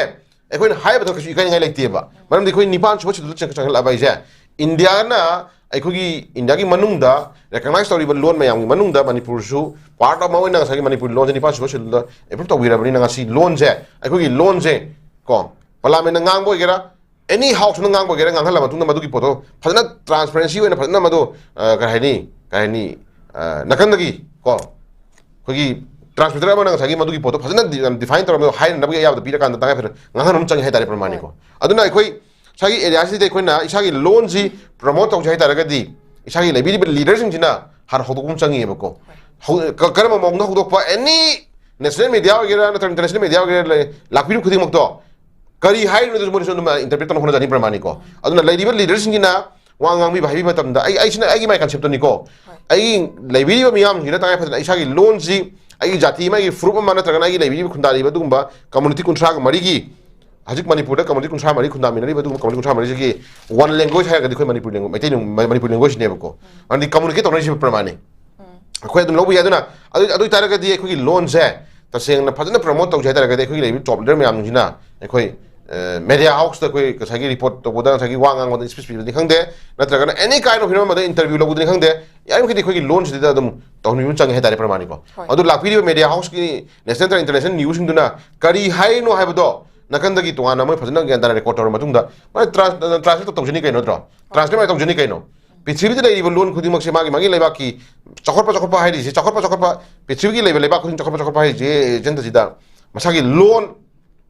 ꯑꯩꯈꯣꯏꯅ ꯍꯥꯏꯕꯗ ꯀꯩꯁꯨ ꯏꯀꯥꯏꯅꯤꯡꯉꯥꯏ ꯂꯩꯇꯦꯕ꯫ ꯃꯔꯝꯗꯤ ꯑꯩꯈꯣꯏ ꯅꯤꯄꯥꯟ ꯁꯨꯕ ꯁꯦꯗꯨꯜꯗ ꯆꯪ-, ꯆꯪꯁꯤꯜꯂꯛꯑꯕ ꯍꯥꯏꯁꯦ, ꯏꯟꯗꯤꯌꯥꯅ ꯑꯩꯈꯣꯏꯒꯤ ꯏꯟꯗꯤꯌꯥꯒꯤ ꯃꯅꯨꯡꯗ ꯔꯤꯀꯛꯅꯥꯏꯁ ꯇꯧꯔꯤꯕ ꯂꯣꯟ ꯃꯌꯥꯝꯒꯤ ꯃꯅꯨꯡꯗ ꯃꯅꯤꯄꯨꯔꯁꯨ ꯄꯥꯔꯠ ꯑꯃ ꯑꯣꯏꯅ ꯉꯁꯥꯏꯒꯤ ꯃꯅꯤꯄꯨꯔꯤ ꯂꯣꯟꯁꯦ ꯅꯤꯄꯥꯟ ꯁꯨꯕ ꯁꯦꯗꯨꯜꯗ ꯑꯦꯄ꯭ꯔꯨꯞ ꯇꯧꯕꯤꯔꯕꯅꯤꯅ ꯉꯁꯤ ꯂꯣꯟꯁꯦ, ꯑꯩꯈꯣꯏꯒꯤ ꯂꯣꯟꯁꯦ ꯀꯣ, ꯄꯥꯔꯂꯤꯌꯥꯃꯦꯟꯠꯅ ꯉꯥꯡꯕ ꯑꯣꯏꯒꯦꯔꯥ, ꯑꯦꯅꯤ ꯍꯥꯎꯁꯅ ꯉꯥꯡꯕ ꯑꯣꯏꯒꯦꯔꯥ, ꯉꯥꯡꯍꯜꯂ ꯃꯇꯨꯡꯗ ꯃꯗꯨꯒꯤ ꯄꯣꯠꯇꯣ ꯐꯖꯅ ꯇ꯭ꯔꯥꯟꯁꯄꯦꯔꯦꯟꯁꯤ ꯑꯣꯏꯅ ꯐꯖꯅ ꯃꯗꯨ, ꯑ, ꯀꯩ ꯍꯥꯏꯅꯤ, ꯀꯩ ꯍꯥꯏꯅꯤ, ꯑ, ꯅꯥꯀꯟꯗꯒꯤ ꯀꯣ, ꯑꯩꯈꯣꯏꯒꯤ ꯇ꯭ꯔꯥꯟꯁꯃꯤꯇꯔ ꯑꯃꯅ ꯉꯁꯥꯏꯒꯤ ꯃꯗꯨꯒꯤ ꯄꯣꯠꯇꯣ ꯐꯖꯅ ꯗꯤꯐꯥꯏꯟ ꯇꯧꯔꯝꯃꯦ, ꯍꯥꯏꯅꯅꯕꯒꯤ ꯑꯌꯥꯕꯗꯣ ꯄꯤꯔꯀꯥꯟꯗ ꯇꯉꯥꯏ ꯐꯗꯅ ꯉꯥꯡꯍꯟꯕ ꯑꯃ ꯆꯪꯉꯦ ꯍꯥꯏꯇꯥꯔꯦ, ꯄ꯭ꯔꯃꯥꯅꯤꯀꯣ꯫ ꯑꯗꯨꯅ ꯑꯩꯈꯣꯏ ꯏꯁꯥꯒꯤ ꯑꯦꯔꯤꯌꯥꯁꯤꯗ ꯑꯩꯈꯣꯏꯅ ꯏꯁꯥꯒꯤ ꯂꯣꯟꯁꯤ ꯄ꯭ꯔꯃꯣꯠ ꯇꯧꯁꯦ ꯍꯥꯏꯇꯥꯔꯒꯗꯤ ꯏꯁꯥꯒꯤ ꯂꯩꯕꯤꯔꯤꯕ ꯂꯤꯗꯔꯁꯤꯡꯁꯤꯅ ꯍꯥꯟꯅ ꯍꯧꯗꯣꯛꯄ ꯑꯃ ꯆꯪꯉꯦꯕꯀꯣ꯫ ꯍꯧ-, ꯀ-, ꯀꯔꯝꯕ ꯃꯑꯣꯡꯗ ꯍꯧꯗꯣꯛꯄ? ꯑꯦꯅꯤ ꯅꯦꯁꯅꯦꯜ ꯃꯦꯗꯤꯌꯥ ꯑꯣꯏꯒꯦꯔꯥ ꯅꯠꯇ꯭ꯔꯒ ꯏꯟꯇꯔꯅꯦꯁꯅꯦꯜ ꯃꯦꯗꯤꯌꯥ ꯑꯣꯏꯒꯦꯔꯥ, ꯂꯩ-, ꯂꯥꯛꯄꯤꯔꯤꯕ ꯈꯨꯗꯤꯡꯃꯛꯇꯣ ꯀꯔꯤ ꯍꯥꯏꯔꯤꯅꯣꯗꯨꯁꯨ ꯃꯣꯏꯅꯁꯨ ꯑꯗꯨꯝ ꯏꯟꯇꯔꯄ꯭ꯔꯤꯠ ꯇꯧꯅ ꯍꯣꯠꯅꯖꯅꯤ, ꯄ꯭ꯔꯃꯥꯅꯤꯀꯣ꯫ ꯑꯗꯨꯅ ꯂꯩꯔꯤꯕ ꯂꯤꯗꯔꯁꯤꯡꯁꯤꯅ ꯋꯥ ꯉꯥꯡꯕꯤꯕ ꯍꯥꯏꯕꯤꯕ ꯃꯇꯝꯗ ꯑꯩ, ꯑꯩꯁꯤꯅ ꯑꯩꯒꯤ ꯃꯥꯏ ꯀꯟꯁꯦꯞꯇꯅꯤꯀꯣ꯫ ꯑꯩ ꯂꯩꯕꯤꯔꯤꯕ ꯃꯤꯌꯥꯝꯁꯤꯡꯁꯤꯅ ꯇꯉꯥꯏ ꯐꯗꯅ ꯏꯁꯥꯒꯤ ꯂꯣꯟꯁꯤ, ꯑꯩꯒꯤ ꯖꯥꯇꯤ ꯑꯃ, ꯑꯩꯒꯤ ꯐꯨꯔꯨꯞ ꯑꯃ, ꯅꯠꯇ꯭ꯔꯒꯅ ꯑꯩꯒꯤ ꯂꯩꯕꯤꯔꯤꯕ ꯈꯨꯟꯗꯥꯔꯤꯕ ꯑꯗꯨꯒꯨꯝꯕ ꯀꯝꯃꯨꯅꯤꯇꯤ ꯀꯨꯟꯊ꯭ꯔꯥꯒ ꯃꯔꯤꯒꯤ, ꯍꯧꯖꯤꯛ ꯃꯅꯤꯄꯨꯔꯗ ꯀꯝꯃꯨꯅꯤꯇꯤ ꯀꯨꯟꯊ꯭ꯔꯥ ꯃꯔꯤ ꯈꯨꯟꯗꯥꯃꯤꯟꯅꯔꯤꯕ ꯑꯗꯨꯒꯨꯝꯕ ꯀꯝꯃꯨꯅꯤꯇꯤ ꯀꯨꯟꯊ꯭ꯔꯥ ꯃꯔꯤꯁꯤꯒꯤ ꯋꯥꯟ ꯂꯦꯡꯒ꯭ꯋꯦꯖ ꯍꯥꯏꯔꯒꯗꯤ ꯑꯩꯈꯣꯏ ꯃꯅꯤꯄꯨꯔꯤ ꯂꯦꯡꯒ꯭ꯋꯦꯖ, ꯃꯩꯇꯩ ꯂꯦꯡ-, ꯃꯅꯤꯄꯨꯔꯤ ꯂꯦꯡꯒ꯭ꯋꯦꯖꯅꯦꯕꯀꯣ꯫ ꯃꯔꯝꯗꯤ ꯀꯝꯃꯨꯅꯤꯀꯦꯠ ꯇꯧꯅꯔꯤꯁꯤꯕ ꯄ꯭ꯔꯃꯥꯅꯤ꯫ ꯑꯩꯈꯣꯏ ꯑꯗꯨꯝ ꯂꯧꯕ ꯌꯥꯏ꯫ ꯑꯗꯨꯅ ꯑꯗꯨ, ꯑꯗꯨ ꯑꯣꯏꯇꯥꯔꯒꯗꯤ ꯑꯩꯈꯣꯏꯒꯤ ꯂꯣꯟꯁꯦ ꯇꯁꯦꯡꯅ ꯐꯖꯅ ꯄ꯭ꯔꯃꯣꯠ ꯇꯧꯁꯦ ꯍꯥꯏꯇꯥꯔꯒꯗꯤ ꯑꯩꯈꯣꯏꯒꯤ ꯂꯩꯔꯤꯕ ꯇꯣꯞ ꯂꯤꯗꯔ ꯃꯌꯥꯝꯁꯤꯅ ꯑꯩꯈꯣꯏ, ꯑ, ꯃꯦꯗꯤꯌꯥ ꯍꯥꯎꯁꯇ ꯑꯩꯈꯣꯏ ꯉꯁꯥꯏꯒꯤ ꯔꯤꯄꯣꯔꯠ ꯇꯧꯕꯗ, ꯉꯁꯥꯏꯒꯤ ꯋꯥ ꯉꯥꯡꯕꯗ, ꯁ꯭ꯄꯤꯆ ꯄꯤꯕꯗꯤ ꯈꯪꯗꯦ, ꯅꯠꯇ꯭ꯔꯒꯅ ꯑꯦꯅꯤ ꯀꯥꯏꯟ ꯑꯣꯐ ꯍꯤꯔꯝ ꯑꯃꯗ ꯏꯟꯇꯔꯚ꯭ꯌꯨ ꯂꯧꯕꯗꯅꯤ ꯈꯪꯗꯦ, ꯌꯥꯔꯤꯃꯈꯩꯗꯤ ꯑꯩꯈꯣꯏꯒꯤ ꯂꯣꯟꯁꯤꯗ ꯑꯗꯨꯝ ꯇꯧꯍꯟꯕꯤꯕ ꯆꯪꯉꯦ ꯍꯥꯏꯇꯥꯔꯦ, ꯄ꯭ꯔꯃꯥꯅꯤꯀꯣ꯫ ꯍꯣꯏ꯫ ꯑꯗꯨ ꯂꯥꯛꯄꯤꯔꯤꯕ ꯃꯦꯗꯤꯌꯥ ꯍꯥꯎꯁꯀꯤ ꯅꯦꯁꯅꯦꯜ ꯅꯠꯇ꯭ꯔꯒ ꯏꯟꯇꯔꯅꯦꯁꯅꯦꯜ ꯅ꯭ꯌꯨꯁꯁꯤꯡꯗꯨꯅ ꯀꯔꯤ ꯍꯥꯏꯔꯤꯅꯣ ꯍꯥꯏꯕꯗꯣ ꯅꯥꯀꯟꯗꯒꯤ ꯇꯣꯉꯥꯟꯅ ꯃꯣꯏ ꯐꯖꯅ ꯒ꯭ꯌꯥꯟ ꯇꯥꯅ ꯔꯦꯀꯣꯔꯗ ꯇꯧꯔꯕ ꯃꯇꯨꯡꯗ ꯃꯣꯏ ꯇ꯭ꯔꯥꯟꯁ-, ꯇ꯭ꯔꯥꯟꯁꯂꯦꯠ ꯇꯧꯖꯅꯤ ꯀꯩꯅꯣ, ꯅꯠꯇ꯭ꯔꯣ? ꯇ꯭ꯔꯥꯟꯁꯂꯦꯠ ꯃꯥꯏ ꯇꯧꯖꯅꯤ ꯀꯩꯅꯣ꯫ ꯄ꯭ꯔꯤꯊꯤꯕꯤꯗ ꯂꯩꯔꯤꯕ ꯂꯣꯟ ꯈꯨꯗꯤꯡꯃꯛꯁꯦ ꯃꯥꯒꯤ, ꯃꯥꯒꯤ ꯂꯩꯕꯥꯛꯀꯤ ꯆꯥꯎꯈꯠꯄ, ꯆꯥꯎꯈꯠꯄ ꯍꯥꯏꯔꯤꯁꯦ, ꯆꯥꯎꯈꯠꯄ, ꯆꯥꯎꯈꯠꯄ, ꯄ꯭ꯔꯤꯊꯤꯕꯤꯒꯤ ꯂꯩꯕ ꯂꯩꯕꯥꯛ ꯈꯨꯗꯤꯡ ꯆꯥꯎꯈꯠꯄ, ꯆꯥꯎꯈꯠꯄ ꯍꯥꯏꯔꯤꯁꯦ ꯑꯦꯖꯦꯟꯗꯁꯤꯗ ꯃꯁꯥꯒꯤ ꯂꯣꯟ,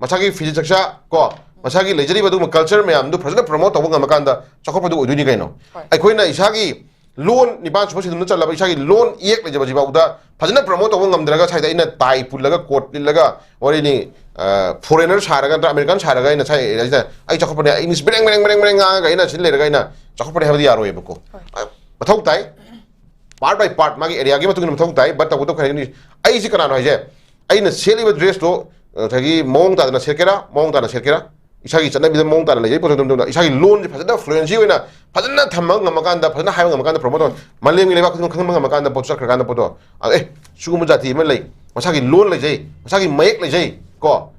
ꯃꯁꯥꯒꯤ ꯐꯤꯖꯦꯠ ꯆꯛꯆꯥ ꯀꯣ, ꯃꯁꯥꯒꯤ ꯂꯩꯖꯔꯤꯕ ꯑꯗꯨꯒꯨꯝꯕ ꯀꯜꯆꯔ ꯃꯌꯥꯝꯗꯨ ꯐꯖꯅ ꯄ꯭ꯔꯃꯣꯠ ꯇꯧꯕ ꯉꯝꯃꯀꯥꯟꯗ ꯆꯥꯎꯈꯠꯄꯗꯨ ꯑꯣꯏꯗꯣꯏꯅꯤ ꯀꯩꯅꯣ꯫ ꯍꯣꯏ꯫ ꯑꯩꯈꯣꯏꯅ ꯏꯁꯥꯒꯤ ꯂꯣꯟ ꯅꯤꯄꯥꯟ ꯁꯨꯕ ꯁꯦꯗꯨꯜꯗ ꯆꯜꯂꯕ ꯏꯁꯥꯒꯤ ꯂꯣꯟ ꯏꯌꯦꯛ ꯂꯩꯖꯕꯁꯤꯐꯥꯎꯗ ꯐꯖꯅ ꯄ꯭ꯔꯃꯣꯠ ꯇꯧꯕ ꯉꯝꯗ꯭ꯔꯒ ꯁ꯭ꯋꯥꯏꯗ ꯑꯩꯅ ꯇꯥꯏ ꯄꯨꯜꯂꯒ ꯀꯣꯠ ꯂꯤꯠꯂꯒ ꯋꯥꯔꯤꯅꯤ, ꯑ, ꯐꯣꯔꯦꯅꯔ ꯁꯥꯔꯒ ꯅꯠꯇ꯭ꯔ ꯑꯃꯦꯔꯤꯀꯥꯟ ꯁꯥꯔꯒ ꯑꯩꯅ ꯁꯥꯏ ꯑꯩ ꯆꯥꯎꯈꯠꯄꯅꯦ, ꯏꯪꯂꯤꯁ ꯕ꯭ꯔꯦꯡ ꯕ꯭ꯔꯦꯡ ꯕ꯭ꯔꯦꯡ ꯕ꯭ꯔꯦꯡ ꯉꯥꯡꯉꯒ ꯑꯩꯅ ꯁꯤ ꯂꯩꯔꯒ ꯑꯩꯅ ꯆꯥꯎꯈꯠꯄꯅꯦ ꯍꯥꯏꯕꯗꯤ ꯌꯥꯔꯣꯏꯕꯀꯣ꯫ ꯍꯣꯏ꯫ ꯑ, ꯃꯊꯧ ꯇꯥꯏ꯫ ꯄꯥꯔꯠ ꯕꯥꯏ ꯄꯥꯔꯠ ꯃꯥꯒꯤ ꯑꯦꯔꯤꯌꯥꯒꯤ ꯃꯇꯨꯡ ꯏꯟꯅ ꯃꯊꯧ ꯇꯥꯏ꯫ ꯕꯠ ꯇꯧꯕꯇꯕꯨ ꯀꯩ ꯍꯥꯏꯅꯤ? ꯑꯩꯁꯤ ꯀꯅꯥꯅꯣ ꯍꯥꯏꯁꯦ? ꯑꯩꯅ ꯁꯦꯠꯂꯤꯕ ꯗ꯭ꯔꯦꯁꯇꯣ ꯉꯁꯥꯏꯒꯤ ꯃꯑꯣꯡ ꯇꯥꯗꯅ ꯁꯦꯠꯀꯦꯔꯥ, ꯃꯑꯣꯡ ꯇꯥꯅ ꯁꯦꯠꯀꯦꯔꯥ, ꯏꯁꯥꯒꯤ ꯆꯠꯅꯕꯤꯗ ꯃꯑꯣꯡ ꯇꯥꯅ ꯂꯩꯖꯩ ꯄꯣꯠꯁꯛ ꯑꯗꯨꯝ ꯏꯁꯥꯒꯤ ꯂꯣꯟꯁꯦ ꯐꯖꯅ ꯐ꯭ꯂꯨꯑꯦꯟꯁꯤ ꯑꯣꯏꯅ ꯐꯖꯅ ꯊꯝꯕ ꯉꯝꯃꯀꯥꯟꯗ, ꯐꯖꯅ ꯍꯥꯏꯕ ꯉꯝꯃꯀꯥꯟꯗ, ꯄ꯭ꯔꯃꯣꯠ ꯇꯧ-, ꯃꯥꯂꯦꯝꯒꯤ ꯂꯩꯕꯥꯛ ꯈꯨꯗꯤꯡꯃꯛ ꯈꯪꯕ ꯉꯝꯃꯀꯥꯟꯗ, ꯄꯣꯠ ꯆꯠꯈ꯭ꯔꯀꯥꯟꯗ ꯄꯣꯠꯇꯣ, ꯑ, ꯑꯦ, ꯁꯤꯒꯨꯝꯕ ꯖꯥꯇꯤ ꯑꯃ ꯂꯩ, ꯃꯁꯥꯒꯤ ꯂꯣꯟ ꯂꯩꯖꯩ, ꯃꯁꯥꯒꯤ ꯃꯌꯦꯛ ꯂꯩꯖꯩ ꯀꯣ,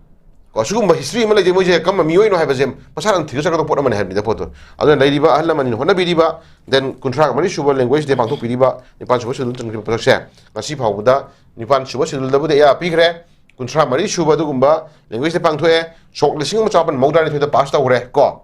ꯀꯣ, ꯁꯤꯒꯨꯝꯕ ꯍꯤꯁꯇ꯭ꯔꯤ ꯑꯃ ꯂꯩꯖꯩ, ꯃꯣꯏꯁꯦ ꯀꯔꯝꯕ ꯃꯤꯑꯣꯏꯅꯣ ꯍꯥꯏꯕꯁꯦ ꯃꯁꯥꯅ ꯑꯗꯨꯝ ꯊꯤꯒꯠꯆꯀꯗꯕ ꯄꯣꯠ ꯑꯃꯅꯤ ꯍꯥꯏꯕꯅꯤꯗ ꯄꯣꯠꯇꯣ꯫ ꯑꯗꯨꯅ ꯂꯩꯔꯤꯕ ꯑꯍꯜ ꯂꯃꯟꯅ ꯍꯣꯠꯅꯕꯤꯔꯤꯕ, then ꯀꯨꯟꯊ꯭ꯔꯥꯒ ꯃꯔꯤ ꯁꯨꯕ language day ꯄꯥꯡꯊꯣꯛꯄꯤꯔꯤꯕ, ꯅꯤꯄꯥꯟ ꯁꯨꯕ schedule ꯆꯟꯈ꯭ꯔꯤꯕ ꯄꯣꯠꯁꯛꯁꯦ ꯉꯁꯤ ꯐꯥꯎꯕꯗ ꯅꯤꯄꯥꯟ ꯁꯨꯕ scheduleꯗꯕꯨꯗꯤ ꯑꯌꯥꯕ ꯄꯤꯈ꯭ꯔꯦ꯫ ꯀꯨꯟꯊ꯭ꯔꯥ ꯃꯔꯤ ꯁꯨꯕ ꯑꯗꯨꯒꯨꯝꯕ language day ꯄꯥꯡꯊꯣꯛꯑꯦ꯫ ꯁꯣꯛ ꯂꯤꯁꯤꯡ ꯑꯃ ꯆꯃꯥꯄꯟ ꯃꯧꯗ꯭ꯔꯥ ꯅꯤꯊꯣꯏꯗ pass ꯇꯧꯈ꯭ꯔꯦ ꯀꯣ꯫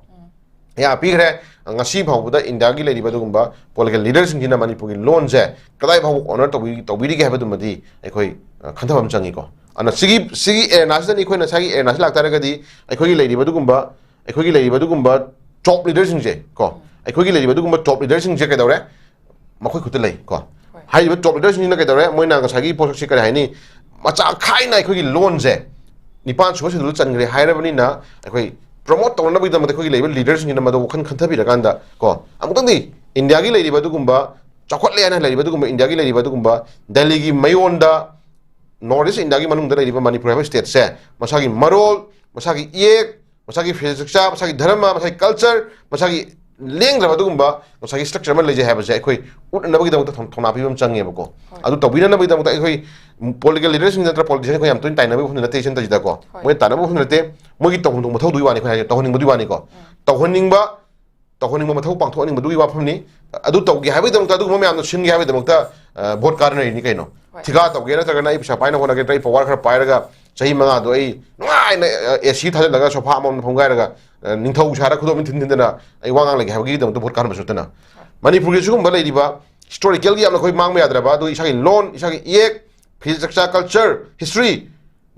ꯑꯌꯥꯕ ꯄꯤꯈ꯭ꯔꯦ꯫ ꯉꯁꯤ ꯐꯥꯎꯕꯗ ꯏꯟꯗꯤꯌꯥꯒꯤ ꯂꯩꯔꯤꯕ ꯑꯗꯨꯒꯨꯝꯕ political leaderꯁꯤꯡꯁꯤꯅ ꯃꯅꯤꯄꯨꯔꯒꯤ ꯂꯣꯟꯁꯦ ꯀꯗꯥꯏ ꯐꯥꯎꯕ honor ꯇꯧꯕꯤ-, ꯇꯧꯕꯤꯔꯤꯒꯦ ꯍꯥꯏꯕꯗꯨꯃꯗꯤ ꯑꯩꯈꯣꯏ, ꯑ, ꯈꯟꯊꯕ ꯑꯃ ꯆꯪꯉꯤꯀꯣ꯫ ꯑꯗꯨꯅ ꯁꯤꯒꯤ, ꯁꯤꯒꯤ arenaꯁꯤꯗꯅꯤ ꯑꯩꯈꯣꯏꯅ ꯉꯁꯥꯏꯒꯤ arenaꯁꯤ ꯂꯥꯛꯇꯥꯔꯒꯗꯤ ꯑꯩꯈꯣꯏꯒꯤ ꯂꯩꯔꯤꯕ ꯑꯗꯨꯒꯨꯝꯕ, ꯑꯩꯈꯣꯏꯒꯤ ꯂꯩꯔꯤꯕ ꯑꯗꯨꯒꯨꯝꯕ top leaderꯁꯤꯡꯁꯦ ꯀꯣ, ꯑꯩꯈꯣꯏꯒꯤ ꯂꯩꯔꯤꯕ ꯑꯗꯨꯒꯨꯝꯕ top leaderꯁꯤꯡꯁꯦ ꯀꯩꯗꯧꯔꯦ? ꯃꯈꯣꯏ ꯈꯨꯠꯇ ꯂꯩ ꯀꯣ꯫ ꯍꯣꯏ꯫ ꯍꯥꯏꯔꯤꯕ top leaderꯁꯤꯡꯁꯤꯅ ꯀꯩꯗꯧꯔꯦ? ꯃꯣꯏꯅ ꯉꯁꯥꯏꯒꯤ ꯄꯣꯠꯁꯛꯁꯤ ꯀꯔꯤ ꯍꯥꯏꯅꯤ? ꯃꯆꯥ ꯈꯥꯏꯅ ꯑꯩꯈꯣꯏꯒꯤ ꯂꯣꯟꯁꯦ ꯅꯤꯄꯥꯟ ꯁꯨꯕ schedule ꯆꯟꯈ꯭ꯔꯦ ꯍꯥꯏꯔꯕꯅꯤꯅ ꯑꯩꯈꯣꯏ promote ꯇꯧꯅꯅꯕꯒꯤꯗꯃꯛꯇ ꯑꯩꯈꯣꯏꯒꯤ ꯂꯩꯔꯤꯕ leaderꯁꯤꯡꯁꯤꯅ ꯃꯗꯨ ꯋꯥꯈꯜ ꯈꯟꯊꯕꯤꯔꯀꯥꯟꯗ ꯀꯣ, ꯑꯃꯨꯛꯇꯪꯗꯤ ꯏꯟꯗꯤꯌꯥꯒꯤ ꯂꯩꯔꯤꯕ ꯑꯗꯨꯒꯨꯝꯕ, ꯆꯥꯎꯈꯠꯂꯦ ꯍꯥꯏꯅ ꯂꯩꯔꯤꯕ ꯑꯗꯨꯒꯨꯝꯕ ꯏꯟꯗꯤꯌꯥꯒꯤ ꯂꯩꯔꯤꯕ ꯑꯗꯨꯒꯨꯝꯕ ꯗꯦꯜꯂꯤꯒꯤ ꯃꯌꯣꯟꯗ North East ꯏꯟꯗꯤꯌꯥꯒꯤ ꯃꯅꯨꯡꯗ ꯂꯩꯔꯤꯕ ꯃꯅꯤꯄꯨꯔ ꯍꯥꯏꯕ stateꯁꯦ ꯃꯁꯥꯒꯤ ꯃꯔꯣꯜ, ꯃꯁꯥꯒꯤ ꯏꯌꯦꯛ, ꯃꯁꯥꯒꯤ ꯐꯤꯖꯦꯠ ꯆꯥꯛꯆꯥ, ꯃꯁꯥꯒꯤ ꯙꯔꯃ, ꯃꯁꯥꯒꯤ culture, ꯃꯁꯥꯒꯤ ꯂꯦꯡꯗ꯭ꯔꯕ ꯑꯗꯨꯒꯨꯝꯕ ꯉꯁꯥꯏꯒꯤ structure ꯑꯃ ꯂꯩꯖꯩ ꯍꯥꯏꯕꯁꯦ ꯑꯩꯈꯣꯏ ꯎꯠꯅꯅꯕꯒꯤꯗꯃꯛꯇ ꯊꯧ-, ꯊꯧꯅꯥ ꯄꯤꯕ ꯑꯃ ꯆꯪꯉꯦꯕꯀꯣ꯫ ꯍꯣꯏ꯫ ꯑꯗꯨ ꯇꯧꯕꯤꯅꯅꯕꯒꯤꯗꯃꯛꯇ ꯑꯩꯈꯣꯏ political leaderꯁꯤꯡ ꯅꯠꯇ꯭ꯔ politician ꯑꯩꯈꯣꯏ ꯌꯥꯝ ꯇꯣꯏꯅ ꯇꯥꯏꯅꯕꯒꯤ ꯋꯥꯐꯝꯗꯤ ꯅꯠꯇꯦ, ꯁꯤ ꯅꯠꯇ꯭ꯔꯤꯗꯀꯣ꯫ ꯍꯣꯏ꯫ ꯃꯣꯏꯅ ꯇꯥꯟꯅꯕ ꯋꯥꯐꯝ ꯅꯠꯇꯦ, ꯃꯣꯏꯒꯤ ꯇꯧꯐꯝ ꯊꯣꯛꯄ ꯃꯊꯧꯗꯨꯒꯤ ꯋꯥꯅꯤ, ꯑꯩꯈꯣꯏ ꯍꯥꯏꯁꯦ ꯇꯧꯍꯟꯅꯤꯡꯕꯗꯨꯒꯤ ꯋꯥꯅꯤꯀꯣ꯫ ꯎꯝ꯫ ꯇꯧꯍꯟꯅꯤꯡꯕ, ꯇꯧꯍꯟꯅꯤꯡꯕ ꯃꯊꯧ ꯄꯥꯡꯊꯣꯛꯍꯟꯅꯤꯡꯕꯗꯨꯒꯤ ꯋꯥꯐꯝꯅꯤ꯫ ꯑꯗꯨ ꯇꯧꯒꯦ ꯍꯥꯏꯕꯒꯤꯗꯃꯛꯇ, ꯑꯗꯨꯒꯨꯝꯕ ꯃꯌꯥꯝꯗꯣ ꯁꯤꯟꯒꯦ ꯍꯥꯏꯕꯒꯤꯗꯃꯛꯇ, ꯑ, vote ꯀꯥꯟꯅꯔꯤꯅꯤ ꯀꯩꯅꯣ꯫ ꯍꯣꯏ꯫ ꯊꯤꯀꯥ ꯇꯧꯒꯦ ꯅꯠꯇ꯭ꯔꯒꯅ ꯑꯩ ꯄꯩꯁꯥ ꯄꯥꯏꯅ ꯍꯣꯠꯅꯒꯦ ꯅꯠꯇ꯭ꯔꯒ ꯑꯩ power ꯈꯔ ꯄꯥꯏꯔꯒ ꯆꯍꯤ ꯃꯉꯥꯗꯣ ꯑꯩ ꯅꯨꯡꯉꯥꯏꯅ, ꯑ, AC ꯊꯥꯖꯤꯜꯂꯒ sofa ꯑꯃꯃꯝꯗ ꯐꯝꯒꯥꯏꯔꯒ, ꯑ, ꯅꯤꯡꯊꯧ ꯁꯥꯔ ꯈꯨꯗꯣꯝ ꯊꯤꯟ ꯊꯤꯟꯗꯅ ꯑꯩ ꯋꯥ ꯉꯥꯡ ꯂꯩꯒꯦ ꯍꯥꯏꯕꯒꯤꯗꯃꯛꯇ vote ꯀꯥꯟꯅꯕꯁꯨ ꯅꯠꯇꯅ꯫ ꯍꯣꯏ꯫ ꯃꯅꯤꯄꯨꯔꯒꯤ ꯁꯤꯒꯨꯝꯕ ꯂꯩꯔꯤꯕ historicalꯒꯤ ꯌꯥꯝꯅ ꯑꯩꯈꯣꯏ ꯃꯥꯡꯕ ꯌꯥꯗ꯭ꯔꯕ, ꯑꯗꯨ ꯏꯁꯥꯒꯤ ꯂꯣꯟ, ꯏꯁꯥꯒꯤ ꯏꯌꯦꯛ, ꯐꯤꯖꯦꯠ ꯆꯥꯛꯆꯥ, culture, history,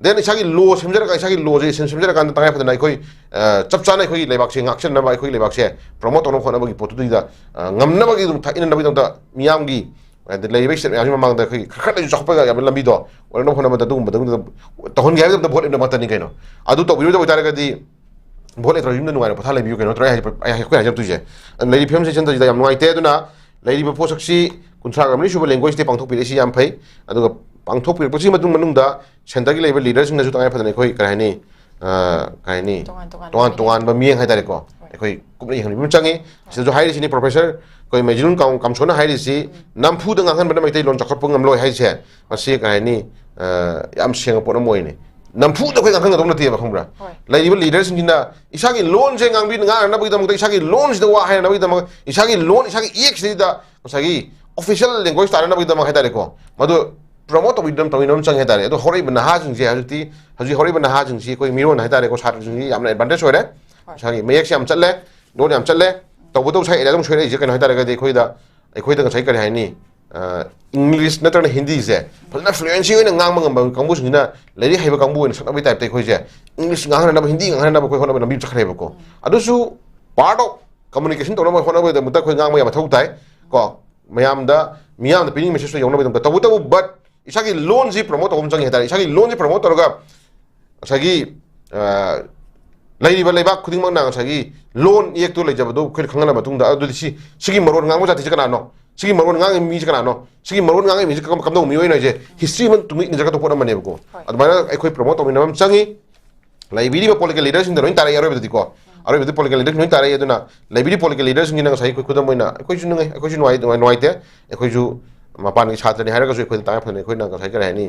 then ꯏꯁꯥꯒꯤ law ꯁꯦꯝꯖꯔꯒ, ꯏꯁꯥꯒꯤ lawꯁꯦ ꯁꯦꯝ-, ꯁꯦꯝꯖꯔꯀꯥꯟꯗ ꯇꯉꯥꯏ ꯐꯗꯅ ꯑꯩꯈꯣꯏ, ꯑ, ꯆꯞ ꯆꯥꯅ ꯑꯩꯈꯣꯏꯒꯤ ꯂꯩꯕꯥꯛꯁꯦ ꯉꯥꯛꯁꯦꯟꯅꯕ, ꯑꯩꯈꯣꯏꯒꯤ ꯂꯩꯕꯥꯛꯁꯦ promote ꯇꯧꯅꯕ ꯍꯣꯠꯅꯕꯒꯤ ꯄꯣꯠꯇꯨꯗꯩꯗ, ꯑ, ꯉꯝꯅꯕꯒꯤ ꯑꯗꯨꯝ ꯊ-, ꯏꯅꯅꯕꯒꯤꯗꯃꯛꯇ ꯃꯤꯌꯥꯝꯒꯤ, ꯑꯗ ꯂꯩꯔꯤꯕ state ꯃꯌꯥꯝꯁꯤ ꯃꯃꯥꯡꯗ ꯑꯩꯈꯣꯏꯒꯤ ꯈꯔ ꯈꯔ ꯂꯩꯁꯨ ꯆꯥꯎꯈꯠꯄ ꯌꯥꯕ ꯂꯝꯕꯤꯗꯣ ꯑꯣꯏꯔꯛꯅꯕ ꯍꯣꯠꯅꯕꯗ ꯑꯗꯨꯒꯨꯝꯕꯗ ꯇꯧꯍꯟꯒꯦ ꯍꯥꯏꯕꯒꯤꯗꯃꯛꯇ vote ꯂꯦꯞꯅꯕ ꯉꯥꯛꯇꯅꯤ ꯀꯩꯅꯣ꯫ ꯑꯗꯨ ꯇꯧꯕꯤꯔꯣꯏꯗꯕ ꯑꯣꯏꯇꯥꯔꯒꯗꯤ vote ꯂꯩꯇ꯭ꯔꯁꯨ ꯌꯨꯝꯗ ꯅꯨꯡꯉꯥꯏꯅ ꯄꯣꯊꯥ ꯂꯩꯕꯤꯌꯨ ꯀꯩꯅꯣ꯫ ꯅꯠꯇ꯭ꯔꯒ ꯑꯩ ꯍꯥꯏ-, ꯑꯩ, ꯑꯩꯈꯣꯏ ꯍꯥꯏꯖꯔꯛꯇꯣꯏꯁꯦ꯫ ꯑꯗꯨꯅ ꯂꯩꯔꯤꯕ ꯐꯤꯕꯝꯁꯦ ꯁꯤꯟꯊꯔꯤꯁꯤꯗ ꯌꯥꯝ ꯅꯨꯡꯉꯥꯏꯇꯦ꯫ ꯑꯗꯨꯅ ꯂꯩꯔꯤꯕ ꯄꯣꯠꯁꯛꯁꯤ ꯀꯨꯟꯊ꯭ꯔꯥꯒ ꯃꯔꯤ ꯁꯨꯕ language day ꯄꯥꯡꯊꯣꯛꯄꯤꯔꯛꯏꯁꯤ ꯌꯥꯝ ꯐꯩ꯫ ꯑꯗꯨꯒ ꯄꯥꯡꯊꯣꯛꯄꯤꯔꯛꯄꯁꯤꯒꯤ ꯃꯇꯨꯡ ꯃꯅꯨꯡꯗ centreꯒꯤ ꯂꯩꯔꯤꯕ leaderꯁꯤꯡꯅꯁꯨ ꯇꯉꯥꯏ ꯐꯗꯅ ꯑꯩꯈꯣꯏ ꯀꯔꯤ ꯍꯥꯏꯅꯤ, ꯑ, ꯀꯔꯤ ꯍꯥꯏꯅꯤ, ꯇꯣꯉꯥꯟ ꯇꯣꯉꯥꯟꯕ ꯇꯣꯉꯥꯟ ꯃꯤꯠꯌꯦꯡ꯫ ꯇꯣꯉꯥꯟꯕ ꯃꯤꯠꯌꯦꯡ ꯍꯥꯏꯇꯥꯔꯦꯀꯣ꯫ ꯍꯣꯏ꯫ ꯑꯩꯈꯣꯏ ꯀꯨꯞꯅ ꯌꯦꯡꯍꯟꯕꯤꯕ ꯑꯃ ꯆꯪꯉꯤ꯫ ꯁꯤꯗꯁꯨ ꯍꯥꯏꯔꯤꯁꯤꯅꯤ professor ꯑꯩꯈꯣꯏ ꯃꯩꯖꯤꯂꯣꯟ ꯀꯥꯝ-, ꯀꯥꯝꯁꯣꯟꯅ ꯍꯥꯏꯔꯤꯁꯤ, ꯎꯝ꯫ ꯅꯝꯐꯨꯗ ꯉꯥꯡꯍꯟꯕꯅ ꯃꯩꯇꯩꯂꯣꯟ ꯆꯥꯎꯈꯠꯄ ꯉꯝꯂꯣꯏ ꯍꯥꯏꯁꯦ, ꯃꯁꯤ ꯀꯔꯤ ꯍꯥꯏꯅꯤ, ꯑ, ꯌꯥꯝ ꯁꯦꯡꯕ ꯄꯣꯠ ꯑꯃ ꯑꯣꯏꯅꯤ꯫ ꯅꯝꯐꯨꯗ ꯑꯩꯈꯣꯏ ꯉꯥꯡꯍꯟꯒꯗꯧ ꯅꯠꯇꯦꯕ, ꯈꯪꯕ꯭ꯔꯥ? ꯍꯣꯏ꯫ ꯂꯩꯔꯤꯕ ꯂꯤꯗꯔꯁꯤꯡꯁꯤꯅ ꯏꯁꯥꯒꯤ ꯂꯣꯟꯁꯦ ꯉꯥꯡꯕꯤ ꯉꯥꯡꯅꯅꯕꯒꯤꯗꯃꯛꯇ, ꯏꯁꯥꯒꯤ ꯂꯣꯟꯁꯤꯗ ꯋꯥ ꯍꯥꯏꯅꯅꯕꯒꯤꯗꯃꯛ, ꯏꯁꯥꯒꯤ ꯂꯣꯟ, ꯏꯁꯥꯒꯤ ꯏꯌꯦꯛꯁꯤꯗ ꯉꯁꯥꯏꯒꯤ ꯑꯣꯐꯤꯁꯤꯌꯦꯜ ꯂꯦꯡꯒ꯭ꯋꯦꯖ ꯇꯥꯅꯅꯕꯒꯤꯗꯃꯛ ꯍꯥꯏꯇꯥꯔꯦꯀꯣ, ꯃꯗꯨ ꯄ꯭ꯔꯣꯃꯣꯠ ꯇꯧꯕꯤꯗꯅ, ꯇꯧꯕꯤꯅꯕ ꯆꯪꯉꯦ ꯍꯥꯏꯇꯥꯔꯦ꯫ ꯑꯗꯣ ꯍꯧꯔꯛꯏꯕ ꯅꯍꯥꯁꯤꯡꯁꯦ ꯍꯧꯖꯤꯛꯇꯤ, ꯍꯧꯖꯤꯛ ꯍꯧꯔꯛꯏꯕ ꯅꯍꯥꯁꯤꯡꯁꯤ ꯑꯩꯈꯣꯏ ꯃꯤꯔꯣꯟ ꯍꯥꯏꯇꯥꯔꯦꯀꯣ, ꯁꯥꯇ꯭ꯔꯁꯤꯡꯁꯤ ꯌꯥꯝꯅ ꯑꯦꯗꯚꯥꯟꯇꯦꯖ ꯑꯣꯏꯔꯦ꯫ ꯍꯣꯏ꯫ ꯏꯁꯥꯒꯤ ꯃꯌꯦꯛꯁꯦ ꯌꯥꯝ ꯆꯠꯂꯦ, ꯂꯣꯟ ꯌꯥꯝ ꯆꯠꯂꯦ꯫ ꯇꯧꯕꯇꯕꯨ ꯉꯁꯥꯏ ꯑꯦꯔꯤꯌꯥꯗ ꯑꯃꯨꯛ ꯁꯣꯏꯔꯛꯏꯁꯦ ꯀꯩꯅꯣ ꯍꯥꯏꯇꯥꯔꯒꯗꯤ, ꯑꯩꯈꯣꯏꯗ, ꯑꯩꯈꯣꯏꯗ ꯉꯁꯥꯏ ꯀꯔꯤ ꯍꯥꯏꯅꯤ, ꯏꯪꯂꯤꯁ ꯅꯠꯇ꯭ꯔꯒꯅ ꯍꯤꯟꯗꯤꯁꯦ ꯐꯖꯅ ꯐ꯭ꯂꯨꯑꯦꯟꯁꯤ ꯑꯣꯏꯅ ꯉꯥꯡꯕ ꯉꯝꯕ ꯀꯥꯡꯕꯨꯁꯤꯡꯁꯤꯅ, ꯂꯥꯏꯔꯤꯛ ꯍꯩꯕ ꯀꯥꯡꯕꯨ ꯑꯣꯏꯅ ꯁꯛꯅꯕꯒꯤ ꯇꯥꯏꯞꯇ ꯑꯩꯈꯣꯏꯁꯦ ꯏꯪꯂꯤꯁ ꯉꯥꯡꯍꯟꯅꯕ, ꯍꯤꯟꯗꯤ ꯉꯥꯡꯍꯟꯅꯕ ꯑꯩꯈꯣꯏ ꯍꯣꯠꯅꯕ ꯂꯝꯕꯤ ꯑꯃ ꯆꯠꯈ꯭ꯔꯦꯕꯀꯣ꯫ ꯑꯗꯨꯁꯨ ꯄꯥꯔꯠ ꯑꯣꯐ ꯀꯝꯃꯨꯅꯤꯀꯦꯁꯟ ꯇꯧꯅꯕ ꯍꯣꯠꯅꯕꯒꯤꯗꯃꯛꯇ ꯑꯩꯈꯣꯏ ꯉꯥꯡꯕ ꯌꯥꯝ ꯃꯊꯧ ꯇꯥꯏ ꯀꯣ꯫ ꯃꯌꯥꯝꯗ, ꯃꯤꯌꯥꯝꯗ ꯄꯤꯅꯤꯡꯕ ꯃꯦꯁꯦꯖꯇꯣ ꯌꯧꯅꯕꯒꯤꯗꯃꯛꯇ꯫ ꯇꯧꯕꯇꯕꯨ, ꯕꯠ ꯏꯁꯥꯒꯤ ꯂꯣꯟꯁꯤ ꯄ꯭ꯔꯣꯃꯣꯠ ꯇꯧꯕ ꯑꯃ ꯆꯪꯉꯦ ꯍꯥꯏꯇꯥꯔꯦ꯫ ꯏꯁꯥꯒꯤ ꯂꯣꯟꯁꯤ ꯄ꯭ꯔꯣꯃꯣꯠ ꯇꯧꯔꯒ ꯉꯁꯥꯏꯒꯤ, ꯑ, ꯂꯩꯔꯤꯕ ꯂꯩꯕꯥꯛ ꯈꯨꯗꯤꯡꯃꯛꯅ ꯉꯁꯥꯏꯒꯤ ꯂꯣꯟ ꯏꯌꯦꯛꯇꯨ ꯂꯩꯖꯕꯗꯨ ꯑꯩꯈꯣꯏꯅ ꯈꯪꯍꯜꯂ ꯃꯇꯨꯡꯗ, ꯑꯗꯨꯗꯤ ꯁꯤ, ꯁꯤꯒꯤ ꯃꯔꯣꯟ ꯉꯥꯡꯕ ꯖꯥꯇꯤꯁꯦ ꯀꯅꯥꯅꯣ? ꯁꯤꯒꯤ ꯃꯔꯣꯟ ꯉꯥꯡꯉꯤ ꯃꯤꯁꯦ ꯀꯅꯥꯅꯣ? ꯁꯤꯒꯤ ꯃꯔꯣꯟ ꯉꯥꯡꯉꯤ ꯃꯤꯁꯦ ꯀꯔꯝ-, ꯀꯝꯗꯧꯕ ꯃꯤꯑꯣꯏꯅꯣ ꯍꯥꯏꯁꯦ ꯍꯤꯁꯇ꯭ꯔꯤ ꯑꯃ ꯇꯨꯡ ꯏꯟꯅꯖꯒꯗꯧꯕ ꯄꯣꯠ ꯑꯃꯅꯦꯕꯀꯣ꯫ ꯍꯣꯏ꯫ ꯑꯗꯨꯃꯥꯏꯅ ꯑꯩꯈꯣꯏ ꯄ꯭ꯔꯣꯃꯣꯠ ꯇꯧꯃꯤꯟꯅꯕ ꯑꯃ ꯆꯪꯉꯤ꯫ ꯂꯩꯕꯤꯔꯤꯕ ꯄꯣꯂꯤꯇꯤꯀꯦꯜ ꯂꯤꯗꯔꯁꯤꯡꯗ ꯂꯣꯏ ꯇꯥꯔꯛꯏ ꯑꯔꯣꯏꯕꯗꯗꯤꯀꯣ꯫ ꯑꯔꯣꯏꯕꯗꯤ ꯄꯣꯂꯤꯇꯤꯀꯦꯜ ꯂꯤꯗꯔꯁꯤꯡ ꯂꯣꯏ ꯇꯥꯔꯛꯏ꯫ ꯑꯗꯨꯅ ꯂꯩꯕꯤꯔꯤ ꯄꯣꯂꯤꯇꯤꯀꯦꯜ ꯂꯤꯗꯔꯁꯤꯡꯁꯤꯅ ꯉꯁꯥꯏ ꯑꯩꯈꯣꯏ ꯈꯨꯗꯝ ꯑꯣꯏꯅ ꯑꯩꯈꯣꯏꯁꯨ ꯅꯨꯡꯉꯥꯏ-, ꯑꯩꯈꯣꯏꯁꯨ ꯅꯨꯡꯉꯥꯏ-, ꯅꯨꯡꯉꯥꯏ-, ꯅꯨꯡꯉꯥꯏꯇꯦ꯫ ꯑꯩꯈꯣꯏꯁꯨ ꯃꯄꯥꯟꯒꯤ ꯁꯥꯇ꯭ꯔꯅꯤ ꯍꯥꯏꯔꯒꯁꯨ ꯑꯩꯈꯣꯏꯗ ꯇꯉꯥꯏ ꯐꯗꯅ ꯑꯩꯈꯣꯏꯅ ꯉꯁꯥꯏ ꯀꯔꯤ ꯍꯥꯏꯅꯤ,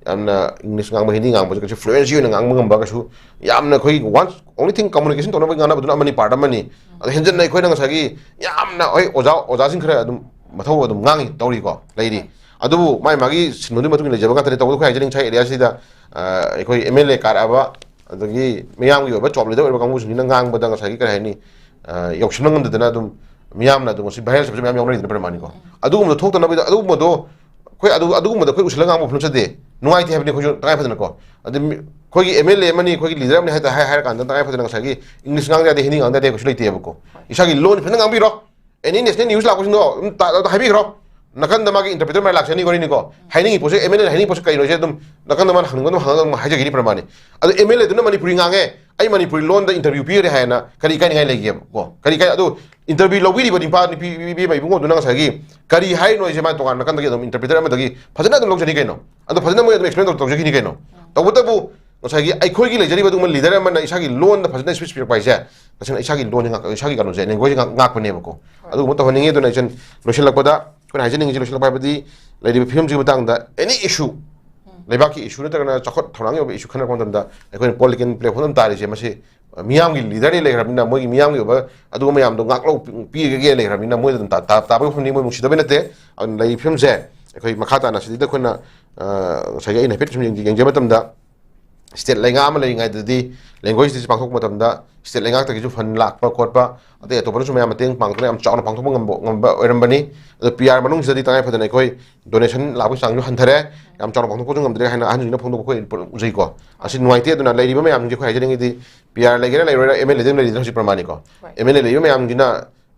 ꯌꯥꯝꯅ ꯏꯪꯂꯤꯁ ꯉꯥꯡꯕ, ꯍꯤꯟꯗꯤ ꯉꯥꯡꯕꯁꯦ ꯀꯩꯁꯨ ꯐ꯭ꯂꯨꯑꯦꯟꯁꯤ ꯑꯣꯏꯅ ꯉꯥꯡꯕ ꯉꯝꯕ ꯀꯩꯁꯨ ꯌꯥꯝꯅ ꯑꯩꯈꯣꯏ ꯋꯥꯟ ꯑꯣꯡꯂꯤ ꯊꯤꯡ ꯀꯝꯃꯨꯅꯤꯀꯦꯁꯟ ꯇꯧꯅꯕ ꯉꯥꯡꯅꯕꯗꯨꯅ ꯑꯃꯅꯤ, ꯄꯥꯔꯠ ꯑꯃꯅꯤ꯫ ꯑꯗꯣ ꯍꯦꯟꯖꯟꯅ ꯑꯩꯈꯣꯏꯅ ꯉꯁꯥꯏꯒꯤ ꯌꯥꯝꯅ ꯍꯣꯏ ꯑꯣꯖꯥ, ꯑꯣꯖꯥꯁꯤꯡ ꯈꯔ ꯑꯗꯨꯝ ꯃꯊꯧ ꯑꯗꯨꯝ ꯉꯥꯡꯉꯤ, ꯇꯧꯔꯤꯀꯣ, ꯂꯩꯔꯤ꯫ ꯑꯗꯨꯕꯨ ꯃꯥꯏ ꯃꯥꯒꯤ ꯁꯤꯟꯕꯗꯨꯒꯤ ꯃꯇꯨꯡ ꯏꯟꯅ ꯂꯩꯖꯕ ꯉꯥꯛꯇꯅꯤ꯫ ꯇꯧꯕꯗ ꯑꯩꯈꯣꯏ ꯍꯥꯏꯖꯅꯤꯡꯉꯤ ꯉꯁꯥꯏ ꯑꯦꯔꯤꯌꯥꯁꯤꯗ, ꯑ, ꯑꯩꯈꯣꯏ ꯑꯦꯝ ꯑꯦꯜ ꯑꯦ ꯀꯥꯔꯛꯑꯕ, ꯑꯗꯒꯤ ꯃꯤꯌꯥꯝꯒꯤ ꯑꯣꯏꯕ ꯆꯣꯞ ꯂꯤꯗꯔ ꯑꯣꯏꯕ ꯀꯥꯡꯕꯨꯁꯤꯡꯁꯤꯅ ꯉꯥꯡꯕꯗ ꯉꯁꯥꯏꯒꯤ ꯀꯔꯤ ꯍꯥꯏꯅꯤ, ꯑ, ꯌꯧꯁꯤꯟꯕ ꯉꯝꯗꯗꯅ ꯑꯗꯨꯝ ꯃꯤꯌꯥꯝꯅ ꯑꯗꯨꯝ ꯉꯁꯤ ꯚꯥꯏꯔꯦꯜ ꯆꯠꯄꯁꯨ ꯃꯌꯥꯝ ꯌꯥꯎꯅꯔꯤꯗꯅ ꯄ꯭ꯔꯃꯥꯅꯤꯀꯣ꯫ ꯑꯗꯨꯒꯨꯝꯕꯗꯣ ꯊꯣꯛꯇꯅꯕꯒꯤꯗ ꯑꯗꯨꯒꯨꯝꯕꯗꯣ ꯑꯩꯈꯣꯏ ꯑꯗꯨ, ꯑꯗꯨꯒꯨꯝꯕꯗ ꯑꯩꯈꯣꯏ ꯎꯁꯤꯜꯂꯒ ꯉꯥꯡꯕ ꯐꯤꯂꯝ ꯆꯠꯇꯦ꯫ ꯅꯨꯡꯉꯥꯏꯇꯦ ꯍꯥꯏꯕꯅꯤ ꯑꯩꯈꯣꯏꯁꯨ ꯇꯉꯥꯏ ꯐꯗꯅꯀꯣ꯫ ꯑꯗꯨ ꯃꯤ-, ꯑꯩꯈꯣꯏꯒꯤ ꯑꯦꯝ ꯑꯦꯜ ꯑꯦ ꯑꯃꯅꯤ, ꯑꯩꯈꯣꯏꯒꯤ ꯂꯤꯗꯔ ꯑꯃꯅꯤ ꯍꯥꯏ-, ꯍꯥꯏ-, ꯍꯥꯏꯔ ꯀꯥꯟꯗ ꯇꯉꯥꯏ ꯐꯗꯅ ꯉꯁꯥꯏꯒꯤ ꯏꯪꯂꯤꯁ ꯉꯥꯡꯗ ꯌꯥꯗꯦ, ꯍꯤꯟꯗꯤ ꯉꯥꯡꯗ ꯌꯥꯗꯦ ꯀꯩꯁꯨ ꯂꯩꯇꯦꯕꯀꯣ꯫ ꯏꯁꯥꯒꯤ ꯂꯣꯟ ꯐꯖꯅ ꯉꯥꯡꯕꯤꯔꯣ꯫ ꯑꯦꯅꯤ ꯅꯦꯁꯅꯦꯜ ꯅ꯭ꯌꯨꯁ ꯂꯥꯛꯄꯁꯤꯡꯗꯣ ꯑꯗꯨꯝ ꯇ-, ꯇ-, ꯍꯥꯏꯕꯤꯈ꯭ꯔꯣ꯫ ꯅꯥꯀꯟꯗ ꯃꯥꯒꯤ ꯏꯟꯇꯔꯄ꯭ꯔꯤꯇꯔ ꯃꯌꯥꯝ ꯂꯥꯛꯆꯅꯤꯀꯣ, ꯅꯤꯀꯣ꯫ ꯍꯥꯏꯅꯤꯡꯉꯤ ꯄꯣꯠꯁꯦ, ꯑꯦꯝ ꯑꯦꯜ ꯑꯦꯅ ꯍꯥꯏꯅꯤꯡꯉꯤ ꯄꯣꯠꯁꯦ ꯀꯩꯅꯣꯁꯦ ꯑꯗꯨꯝ ꯅꯥꯀꯟꯗ ꯃꯥꯅ ꯍꯪꯅꯤꯡꯕ ꯑꯗꯨꯝ ꯍꯪꯉꯒ ꯑꯗꯨꯝ ꯍꯥꯏꯖꯈꯤꯅꯤ ꯄ꯭ꯔꯃꯥꯅꯤ꯫ ꯑꯗꯣ ꯑꯦꯝ ꯑꯦꯜ ꯑꯦꯗꯨꯅ ꯃꯅꯤꯄꯨꯔꯤ ꯉꯥꯡꯉꯦ, ꯑꯩ ꯃꯅꯤꯄꯨꯔꯤ ꯂꯣꯟꯗ ꯏꯟꯇꯔꯚ꯭ꯌꯨ ꯄꯤꯔꯦ ꯍꯥꯏꯅ ꯀꯔꯤ ꯏꯀꯥꯏꯅꯤꯡꯉꯥꯏ ꯂꯩꯒꯦꯕ ꯀꯣ? ꯀꯔꯤ ꯏꯀꯥꯏ-, ꯑꯗꯣ ꯏꯟꯇꯔꯚ꯭ꯌꯨ ꯂꯧꯕꯤꯔꯤꯕ ꯅꯤꯄꯥ, ꯅꯨꯄꯤ, ꯅꯨꯄꯤ ꯑꯃ ꯏꯕꯨꯡꯉꯣꯗꯨꯅ ꯉꯁꯥꯏꯒꯤ ꯀꯔꯤ ꯍꯥꯏꯔꯤꯅꯣ ꯍꯥꯏꯁꯦ ꯃꯥ ꯇꯣꯉꯥꯟꯅ ꯅꯥꯀꯟꯗꯒꯤ ꯑꯗꯨꯝ ꯏꯟꯇꯔꯄ꯭ꯔꯤꯇꯔ ꯑꯃꯗꯒꯤ ꯐꯖꯅ ꯑꯗꯨꯝ ꯂꯧꯖꯅꯤ ꯀꯩꯅꯣ꯫ ꯑꯗꯣ ꯐꯖꯅ ꯃꯣꯏ ꯑꯗꯨꯝ ꯑꯦꯛꯁꯄ꯭ꯂꯦꯟ ꯇꯧ-, ꯇꯧꯖꯈꯤꯅꯤ ꯀꯩꯅꯣ꯫ ꯇꯧꯕꯇꯕꯨ ꯉꯁꯥꯏꯒꯤ ꯑꯩꯈꯣꯏꯒꯤ ꯂꯩꯖꯔꯤꯕ ꯑꯗꯨꯒꯨꯝꯕ ꯂꯤꯗꯔ ꯑꯃꯅ ꯏꯁꯥꯒꯤ ꯂꯣꯟꯗ ꯐꯖꯅ ꯁ꯭ꯄꯤꯆ ꯄꯤꯔꯛꯄ ꯍꯥꯏꯁꯦ, ꯇꯁꯦꯡꯅ ꯏꯁꯥꯒꯤ ꯂꯣꯟꯁꯦ ꯉꯥꯛ-, ꯏꯁꯥꯒꯤ ꯀꯩꯅꯣꯁꯦ, ꯂꯦꯡꯒ꯭ꯋꯦꯖꯁꯦ ꯉꯥꯛ-, ꯉꯥꯛꯄꯅꯦꯕꯀꯣ꯫ ꯑꯗꯨꯒꯨꯝꯕ ꯇꯧꯍꯟꯅꯤꯡꯉꯤ꯫ ꯑꯗꯨꯅ ꯏꯆꯟ, ꯂꯣꯏꯁꯤꯜꯂꯛꯄꯗ ꯑꯩꯈꯣꯏꯅ ꯍꯥꯏꯖꯅꯤꯡꯉꯤꯁꯦ, ꯂꯣꯏꯁꯤꯜꯂꯛꯄ ꯍꯥꯏꯕꯗꯤ ꯂꯩꯔꯤꯕ ꯐꯤꯕꯝꯁꯤꯒꯤ ꯃꯇꯥꯡꯗ ꯑꯦꯅꯤ ꯏꯁꯨ ꯂꯩꯕꯥꯛꯀꯤ ꯏꯁꯨ ꯅꯠꯇ꯭ꯔꯒꯅ ꯆꯥꯎꯈꯠ ꯊꯧꯔꯥꯡꯒꯤ ꯑꯣꯏꯕ ꯏꯁꯨ ꯈꯟꯅꯔꯛꯄ ꯃꯇꯝꯗ ꯑꯩꯈꯣꯏꯅ ꯄꯣꯂꯤꯇꯤꯀꯦꯜ ꯄ꯭ꯂꯦꯠꯐꯣꯔꯝ ꯇꯥꯔꯤꯁꯦ ꯃꯁꯤ ꯃꯤꯌꯥꯝꯒꯤ ꯂꯤꯗꯔꯗꯤ ꯂꯩꯈ꯭ꯔꯕꯅꯤꯅ, ꯃꯣꯏꯒꯤ ꯃꯤꯌꯥꯝꯒꯤ ꯑꯣꯏꯕ ꯑꯗꯨꯒꯨꯝꯕ ꯃꯌꯥꯝꯗꯣ ꯉꯥꯛꯂꯧ ꯄꯤꯔꯒꯦ ꯂꯩꯈ꯭ꯔꯕꯅꯤꯅ, ꯃꯣꯏꯗ ꯑꯗꯨꯝ ꯇꯥ-, ꯇꯥ-, ꯇꯥꯕꯒꯤ ꯋꯥꯐꯝꯅꯤ, ꯃꯣꯏ ꯅꯨꯡꯁꯤꯗꯕꯩ ꯅꯠꯇꯦ꯫ ꯑꯗꯨꯅ ꯂꯩꯔꯤꯕ ꯐꯤꯕꯝꯁꯦ ꯑꯩꯈꯣꯏ ꯃꯈꯥ ꯇꯥꯅ ꯁꯤꯗꯩꯗ ꯑꯩꯈꯣꯏꯅ, ꯑ, ꯉꯁꯥꯏꯒꯤ ꯑꯩꯅ ꯍꯥꯏꯐꯦꯠ ꯁꯨꯝ ꯌꯦꯡ-, ꯌꯦꯡꯖꯕ ꯃꯇꯝꯗ, ꯁ꯭ꯇꯦꯠ ꯂꯩꯉꯥꯛ ꯑꯃ ꯂꯩꯔꯤꯉꯩꯗꯗꯤ ꯂꯦꯡꯒ꯭ꯋꯦꯖ ꯗꯦꯁꯤ ꯄꯥꯡꯊꯣꯛꯄ ꯃꯇꯝꯗ ꯁ꯭ꯇꯦꯠ ꯂꯩꯉꯥꯛꯇꯒꯤꯁꯨ ꯐꯟ ꯂꯥꯛꯄ ꯈꯣꯠꯄ, ꯑꯇꯩ ꯑꯇꯣꯞꯄꯅꯁꯨ ꯃꯌꯥꯝ ꯃꯇꯦꯡ ꯄꯥꯡꯗꯅ ꯌꯥꯝ ꯆꯥꯎꯅ ꯄꯥꯡꯊꯣꯛꯄ ꯉꯝꯕ, ꯉꯝꯕ ꯑꯣꯏꯔꯝꯕꯅꯤ꯫ ꯑꯗꯣ ꯄꯤ ꯑꯥꯔ ꯃꯅꯨꯡꯁꯤꯗꯗꯤ ꯇꯉꯥꯏ ꯐꯗꯅ ꯑꯩꯈꯣꯏ ꯗꯣꯅꯦꯁꯟ ꯂꯥꯛꯄꯒꯤ ꯆꯥꯡꯁꯨ ꯍꯟꯊꯔꯦ, ꯌꯥꯝ ꯆꯥꯎꯅ ꯄꯥꯡꯊꯣꯛꯄꯁꯨ ꯉꯝꯗ꯭ꯔꯦ ꯍꯥꯏꯅ ꯑꯍꯟꯁꯤꯡꯅ ꯐꯣꯡꯗꯣꯛꯄ ꯑꯩꯈꯣꯏ ꯎꯖꯩꯀꯣ꯫ ꯑꯁꯤ ꯅꯨꯡꯉꯥꯏꯇꯦ꯫ ꯑꯗꯨꯅ ꯂꯩꯔꯤꯕ ꯃꯌꯥꯝꯁꯤꯡꯁꯦ ꯑꯩꯈꯣꯏ ꯍꯥꯏꯖꯅꯤꯡꯉꯤꯗꯤ, ꯄꯤ ꯑꯥꯔ ꯂꯩꯒꯦꯔꯥ ꯂꯩꯔꯣꯏꯔꯥ, ꯑꯦꯝ ꯑꯦꯜ ꯑꯦꯗꯤ ꯑꯗꯨꯝ ꯂꯩꯔꯤꯗꯅ ꯍꯧꯖꯤꯛ ꯄ꯭ꯔꯃꯥꯅꯤꯀꯣ꯫ ꯍꯣꯏ꯫ ꯑꯦꯝ ꯑꯦꯜ ꯑꯦ ꯂꯩꯔꯤꯕ ꯃꯌꯥꯝꯁꯤꯅ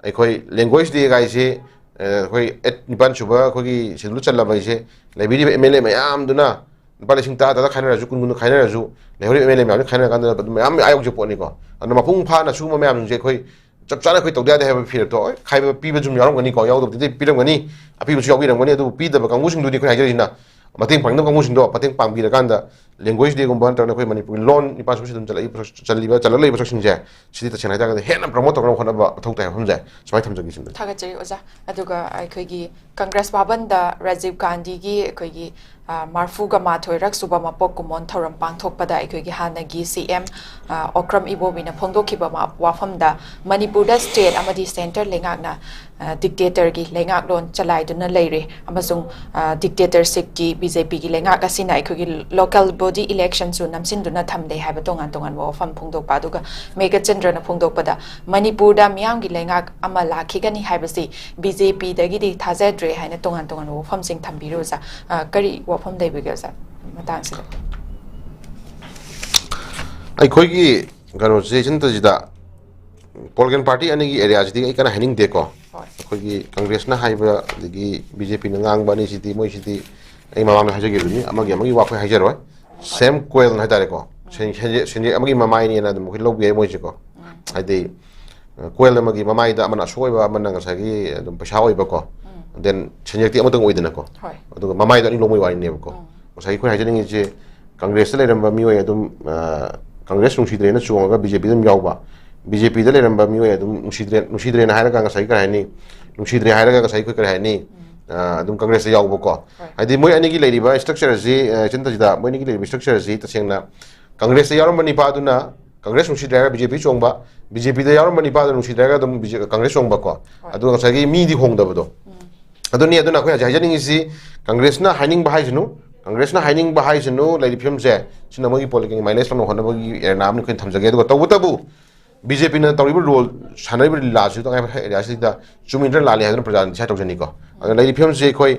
ꯑꯩꯈꯣꯏ ꯂꯦꯡꯒ꯭ꯋꯦꯖ ꯗꯦ ꯒꯥꯏꯁꯦ, ꯑ, ꯑꯩꯈꯣꯏ ꯑꯦꯠ ꯅꯤꯄꯥꯟ ꯁꯨꯕ ꯑꯩꯈꯣꯏꯒꯤ ꯁꯦꯗꯨꯜꯗ ꯆꯜꯂꯕ ꯍꯥꯏꯁꯦ, ꯂꯩꯕꯤꯔꯤꯕ ꯑꯦꯝ ꯑꯦꯜ ꯑꯦ ꯃꯌꯥꯝꯗꯨꯅ ꯂꯨꯄꯥ ꯂꯤꯁꯤꯡ ꯇꯔꯥ, ꯇꯔꯥ ꯈꯥꯏꯅꯔꯁꯨ, ꯀꯨꯟ, ꯀꯨꯟ ꯈꯥꯏꯅꯔꯁꯨ, ꯂꯩꯍꯧꯔꯤꯕ ꯑꯦꯝ ꯑꯦꯜ ꯑꯦ ꯃꯌꯥꯝꯁꯤ ꯈꯥꯏꯅꯔꯀꯥꯟꯗ ꯑꯗꯨꯝ ꯃꯌꯥꯝ ꯑꯥ ꯌꯧꯖ ꯄꯣꯠꯅꯤꯀꯣ꯫ ꯑꯗꯨꯅ ꯃꯄꯨꯡ ꯐꯥꯅ ꯁꯤꯒꯨꯝꯕ ꯃꯌꯥꯝꯁꯤꯡꯁꯦ ꯑꯩꯈꯣꯏ ꯆꯞ ꯆꯥꯅ ꯑꯩꯈꯣꯏ ꯇꯧꯗ ꯌꯥꯗꯦ ꯍꯥꯏꯕ ꯐꯤꯔꯦꯞꯇꯣ, ꯍꯣꯏ, ꯈꯥꯏꯕ ꯄꯤꯕ ꯁꯨꯝ ꯌꯥꯎꯔꯝꯒꯅꯤꯀꯣ, ꯌꯥꯎꯗꯕꯗꯤ ꯄꯤꯔꯝꯒꯅꯤ, ꯑꯄꯤꯕꯁꯨ ꯌꯥꯎꯕꯤꯔꯝꯒꯅꯤ꯫ ꯑꯗꯨꯕꯨ ꯄꯤꯗꯕ ꯀꯥꯡꯕꯨꯁꯤꯡꯗꯨꯗꯤ ꯑꯩꯈꯣꯏꯅ ꯍꯥꯏꯖꯔꯤꯁꯤꯅ, ꯃꯇꯦꯡ ꯄꯥꯡꯅꯕ ꯀꯥꯡꯕꯨꯁꯤꯡꯗꯣ ꯃꯇꯦꯡ ꯄꯥꯡꯕꯤꯔꯀꯥꯟꯗ, ꯂꯦꯡꯒ꯭ꯋꯦꯖ ꯗꯦꯒꯨꯝꯕ ꯅꯠꯇ꯭ꯔꯒꯅ ꯑꯩꯈꯣꯏ ꯃꯅꯤꯄꯨꯔꯤ ꯂꯣꯟ ꯅꯤꯄꯥꯟ ꯁꯨꯕ ꯁꯦꯗꯨꯜ ꯆꯜꯂꯛꯏꯕ, ꯆꯜꯂꯤꯕ, ꯆꯜꯂꯛꯂꯤꯕ ꯁꯛꯁꯤꯡꯁꯦ, ꯁꯤꯗꯤ ꯇꯁꯦꯡꯅ ꯍꯥꯏꯇꯥꯔꯒꯗꯤ ꯍꯦꯟꯅ ꯄ꯭ꯔꯃꯣꯠ ꯇꯧꯅꯕ ꯍꯣꯠꯅꯕ ꯃꯊꯧ ꯇꯥꯏ ꯍꯥꯏꯕ ꯋꯥꯐꯝꯁꯦ ꯁꯨꯃꯥꯏꯅ ꯊꯝꯖꯒꯦ ꯁꯤꯗ꯫ ꯊꯥꯒꯠꯆꯔꯤ ꯑꯣꯖꯥ꯫ ꯑꯗꯨꯒ ꯑꯩꯈꯣꯏꯒꯤ ꯀꯪꯒ꯭ꯔꯦꯁ ꯚꯕꯟꯗ ꯔꯥꯖꯤꯕ ꯒꯥꯟꯙꯤꯒꯤ ꯑꯩꯈꯣꯏꯒꯤ, ꯑ, ꯃꯔꯐꯨꯒ ꯃꯥꯊꯣꯏꯔꯛ ꯁꯨꯕ ꯃꯄꯣꯛ ꯀꯨꯝꯑꯣꯟ ꯊꯧꯔꯝ ꯄꯥꯡꯊꯣꯛꯄꯗ ꯑꯩꯈꯣꯏꯒꯤ ꯍꯥꯟꯅꯒꯤ ꯁꯤ ꯑꯦꯝ, ꯑ, ꯑꯣꯀ꯭ꯔꯝ ꯏꯕꯣꯕꯤꯅ ꯐꯣꯡꯗꯣꯛꯈꯤꯕ ꯃ-, ꯋꯥꯐꯝꯗ ꯃꯅꯤꯄꯨꯔꯗ ꯁ꯭ꯇꯦꯠ ꯑꯃꯗꯤ ꯁꯦꯟꯇꯔ ꯂꯩꯉꯥꯛꯅ, ꯑ, ꯗꯤꯛꯇꯦꯇꯔꯒꯤ ꯂꯩꯉꯥꯛꯂꯣꯟ ꯆꯂꯥꯏꯗꯨꯅ ꯂꯩꯔꯦ ꯑꯃꯁꯨꯡ, ꯑ, ꯗꯤꯛꯇꯦꯇꯔꯁꯤꯞꯀꯤ ꯕꯤ ꯖꯦ ꯄꯤꯒꯤ ꯂꯩꯉꯥꯛ ꯑꯁꯤꯅ ꯑꯩꯈꯣꯏꯒꯤ ꯂꯣꯀꯦꯜ ꯕꯣꯗꯤ ꯏꯂꯦꯛꯁꯟꯁꯨ ꯅꯝꯁꯤꯟꯗꯨꯅ ꯊꯝꯂꯦ ꯍꯥꯏꯕ ꯇꯣꯉꯥꯟ ꯇꯣꯉꯥꯟꯕ ꯋꯥꯐꯝ ꯐꯣꯡꯗꯣꯛꯄ꯫ ꯑꯗꯨꯒ ꯃꯦꯘꯆꯟꯗ꯭ꯔꯅ ꯐꯣꯡꯗꯣꯛꯄꯗ ꯃꯅꯤꯄꯨꯔꯗ ꯃꯤꯌꯥꯝꯒꯤ ꯂꯩꯉꯥꯛ ꯑꯃ ꯂꯥꯛꯈꯤꯒꯅꯤ ꯍꯥꯏꯕꯁꯤ ꯕꯤ ꯖꯦ ꯄꯤꯗꯒꯤꯗꯤ ꯊꯥꯖꯗ꯭ꯔꯦ ꯍꯥꯏꯅ ꯇꯣꯉꯥꯟ ꯇꯣꯉꯥꯟꯕ ꯋꯥꯐꯝꯁꯤꯡ ꯊꯝꯕꯤꯔꯤ ꯑꯣꯖꯥ꯫ ꯑ, ꯀꯔꯤ ꯋꯥꯐꯝ ꯂꯩꯕꯤꯒꯦ ꯑꯣꯖꯥ ꯃꯇꯥꯡꯁꯤꯗ? ꯑꯩꯈꯣꯏꯒꯤ ꯀꯩꯅꯣꯁꯦ ꯁꯤꯟꯇꯁꯤꯗ ꯄꯣꯂꯤꯇꯤꯀꯦꯜ ꯄꯥꯔꯇꯤ ꯑꯅꯤꯒꯤ ꯑꯦꯔꯤꯌꯥꯁꯤꯗꯤ ꯑꯩ ꯀꯟꯅ ꯍꯥꯏꯅꯤꯡꯗꯦꯀꯣ꯫ ꯍꯣꯏ꯫ ꯑꯩꯈꯣꯏꯒꯤ ꯀꯪꯒ꯭ꯔꯦꯁꯅ ꯍꯥꯏꯕ ꯑꯗꯒꯤ ꯕꯤ ꯖꯦ ꯄꯤꯅ ꯉꯥꯡꯕ ꯑꯅꯤꯁꯤꯗꯤ, ꯃꯣꯏꯁꯤꯗꯤ ꯑꯩ ꯃꯃꯥꯡꯗ ꯍꯥꯏꯖꯈꯤꯕꯗꯨꯅꯤ, ꯑꯃꯒꯤ ꯑꯃꯒꯤ ꯋꯥ ꯑꯩꯈꯣꯏ ꯍꯥꯏꯖꯔꯣꯏ꯫ ꯁꯦꯝ ꯀꯣꯏꯜ ꯍꯥꯏꯇꯥꯔꯦꯀꯣ꯫ ꯁꯦꯟ-, ꯁꯦꯟꯖꯦ-, ꯁꯦꯟꯖꯦꯛ ꯑꯃꯒꯤ ꯃꯃꯥꯏꯅꯦꯅ ꯑꯗꯨꯝ ꯑꯩꯈꯣꯏ ꯂꯧꯕ ꯌꯥꯏ ꯃꯣꯏꯁꯦꯀꯣ꯫ ꯎꯝ꯫ ꯍꯥꯏꯗꯤ, ꯑ, ꯀꯣꯏꯜ ꯑꯃꯒꯤ ꯃꯃꯥꯏꯗ ꯑꯃꯅ ꯑꯁꯣꯛ ꯑꯣꯏꯕ, ꯑꯃꯅ ꯉꯁꯥꯏꯒꯤ ꯑꯗꯨꯝ ꯄꯩꯁꯥ ꯑꯣꯏꯕꯀꯣ꯫ ꯎꯝ꯫ Then ꯁꯦꯟꯖꯦꯛꯇꯤ ꯑꯃꯇꯪ ꯑꯣꯏꯗꯅꯀꯣ꯫ ꯍꯣꯏ꯫ ꯑꯗꯨꯒ ꯃꯃꯥꯏꯗ ꯑꯅꯤ ꯂꯣꯡꯕꯒꯤ ꯋꯥꯔꯤꯅꯦꯕꯀꯣ꯫ ꯎꯝ꯫ ꯉꯁꯥꯏꯒꯤ ꯑꯩꯈꯣꯏꯅ ꯍꯥꯏꯖꯅꯤꯡꯉꯤꯁꯦ, ꯀꯪꯒ꯭ꯔꯦꯁꯇ ꯂꯩꯔꯝꯕ ꯃꯤꯑꯣꯏ ꯑꯗꯨꯝ, ꯑ, ꯀꯪꯒ꯭ꯔꯦꯁ ꯅꯨꯡꯁꯤꯗ꯭ꯔꯦꯅ ꯆꯣꯡꯉꯒ ꯕꯤ ꯖꯦ ꯄꯤꯗ ꯑꯗꯨꯝ ꯌꯥꯎꯕ, ꯕꯤ ꯖꯦ ꯄꯤꯗ ꯂꯩꯔꯝꯕ ꯃꯤꯑꯣꯏ ꯑꯗꯨꯝ ꯅꯨꯡꯁꯤꯗ꯭ꯔꯦ, ꯅꯨꯡꯁꯤꯗ꯭ꯔꯦꯅ ꯍꯥꯏꯔꯒ ꯉꯁꯥꯏꯒꯤ ꯀꯔꯤ ꯍꯥꯏꯅꯤ, ꯅꯨꯡꯁꯤꯗ꯭ꯔꯦ ꯍꯥꯏꯔꯒ ꯉꯁꯥꯏꯒꯤ ꯑꯩꯈꯣꯏ ꯀꯔꯤ ꯍꯥꯏꯅꯤ, ꯎꯝ꯫ ꯑ, ꯑꯗꯨꯝ ꯀꯪꯒ꯭ꯔꯦꯁꯇ ꯌꯥꯎꯕꯀꯣ꯫ ꯍꯣꯏ꯫ ꯍꯥꯏꯗꯤ ꯃꯣꯏ ꯑꯅꯤꯒꯤ ꯂꯩꯔꯤꯕ structure ꯑꯁꯤ, ꯑ, ꯏꯆꯟ ꯇꯁꯤꯗ, ꯃꯣꯏ ꯑꯅꯤꯒꯤ ꯂꯩꯔꯤꯕ structure ꯑꯁꯤ ꯇꯁꯦꯡꯅ ꯀꯪꯒ꯭ꯔꯦꯁꯇ ꯌꯥꯎꯔꯝꯕ ꯅꯤꯄꯥꯗꯨꯅ ꯀꯪꯒ꯭ꯔꯦꯁ ꯅꯨꯡꯁꯤꯗ꯭ꯔꯦ ꯍꯥꯏꯔꯒ ꯕꯤ ꯖꯦ ꯄꯤ ꯆꯣꯡꯕ, ꯕꯤ ꯖꯦ ꯄꯤꯗ ꯌꯥꯎꯔꯝꯕ ꯅꯤꯄꯥꯗꯨꯅ ꯅꯨꯡꯁꯤꯗ꯭ꯔꯦ ꯍꯥꯏꯔꯒ ꯑꯗꯨꯝ ꯕꯤ ꯖꯦ ꯄꯤ, ꯀꯪꯒ꯭ꯔꯦꯁ ꯆꯣꯡꯕꯀꯣ꯫ ꯍꯣꯏ꯫ ꯑꯗꯨꯒ ꯉꯁꯥꯏꯒꯤ ꯃꯤꯗꯤ ꯍꯣꯡꯗꯕꯗꯣ꯫ ꯎꯝ꯫ ꯑꯗꯨꯅꯤ, ꯑꯗꯨꯅ ꯑꯩꯈꯣꯏ ꯍꯧꯖꯤꯛ ꯍꯥꯏꯖꯅꯤꯡꯉꯤꯁꯤ, ꯀꯪꯒ꯭ꯔꯦꯁꯅ ꯍꯥꯏꯅꯤꯡꯕ ꯍꯥꯏꯁꯅꯨ, ꯀꯪꯒ꯭ꯔꯦꯁꯅ ꯍꯥꯏꯅꯤꯡꯕ ꯍꯥꯏꯁꯅꯨ, ꯂꯩꯔꯤꯕ ꯐꯤꯕꯝꯁꯦ, ꯁꯤꯅ ꯃꯣꯏꯒꯤ political mileage ꯐꯪꯅꯕ ꯍꯣꯠꯅꯕꯒꯤ ꯑꯦꯔꯦꯅꯥ ꯑꯃꯅꯤ ꯑꯩꯈꯣꯏꯅ ꯊꯝꯖꯒꯦ꯫ ꯑꯗꯨꯒ ꯇꯧꯕꯇꯕꯨ ꯕꯤ ꯖꯦ ꯄꯤꯅ ꯇꯧꯔꯤꯕ role, ꯁꯥꯟꯅꯔꯤꯕ ꯂꯤꯂꯥꯁꯤ ꯇꯉꯥꯏ ꯐꯗꯦ ꯑꯦꯔꯤꯌꯥꯁꯤꯗ ꯆꯨꯝꯃꯤꯗ꯭ꯔꯥ ꯂꯥꯜꯂꯤ ꯍꯥꯏꯗꯨꯅ ꯄ꯭ꯔꯖꯥꯅ decide ꯇꯧꯖꯅꯤꯀꯣ꯫ ꯑꯗꯨꯅ ꯂꯩꯔꯤꯕ ꯐꯤꯕꯝꯁꯤ ꯑꯩꯈꯣꯏ,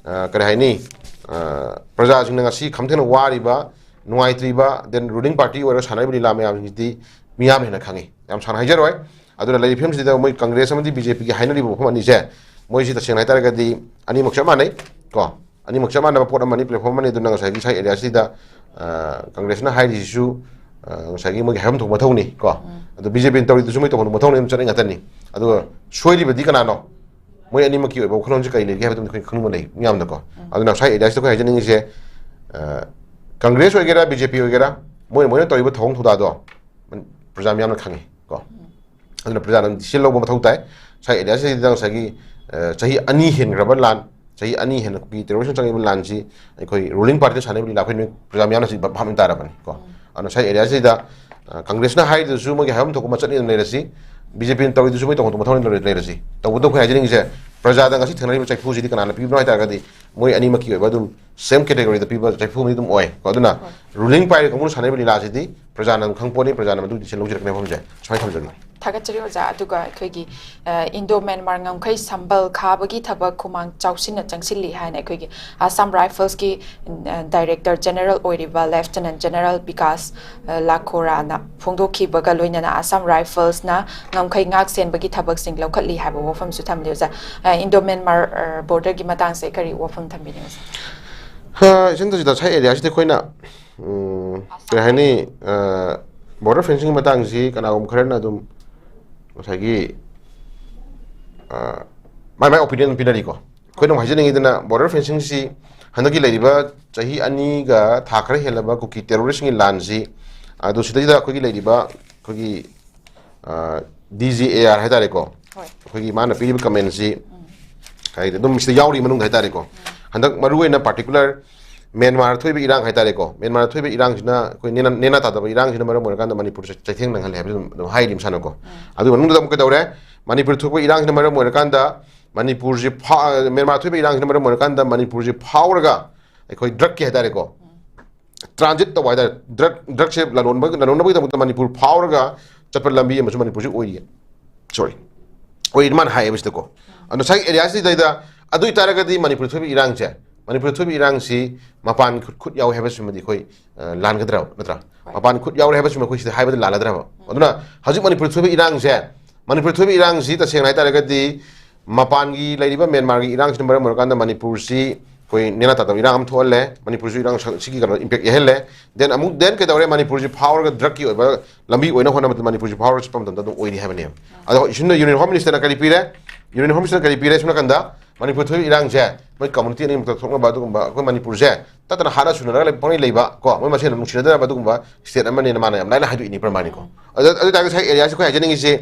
ꯑ, ꯀꯔꯤ ꯍꯥꯏꯅꯤ, ꯑ, ꯄ꯭ꯔꯖꯥꯁꯤꯡꯅ ꯉꯁꯤ ꯈꯝꯊꯦꯡꯅ ꯋꯥꯔꯤꯕ, ꯅꯨꯡꯉꯥꯏꯇ꯭ꯔꯤꯕ, then ruling party ꯑꯣꯏꯔꯒ ꯁꯥꯟꯅꯔꯤꯕ ꯂꯤꯂꯥ ꯃꯌꯥꯝꯁꯤꯡꯁꯤꯗꯤ ꯃꯤꯌꯥꯝꯅ ꯍꯦꯟꯅ ꯈꯪꯉꯤ꯫ ꯌꯥꯝ ꯁꯥꯡꯅ ꯍꯥꯏꯖꯔꯣꯏ꯫ ꯑꯗꯨꯅ ꯂꯩꯔꯤꯕ ꯐꯤꯕꯝꯁꯤꯗ ꯃꯣꯏ ꯀꯪꯒ꯭ꯔꯦꯁ ꯑꯃꯗꯤ ꯕꯤ ꯖꯦ ꯄꯤꯒꯤ ꯍꯥꯏꯅꯔꯤꯕ ꯋꯥꯐꯝ ꯑꯅꯤꯁꯦ, ꯃꯣꯏꯁꯤ ꯇꯁꯦꯡꯅ ꯍꯥꯏꯇꯥꯔꯒꯗꯤ ꯑꯅꯤꯃꯛ ꯆꯞ ꯃꯥꯟꯅꯩ ꯀꯣ꯫ ꯑꯅꯤꯃꯛ ꯆꯞ ꯃꯥꯟꯅꯕ ꯄꯣꯠ ꯑꯃꯅꯤ, platform ꯑꯃꯅꯤ꯫ ꯑꯗꯨꯅ ꯉꯁꯥꯏꯒꯤ ꯁ꯭ꯋꯥꯏ ꯑꯦꯔꯤꯌꯥꯁꯤꯗ, ꯑ, ꯀꯪꯒ꯭ꯔꯦꯁꯅ ꯍꯥꯏꯔꯤꯁꯤꯁꯨ, ꯑ, ꯉꯁꯥꯏꯒꯤ ꯃꯣꯏꯒꯤ ꯍꯥꯏꯐꯝ ꯊꯣꯛꯄ ꯃꯊꯧꯅꯤ ꯀꯣ꯫ ꯎꯝ꯫ ꯑꯗꯨ ꯕꯤ ꯖꯦ ꯄꯤꯅ ꯇꯧꯔꯤꯗꯨꯁꯨ ꯃꯣꯏ ꯇꯧꯐꯝ ꯊꯣꯛꯄ ꯃꯊꯧꯅꯤ, ꯑꯗꯨꯝ ꯆꯠꯅꯩ ꯉꯥꯛꯇꯅꯤ꯫ ꯑꯗꯨꯒ ꯁꯣꯏꯔꯤꯕꯗꯤ ꯀꯅꯥꯅꯣ? ꯃꯣꯏ ꯑꯅꯤꯃꯛꯀꯤ ꯑꯣꯏꯕ ꯋꯥꯈꯜꯂꯣꯟꯁꯤ ꯀꯔꯤ ꯂꯩꯒꯦ ꯍꯥꯏꯕꯗꯨꯝꯗꯤ ꯑꯩꯈꯣꯏ ꯈꯪꯅꯤꯡꯕ ꯂꯩ ꯃꯤꯌꯥꯝꯗꯀꯣ꯫ ꯎꯝ꯫ ꯑꯗꯨꯅ ꯉꯁꯥꯏ ꯑꯦꯔꯤꯌꯥꯁꯤꯗ ꯑꯩꯈꯣꯏ ꯍꯥꯏꯖꯅꯤꯡꯉꯤꯁꯦ, ꯑ, ꯀꯪꯒ꯭ꯔꯦꯁ ꯑꯣꯏꯒꯦꯔꯥ, ꯕꯤ ꯖꯦ ꯄꯤ ꯑꯣꯏꯒꯦꯔꯥ, ꯃꯣꯏꯅ, ꯃꯣꯏꯅ ꯇꯧꯔꯤꯕ ꯊꯧꯑꯣꯡ ꯊꯧꯗꯥꯗꯣ ꯄ꯭ꯔꯖꯥ ꯃꯤꯌꯥꯝꯅ ꯈꯪꯉꯤ ꯀꯣ꯫ ꯎꯝ꯫ ꯑꯗꯨꯅ ꯄ꯭ꯔꯖꯥꯅ decision ꯂꯧꯕ ꯃꯊꯧ ꯇꯥꯏ꯫ ꯉꯁꯥꯏ ꯑꯦꯔꯤꯌꯥꯁꯤꯗ ꯉꯁꯥꯏꯒꯤ, ꯑ, ꯆꯍꯤ ꯑꯅꯤ ꯍꯦꯟꯈ꯭ꯔꯕ ꯂꯥꯟ, ꯆꯍꯤ ꯑꯅꯤ ꯍꯦꯟꯅ ꯀꯨꯀꯤ terrorism ꯆꯪꯉꯤꯕ ꯂꯥꯟꯁꯤ ꯑꯩꯈꯣꯏ ruling partyꯅ ꯁꯥꯟꯅꯔꯤꯕ ꯂꯤꯂꯥ ꯑꯩꯈꯣꯏ ꯅꯣꯏ ꯄ꯭ꯔꯖꯥ ꯃꯤꯌꯥꯝꯅ ꯁꯤ ꯚꯥꯞ ꯇꯥꯔꯕꯅꯤ ꯀꯣ꯫ ꯎꯝ꯫ ꯑꯗꯨꯅ ꯉꯁꯥꯏ ꯑꯦꯔꯤꯌꯥꯁꯤꯗ, ꯑ, ꯀꯪꯒ꯭ꯔꯦꯁꯅ ꯍꯥꯏꯔꯤꯗꯨꯁꯨ ꯃꯣꯏꯒꯤ ꯍꯥꯏꯐꯝ ꯊꯣꯛꯄ ꯃꯆꯠꯅꯤ ꯑꯗꯨꯝ ꯂꯩꯔꯁꯤ, ꯕꯤ ꯖꯦ ꯄꯤꯅ ꯇꯧꯔꯤꯗꯨꯁꯨ ꯃꯣꯏ ꯇꯧꯐꯝ ꯊꯣꯛꯄ ꯃꯊꯧꯅꯤ ꯑꯗꯨꯝ ꯂꯩꯔꯁꯤ꯫ ꯇꯧꯕꯇꯕꯨ ꯑꯩꯈꯣꯏ ꯍꯥꯏꯖꯅꯤꯡꯉꯤꯁꯦ, ꯄ꯭ꯔꯖꯥꯗ ꯉꯁꯤ ꯊꯦꯡꯅꯔꯤꯕ ꯆꯩꯐꯨꯁꯤꯗꯤ ꯀꯅꯥꯅ ꯄꯤꯕꯅꯣ ꯍꯥꯏ ꯇꯥꯔꯒꯗꯤ ꯃꯣꯏ ꯑꯅꯤꯃꯛꯀꯤ ꯑꯣꯏꯕ ꯑꯗꯨꯝ same categoryꯗ ꯄꯤꯕ ꯆꯩꯐꯨ ꯑꯃꯗꯤ ꯑꯗꯨꯝ ꯑꯣꯏ ꯀꯣ꯫ ꯑꯗꯨꯅ ꯍꯣꯏ꯫ Ruling party ꯀꯥꯡꯕꯨꯅ ꯁꯥꯟꯅꯔꯤꯕ ꯂꯤꯂꯥꯁꯤꯗꯤ ꯄ꯭ꯔꯖꯥꯅ ꯑꯗꯨꯝ ꯈꯪꯄꯣꯠꯅꯤ, ꯄ꯭ꯔꯖꯥꯅ ꯃꯗꯨꯒꯤ decision ꯂꯧꯖꯔꯛꯀꯅꯤ ꯃꯐꯝꯁꯦ꯫ ꯁꯨꯃꯥꯏꯅ ꯊꯝꯖꯒꯦ꯫ ꯊꯥꯒꯠꯆꯔꯤ ꯑꯣꯖꯥ꯫ ꯑꯗꯨꯒ ꯑꯩꯈꯣꯏꯒꯤ, ꯑ, Indo Myanmar ꯉꯝꯈꯩ ꯁꯝꯕꯜ ꯈꯥꯕꯒꯤ ꯊꯕꯛ ꯈꯨꯃꯥꯡ ꯆꯥꯎꯁꯤꯟꯅ ꯆꯪꯁꯤꯜꯂꯤ ꯍꯥꯏꯅ ꯑꯩꯈꯣꯏꯒꯤ Assam Riflesꯀꯤ, ꯑ, Director General ꯑꯣꯏꯔꯤꯕ Lieutenant General ꯕꯤꯀꯥꯁ, ꯑ, ꯂꯥꯈꯣꯔꯥꯅ ꯐꯣꯡꯗꯣꯛꯈꯤꯕꯒ ꯂꯣꯏꯅꯅ Assam Riflesꯅ ꯉꯝꯈꯩ ꯉꯥꯛ ꯁꯦꯟꯕꯒꯤ ꯊꯕꯛꯁꯤꯡ ꯂꯧꯈꯠꯂꯤ ꯍꯥꯏꯕ ꯋꯥꯐꯝꯁꯨ ꯊꯝꯂꯤ ꯑꯣꯖꯥ꯫ ꯑ, Indo Myanmar, ꯑ, borderꯒꯤ ꯃꯇꯥꯡꯁꯦ ꯀꯔꯤ ꯋꯥꯐꯝ ꯊꯝꯕꯤꯅꯤꯡꯉꯤ ꯑꯣꯖꯥ? ꯑ, ꯏꯆꯟ ꯇꯁꯤꯗ ꯉꯁꯥꯏ ꯑꯦꯔꯤꯌꯥꯁꯤꯗ ꯑꯩꯈꯣꯏꯅ ꯎꯝ, ꯀꯩ ꯍꯥꯏꯅꯤ, ꯑ, border fencingꯒꯤ ꯃꯇꯥꯡꯁꯤ ꯀꯅꯥꯒꯨꯝꯕ ꯈꯔꯅ ꯑꯗꯨꯝ ꯉꯁꯥꯏꯒꯤ, ꯑ, ꯃꯥꯏ ꯃꯥꯏ opinion ꯑꯗꯨꯝ ꯄꯤꯅꯔꯤꯀꯣ꯫ ꯑꯩꯈꯣꯏꯅ ꯑꯃꯨꯛ ꯍꯥꯏꯖꯅꯤꯡꯉꯤꯗꯅ border fencingꯁꯤ ꯍꯟꯗꯛꯀꯤ ꯂꯩꯔꯤꯕ ꯆꯍꯤ ꯑꯅꯤꯒ ꯊꯥ ꯈꯔ ꯍꯦꯜꯂꯕ ꯀꯨꯀꯤ terroristꯀꯤ ꯂꯥꯟꯁꯤ, ꯑꯗꯨ ꯁꯤꯗꯩꯗ ꯑꯩꯈꯣꯏꯒꯤ ꯂꯩꯔꯤꯕ ꯑꯩꯈꯣꯏꯒꯤ, ꯑ, D G A R ꯍꯥꯏꯇꯥꯔꯦꯀꯣ꯫ ꯍꯣꯏ꯫ ꯑꯩꯈꯣꯏꯒꯤ ꯃꯥꯅ ꯄꯤꯔꯤꯕ commentꯁꯤ ꯎꯝ꯫ ꯍꯥꯏꯗꯤ ꯑꯗꯨꯝ ꯁꯤꯗ ꯌꯥꯎꯔꯤ ꯃꯅꯨꯡꯗ ꯍꯥꯏꯇꯥꯔꯦꯀꯣ꯫ ꯍꯟꯗꯛ ꯃꯔꯨꯑꯣꯏꯅ particular ꯃ꯭ꯌꯥꯟꯃꯥꯔ ꯊꯣꯛꯏꯕ ꯏꯔꯥꯡ ꯍꯥꯏꯇꯥꯔꯦꯀꯣ, ꯃ꯭ꯌꯥꯟꯃꯥꯔ ꯊꯣꯛꯏꯕ ꯏꯔꯥꯡꯁꯤꯅ ꯑꯩꯈꯣꯏ ꯅꯦꯅꯥ ꯅꯦꯅꯥ ꯇꯥꯗꯕ ꯏꯔꯥꯡꯁꯤꯅ ꯃꯔꯝ ꯑꯣꯏꯔꯀꯥꯟꯗ ꯃꯅꯤꯄꯨꯔꯁꯦ ꯆꯩꯊꯦꯡ ꯅꯪꯍꯜꯂꯦ ꯍꯥꯏꯕꯁꯤ ꯑꯗꯨꯝ ꯑꯗꯨꯝ ꯍꯥꯏꯔꯤ ꯃꯁꯥꯅꯀꯣ꯫ ꯑꯗꯨꯒꯤ ꯃꯅꯨꯡꯗ ꯑꯃꯨꯛ ꯀꯩꯗꯧꯔꯦ? ꯃꯅꯤꯄꯨꯔ ꯊꯣꯛꯄ ꯏꯔꯥꯡꯁꯤꯅ ꯃꯔꯝ ꯑꯣꯏꯔꯀꯥꯟꯗ ꯃꯅꯤꯄꯨꯔꯁꯤ ꯐꯥ- ꯃ꯭ꯌꯥꯟꯃꯥꯔ ꯊꯣꯛꯏꯕ ꯏꯔꯥꯡꯁꯤꯅ ꯃꯔꯝ ꯑꯣꯏꯔꯀꯥꯟꯗ ꯃꯅꯤꯄꯨꯔꯁꯤ ꯐꯥꯎꯔꯒ ꯑꯩꯈꯣꯏ ꯗ꯭ꯔꯛꯀꯤ ꯍꯥꯏꯇꯥꯔꯦꯀꯣ, ꯇ꯭ꯔꯥꯟꯖꯤꯠ ꯇꯧꯕ ꯍꯥꯏꯇꯥꯔꯦ, ꯗ꯭ꯔꯛ ꯗ꯭ꯔꯛꯁꯦ ꯂꯂꯣꯟꯕ ꯂꯂꯣꯟꯅꯕꯒꯤꯗꯃꯛꯇ ꯃꯅꯤꯄꯨꯔ ꯐꯥꯎꯔꯒ ꯆꯠꯄ ꯂꯝꯕꯤ ꯑꯃꯁꯨ ꯃꯅꯤꯄꯨꯔꯁꯤ ꯑꯣꯏꯔꯤꯌꯦ꯫ ꯁꯣꯔꯤ, ꯑꯣꯏ ꯃꯥꯅ ꯍꯥꯏꯌꯦꯕ ꯁꯤꯗꯀꯣ꯫ ꯑꯗꯣ ꯉꯁꯥꯏꯒꯤ ꯑꯦꯔꯤꯌꯥꯁꯤꯗꯩꯗ ꯑꯗꯨ ꯑꯣꯏꯇꯥꯔꯒꯗꯤ ꯃꯅꯤꯄꯨꯔ ꯊꯣꯛꯏꯕ ꯏꯔꯥꯡꯁꯦ, ꯃꯅꯤꯄꯨꯔ ꯊꯣꯛꯏꯕ ꯏꯔꯥꯡꯁꯤ ꯃꯄꯥꯟ ꯈꯨꯠ ꯈꯨꯠ ꯌꯥꯎꯋꯦ ꯍꯥꯏꯕꯁꯤꯃꯗꯤ ꯑꯩꯈꯣꯏ ꯑ, ꯂꯥꯟꯒꯗ꯭ꯔꯕ, ꯅꯠꯇ꯭ꯔꯥ? ꯍꯣꯏ꯫ ꯃꯄꯥꯟ ꯈꯨꯠ ꯌꯥꯎꯔꯦ ꯍꯥꯏꯕꯁꯤꯃ ꯑꯩꯈꯣꯏ ꯁꯤꯗ ꯍꯥꯏꯕꯗ ꯂꯥꯜꯂꯗ꯭ꯔꯕ? ꯑꯗꯨꯅ ꯍꯧꯖꯤꯛ ꯃꯅꯤꯄꯨꯔ ꯊꯣꯛꯏꯕ ꯏꯔꯥꯡꯁꯦ, ꯃꯅꯤꯄꯨꯔ ꯊꯣꯛꯏꯕ ꯏꯔꯥꯡꯁꯤ ꯇꯁꯦꯡꯅ ꯍꯥꯏꯇꯥꯔꯒꯗꯤ ꯃꯄꯥꯟꯒꯤ ꯂꯩꯔꯤꯕ ꯃ꯭ꯌꯥꯟꯃꯥꯔꯒꯤ ꯏꯔꯥꯡꯁꯤꯅ ꯃꯔꯝ ꯑꯣꯏꯔꯀꯥꯟꯗ ꯃꯅꯤꯄꯨꯔꯁꯤ ꯑꯩꯈꯣꯏ ꯅꯦꯅꯥ ꯇꯥꯗꯕ ꯏꯔꯥꯡ ꯑꯃ ꯊꯣꯛꯍꯜꯂꯦ꯫ ꯃꯅꯤꯄꯨꯔꯁꯨ ꯏꯔꯥꯡ ꯁ- ꯁꯤꯒꯤ ꯀꯩꯅꯣ ꯏꯝꯄꯦꯛ ꯌꯥꯎꯍꯜꯂꯦ꯫ ꯗꯦꯟ ꯑꯃꯨꯛ ꯗꯦꯟ ꯀꯩꯗꯧꯔꯦ? ꯃꯅꯤꯄꯨꯔꯁꯤ ꯐꯥꯎꯔꯒ ꯗ꯭ꯔꯛꯀꯤ ꯑꯣꯏꯕ ꯂꯝꯕꯤ ꯑꯣꯏꯅ ꯍꯣꯠꯅꯕꯗ ꯃꯅꯤꯄꯨꯔꯁꯤ ꯐꯥꯎꯔꯒ ꯆꯠꯄ ꯃꯇꯝꯗ ꯑꯗꯨꯝ ꯑꯣꯏꯔꯤ ꯍꯥꯏꯕꯅꯦꯕ꯫ ꯑꯗꯣ ꯁꯤꯅ ꯌꯨꯅꯤꯌꯟ ꯍꯣꯝ ꯃꯤꯅꯤꯁꯇꯔꯅ ꯀꯔꯤ ꯄꯤꯔꯦ? ꯌꯨꯅꯤꯌꯟ ꯍꯣꯝ ꯃꯤꯅꯤꯁꯇꯔꯅ ꯀꯔꯤ ꯄꯤꯔꯦ? ꯁꯣꯝ ꯅꯥꯀꯟꯗ ꯃꯅꯤꯄꯨꯔ ꯊꯣꯛꯏꯕ ꯏꯔꯥꯡꯁꯦ ꯃꯣꯏ ꯀꯝꯃꯨꯅꯤꯇꯤ ꯑꯅꯤꯃꯛꯇ ꯊꯣꯛꯅꯕ ꯑꯗꯨꯒꯨꯝꯕ ꯑꯩꯈꯣꯏ ꯃꯅꯤꯄꯨꯔꯁꯦ ꯇꯠꯇꯅ ꯍꯥꯠꯅ ꯁꯨꯅꯔꯒ ꯂꯩ- ꯄꯪꯂꯩ ꯂꯩꯕ ꯀꯣ, ꯃꯣꯏ ꯃꯁꯦꯟ ꯅꯨꯡꯁꯤꯅꯗꯅꯕ ꯑꯗꯨꯒꯨꯝꯕ ꯁ꯭ꯇꯦꯠ ꯑꯃꯅꯦꯅ ꯃꯥꯅ ꯌꯥꯝ ꯂꯥꯏꯅ ꯍꯥꯏꯗꯣꯛꯏꯅꯤ ꯄ꯭ꯔꯃꯥꯅꯤꯀꯣ꯫ ꯑꯗꯨ ꯑꯗꯨ ꯑꯣꯏꯇꯥꯔꯒꯗꯤ ꯉꯁꯥꯏ ꯑꯦꯔꯤꯌꯥꯁꯤ ꯑꯩꯈꯣꯏ ꯍꯥꯏꯖꯅꯤꯡꯉꯤꯁꯤ,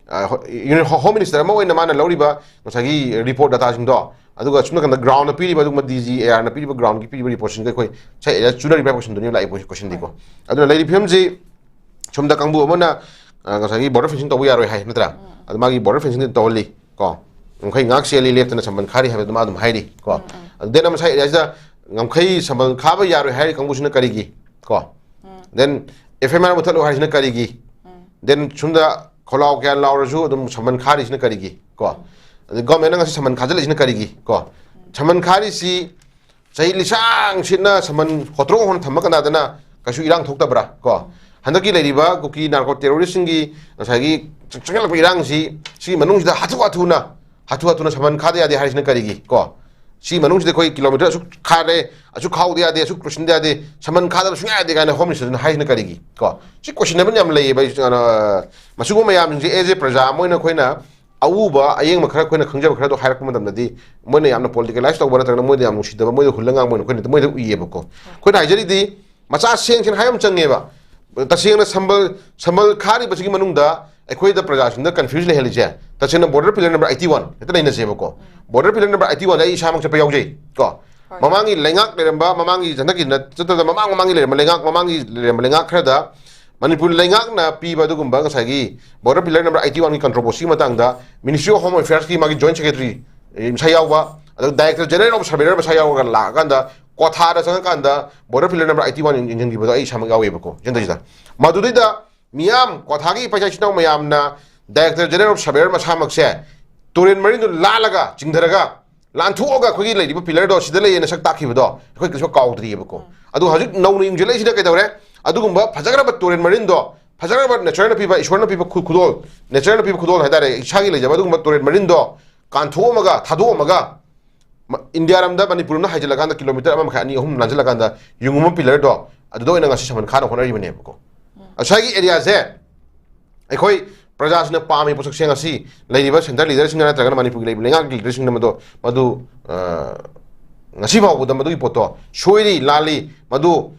ꯑ, ꯍꯣ- ꯌꯨꯅꯤꯌꯟ ꯍꯣ- ꯍꯣꯝ ꯃꯤꯅꯤꯁꯇꯔ ꯑꯃ ꯑꯣꯏꯅ ꯃꯥꯅ ꯂꯧꯔꯤꯕ ꯉꯁꯥꯏꯒꯤ ꯔꯤꯄꯣꯔꯠ ꯗꯇꯥꯁꯤꯡꯗꯣ, ꯑꯗꯨꯒ ꯁꯣꯝ ꯅꯥꯀꯟꯗ ꯒ꯭ꯔꯥꯎꯟꯗ ꯄꯤꯔꯤꯕ ꯑꯗꯨꯒꯨꯝꯕ ꯗꯤ ꯖꯤ ꯑꯦ ꯑꯥꯔꯅ ꯄꯤꯔꯤꯕ ꯒ꯭ꯔꯥꯎꯟꯒꯤ ꯄꯤꯔꯤꯕ ꯔꯤꯄꯣꯔꯠꯁꯤꯡꯗ ꯑꯩꯈꯣꯏ ꯉꯁꯥꯏ ꯑꯦꯔꯤꯌꯥ ꯆꯨꯅꯔꯤꯕ ꯍꯥꯏꯕ ꯀꯣꯏꯁꯟꯗꯨꯅꯤ ꯂꯥꯛꯏꯕ ꯀꯣꯏꯁꯟꯗꯤꯀꯣ꯫ ꯑꯗꯨꯅ ꯂꯩꯔꯤꯕ ꯐꯤꯕꯝꯁꯤ ꯁꯣꯝꯗ ꯀꯥꯡꯕꯨ ꯑꯃꯅ, ꯑ, ꯉꯁꯥꯏꯒꯤ ꯕꯣꯔꯗꯔ ꯐꯦꯟꯁꯤꯡ ꯇꯧꯕ ꯌꯥꯔꯣꯏ ꯍꯥꯏ, ꯅꯠꯇ꯭ꯔꯥ? ꯑꯗꯨ ꯃꯥꯒꯤ ꯕꯣꯔꯗꯔ ꯐꯦꯟꯁꯤꯡꯗꯤ ꯇꯧꯍꯜꯂꯤ ꯀꯣ꯫ ꯉꯝꯈꯩ ꯉꯥꯛ ꯆꯦꯜꯂꯤ, ꯂꯦꯞꯇꯅ ꯁꯝꯕꯜ ꯈꯥꯔꯤ ꯍꯥꯏꯕꯗꯨ ꯃꯥ ꯑꯗꯨꯝ ꯍꯥꯏꯔꯤ ꯀꯣ꯫ ꯑꯗꯨ ꯗꯦꯟ ꯑꯃ ꯉꯁꯥꯏ ꯑꯦꯔꯤꯌꯥꯁꯤꯗ ꯉꯝꯈꯩ ꯁꯝꯕꯜ ꯈꯥꯕ ꯌꯥꯔꯣꯏ ꯍꯥꯏꯔꯤ ꯀꯥꯡꯕꯨꯁꯤꯅ ꯀꯔꯤꯒꯤ ꯀꯣ? ꯗꯦꯟ ꯑꯦꯐ ꯑꯥꯏ ꯑꯥꯔ ꯃꯨꯊꯠꯂꯨ ꯍꯥꯏꯔꯤꯁꯤꯅ ꯀꯔꯤꯒꯤ? ꯗꯦꯟ ꯁꯣꯝꯗ ꯈꯣꯂꯥꯎ ꯀꯌꯥ ꯂꯥꯎꯔꯁꯨ ꯑꯗꯨꯝ ꯁꯝꯕꯜ ꯈꯥꯔꯤꯁꯤꯅ ꯀꯔꯤꯒꯤ ꯀꯣ? ꯑꯗꯩ ꯒꯣꯔꯃꯦꯟꯅ ꯉꯁꯤ ꯁꯝꯕꯜ ꯈꯥꯖꯤꯜꯂꯛꯏꯁꯤꯅ ꯀꯔꯤꯒꯤ ꯀꯣ? ꯁꯝꯕꯜ ꯈꯥꯔꯤꯁꯤ ꯆꯍꯤ ꯂꯤꯁꯥꯡ ꯁꯤꯠꯅ ꯁꯝꯕꯜ ꯍꯣꯇ꯭ꯔꯣ ꯍꯣꯟꯅ ꯊꯝꯕ ꯀꯅꯥꯗꯅ ꯀꯩꯁꯨ ꯏꯔꯥꯡ ꯊꯣꯛꯇꯕ꯭ꯔꯥ ꯀꯣ? ꯍꯟꯗꯛꯀꯤ ꯂꯩꯔꯤꯕ ꯀꯨꯀꯤ ꯅꯥꯔꯀꯣ ꯇꯦꯔꯣꯔꯤꯁꯁꯤꯡꯒꯤ ꯉꯁꯥꯏꯒꯤ ꯆꯪꯁꯤꯜꯂꯛꯄ ꯏꯔꯥꯡꯁꯤ ꯁꯤꯒꯤ ꯃꯅꯨꯡꯁꯤꯗ ꯍꯥꯊꯨ ꯍꯥꯊꯨꯅ ꯍꯥꯊꯨ ꯍꯥꯊꯨꯅ ꯁꯝꯕꯜ ꯈꯥꯗ ꯌꯥꯗꯦ ꯍꯥꯏꯔꯤꯁꯤꯅ ꯀꯔꯤꯒꯤ ꯀꯣ? ꯁꯤ ꯃꯅꯨꯡꯁꯤꯗ ꯑꯩꯈꯣꯏ ꯀꯤꯂꯣꯃꯤꯇꯔ ꯑꯁꯨꯛ ꯈꯥꯔꯦ, ꯑꯁꯨꯛ ꯈꯥꯎꯗ ꯌꯥꯗꯦ, ꯑꯁꯨꯛ ꯂꯣꯏꯁꯤꯟꯗ ꯌꯥꯗꯦ, ꯁꯝꯕꯜ ꯈꯥꯗꯕ ꯁꯨꯡꯌꯥ ꯌꯥꯗꯦ ꯀꯥꯏꯅ ꯍꯣꯝ ꯃꯤꯅꯤꯁꯇꯔꯅ ꯍꯥꯏꯁꯤꯅ ꯀꯔꯤꯒꯤ ꯀꯣ? ꯁꯤ ꯀꯣꯏꯁꯟꯅꯕ ꯌꯥꯝ ꯂꯩꯌꯦꯕ꯫ ꯑꯩ, ꯑ, ꯃꯁꯤꯒꯨꯝꯕ ꯃꯌꯥꯝꯁꯤꯡꯁꯦ ꯑꯦꯖ ꯑꯦ ꯄ꯭ꯔꯖꯥ ꯑꯃ ꯑꯣꯏꯅ ꯑꯩꯈꯣꯏꯅ ꯑꯎꯕ ꯑꯌꯦꯡꯕ ꯈꯔ ꯑꯩꯈꯣꯏꯅ ꯈꯪꯖꯕ ꯈꯔꯗꯣ ꯍꯥꯏꯔꯛꯄ ꯃꯇꯝꯗꯗꯤ ꯃꯣꯏꯅ ꯌꯥꯝꯅ ꯄꯣꯂꯤꯇꯤꯀꯦꯂꯥꯏꯁ ꯇꯧꯕ ꯅꯠꯇ꯭ꯔꯒꯅ ꯃꯣꯏꯗ ꯌꯥꯝ ꯅꯨꯡꯁꯤꯗꯕ, ꯃꯣꯏꯗ ꯍꯨꯜꯂ ꯉꯥꯡꯕ ꯑꯣꯏꯅ ꯑꯩꯈꯣꯏꯅ ꯃꯣꯏꯗ ꯎꯏꯌꯦꯕꯀꯣ꯫ ꯑꯩꯈꯣꯏꯅ ꯍꯥꯏꯖꯔꯤꯗꯤ ꯃꯆꯥ ꯁꯦꯡ ꯁꯦꯡꯅ ꯍꯥꯏꯕ ꯑꯃ ꯆꯪꯉꯦꯕ꯫ ꯇꯁꯦꯡꯅ ꯁꯝꯕꯜ, ꯁꯝꯕꯜ ꯈꯥꯔꯤꯕꯁꯤꯒꯤ ꯃꯅꯨꯡꯗ ꯑꯩꯈꯣꯏꯗ ꯄ꯭ꯔꯖꯥꯁꯤꯡꯗ ꯀꯟꯐ꯭ꯌꯨꯁ ꯂꯩꯍꯜꯂꯤꯁꯦ, ꯇꯁꯦꯡꯅ border pillar number eighty one ꯍꯦꯛꯇ ꯅꯩꯅꯁꯦꯕꯀꯣ꯫ ꯕꯣꯔꯗꯔ ꯄꯤꯂꯔ ꯅꯝꯕꯔ ꯑꯩꯠꯇꯤ ꯋꯥꯟꯗ ꯑꯩ ꯏꯁꯥꯃꯛ ꯆꯠꯄ ꯌꯥꯎꯖꯩ ꯀꯣ꯫ ꯃꯃꯥꯡꯒꯤ ꯂꯩꯉꯥꯛ ꯂꯩꯔꯝꯕ, ꯃꯃꯥꯡꯒꯤ ꯍꯟꯗꯛꯀꯤ ꯅꯠꯇꯗ ꯃꯃꯥꯡ ꯃꯃꯥꯡꯒꯤ ꯂꯩꯔꯝꯕ ꯂꯩꯉꯥꯛ, ꯃꯃꯥꯡꯒꯤ ꯂꯩꯔꯝꯕ ꯂꯩꯉꯥꯛ ꯈꯔꯗ ꯃꯅꯤꯄꯨꯔ ꯂꯩꯉꯥꯛꯅ ꯄꯤꯕ ꯑꯗꯨꯒꯨꯝꯕ ꯉꯁꯥꯏꯒꯤ ꯕꯣꯔꯗꯔ ꯄꯤꯂꯔ ꯅꯝꯕꯔ ꯑꯩꯠꯇꯤ ꯋꯥꯟꯒꯤ ꯀꯟꯇ꯭ꯔꯣꯕꯣꯁꯤꯒꯤ ꯃꯇꯥꯡꯗ Ministry of Home Affairsꯀꯤ ꯃꯥꯒꯤ ꯖꯣꯏꯟ ꯁꯦꯀ꯭ꯔꯦꯇꯔꯤ ꯃꯁꯥ ꯌꯥꯎꯕ, ꯑꯗꯨꯒ Director General of Surveyor ꯃꯁꯥ ꯌꯥꯎꯔꯒ ꯂꯥꯛꯑꯀꯥꯟꯗ ꯀ꯭ꯋꯥꯊꯥꯗ ꯆꯪꯉꯀꯥꯟꯗ border pillar number eighty one ꯌꯦꯡꯁꯤꯟꯈꯤꯕꯗꯣ ꯑꯩ ꯏꯁꯥꯃꯛ ꯌꯥꯎꯋꯦꯕꯀꯣ, ꯏꯆꯟꯗꯁꯤꯗ꯫ ꯃꯗꯨꯗꯩꯗ ꯃꯤꯌꯥꯝ ꯀ꯭ꯋꯥꯊꯥꯒꯤ ꯄꯩꯁꯥ ꯏꯆꯤꯟ ꯏꯅꯥꯎ ꯃꯌꯥꯝꯅ Director General of Surveyor ꯃꯁꯥꯃꯛꯁꯦ ꯇꯨꯔꯦꯟ ꯃꯔꯤꯟꯗꯨ ꯂꯥꯜꯂꯒ, ꯆꯤꯡꯊꯔꯒ, ꯂꯥꯟꯊꯣꯛꯑꯒ ꯑꯩꯈꯣꯏꯒꯤ ꯂꯩꯔꯤꯕ ꯄꯤꯂꯔꯗꯣ ꯁꯤꯗ ꯂꯩꯌꯦꯅ ꯁꯛ ꯇꯥꯛꯈꯤꯕꯗꯣ ꯑꯩꯈꯣꯏ ꯀꯩꯁꯨ ꯀꯥꯎꯗ꯭ꯔꯤꯑꯕꯀꯣ꯫ ꯑꯗꯨ ꯍꯧꯖꯤꯛ ꯅꯧꯅ ꯌꯨꯡꯁꯤꯜꯂꯛꯏꯁꯤꯅ ꯀꯩꯗꯧꯔꯦ? ꯑꯗꯨꯒꯨꯝꯕ ꯐꯖꯈ꯭ꯔꯕ ꯇꯨꯔꯦꯟ ꯃꯔꯤꯟꯗꯣ, ꯐꯖꯈ꯭ꯔꯕ ꯅꯦꯆꯔꯅ ꯄꯤꯕ, ꯏꯁꯣꯔꯅ ꯄꯤꯕ ꯈꯨ-, ꯈꯨꯗꯣꯜ, ꯅꯦꯆꯔꯅ ꯄꯤꯕ ꯈꯨꯗꯣꯜ ꯍꯥꯏꯇꯥꯔꯦ, ꯏꯁꯥꯒꯤ ꯂꯩꯖꯕ ꯑꯗꯨꯒꯨꯝꯕ ꯇꯨꯔꯦꯟ ꯃꯔꯤꯟꯗꯣ ꯀꯥꯟꯊꯣꯛꯑꯝꯃꯒ, ꯊꯥꯗꯣꯛꯑꯝꯃꯒ, ꯃ-, ꯏꯟꯗꯤꯌꯥ ꯂꯝꯗ ꯃꯅꯤꯄꯨꯔ ꯂꯣꯝꯗ ꯍꯥꯏꯖꯤꯜꯂꯀꯥꯟꯗ ꯀꯤꯂꯣꯃꯤꯇꯔ ꯑꯃ ꯃꯈꯥꯏ, ꯑꯅꯤ, ꯑꯍꯨꯝ ꯂꯥꯟꯖꯤꯜꯂꯀꯥꯟꯗ ꯌꯨꯡꯉꯨꯕ ꯄꯤꯂꯔꯗꯣ ꯑꯗꯨꯗ ꯑꯣꯏꯅ ꯉꯁꯤ ꯁꯃꯟ ꯈꯥꯅ ꯍꯣꯠꯅꯔꯤꯕꯅꯦꯕꯀꯣ꯫ ꯉꯁꯥꯏꯒꯤ ꯑꯦꯔꯤꯌꯥꯁꯦ ꯑꯩꯈꯣꯏ ꯄ꯭ꯔꯖꯥꯁꯤꯡꯅ ꯄꯥꯝꯃꯤꯕ ꯄꯣꯠꯁꯛꯁꯦ ꯉꯁꯤ ꯂꯩꯔꯤꯕ ꯁꯦꯟꯇꯔ ꯂꯤꯗꯔꯁꯤꯡꯅ ꯅꯠꯇ꯭ꯔꯒꯅ ꯃꯅꯤꯄꯨꯔꯒꯤ ꯂꯩꯔꯤꯕ ꯂꯩꯉꯥꯛꯀꯤ ꯂꯤꯗꯔꯁꯤꯡꯅ ꯃꯗꯨ, ꯃꯗꯨ, ꯑ, ꯉꯁꯤ ꯐꯥꯎꯕꯗ ꯃꯗꯨꯒꯤ ꯄꯣꯠꯇꯣ ꯁꯣꯏꯔꯤ, ꯂꯥꯜꯂꯤ, ꯃꯗꯨ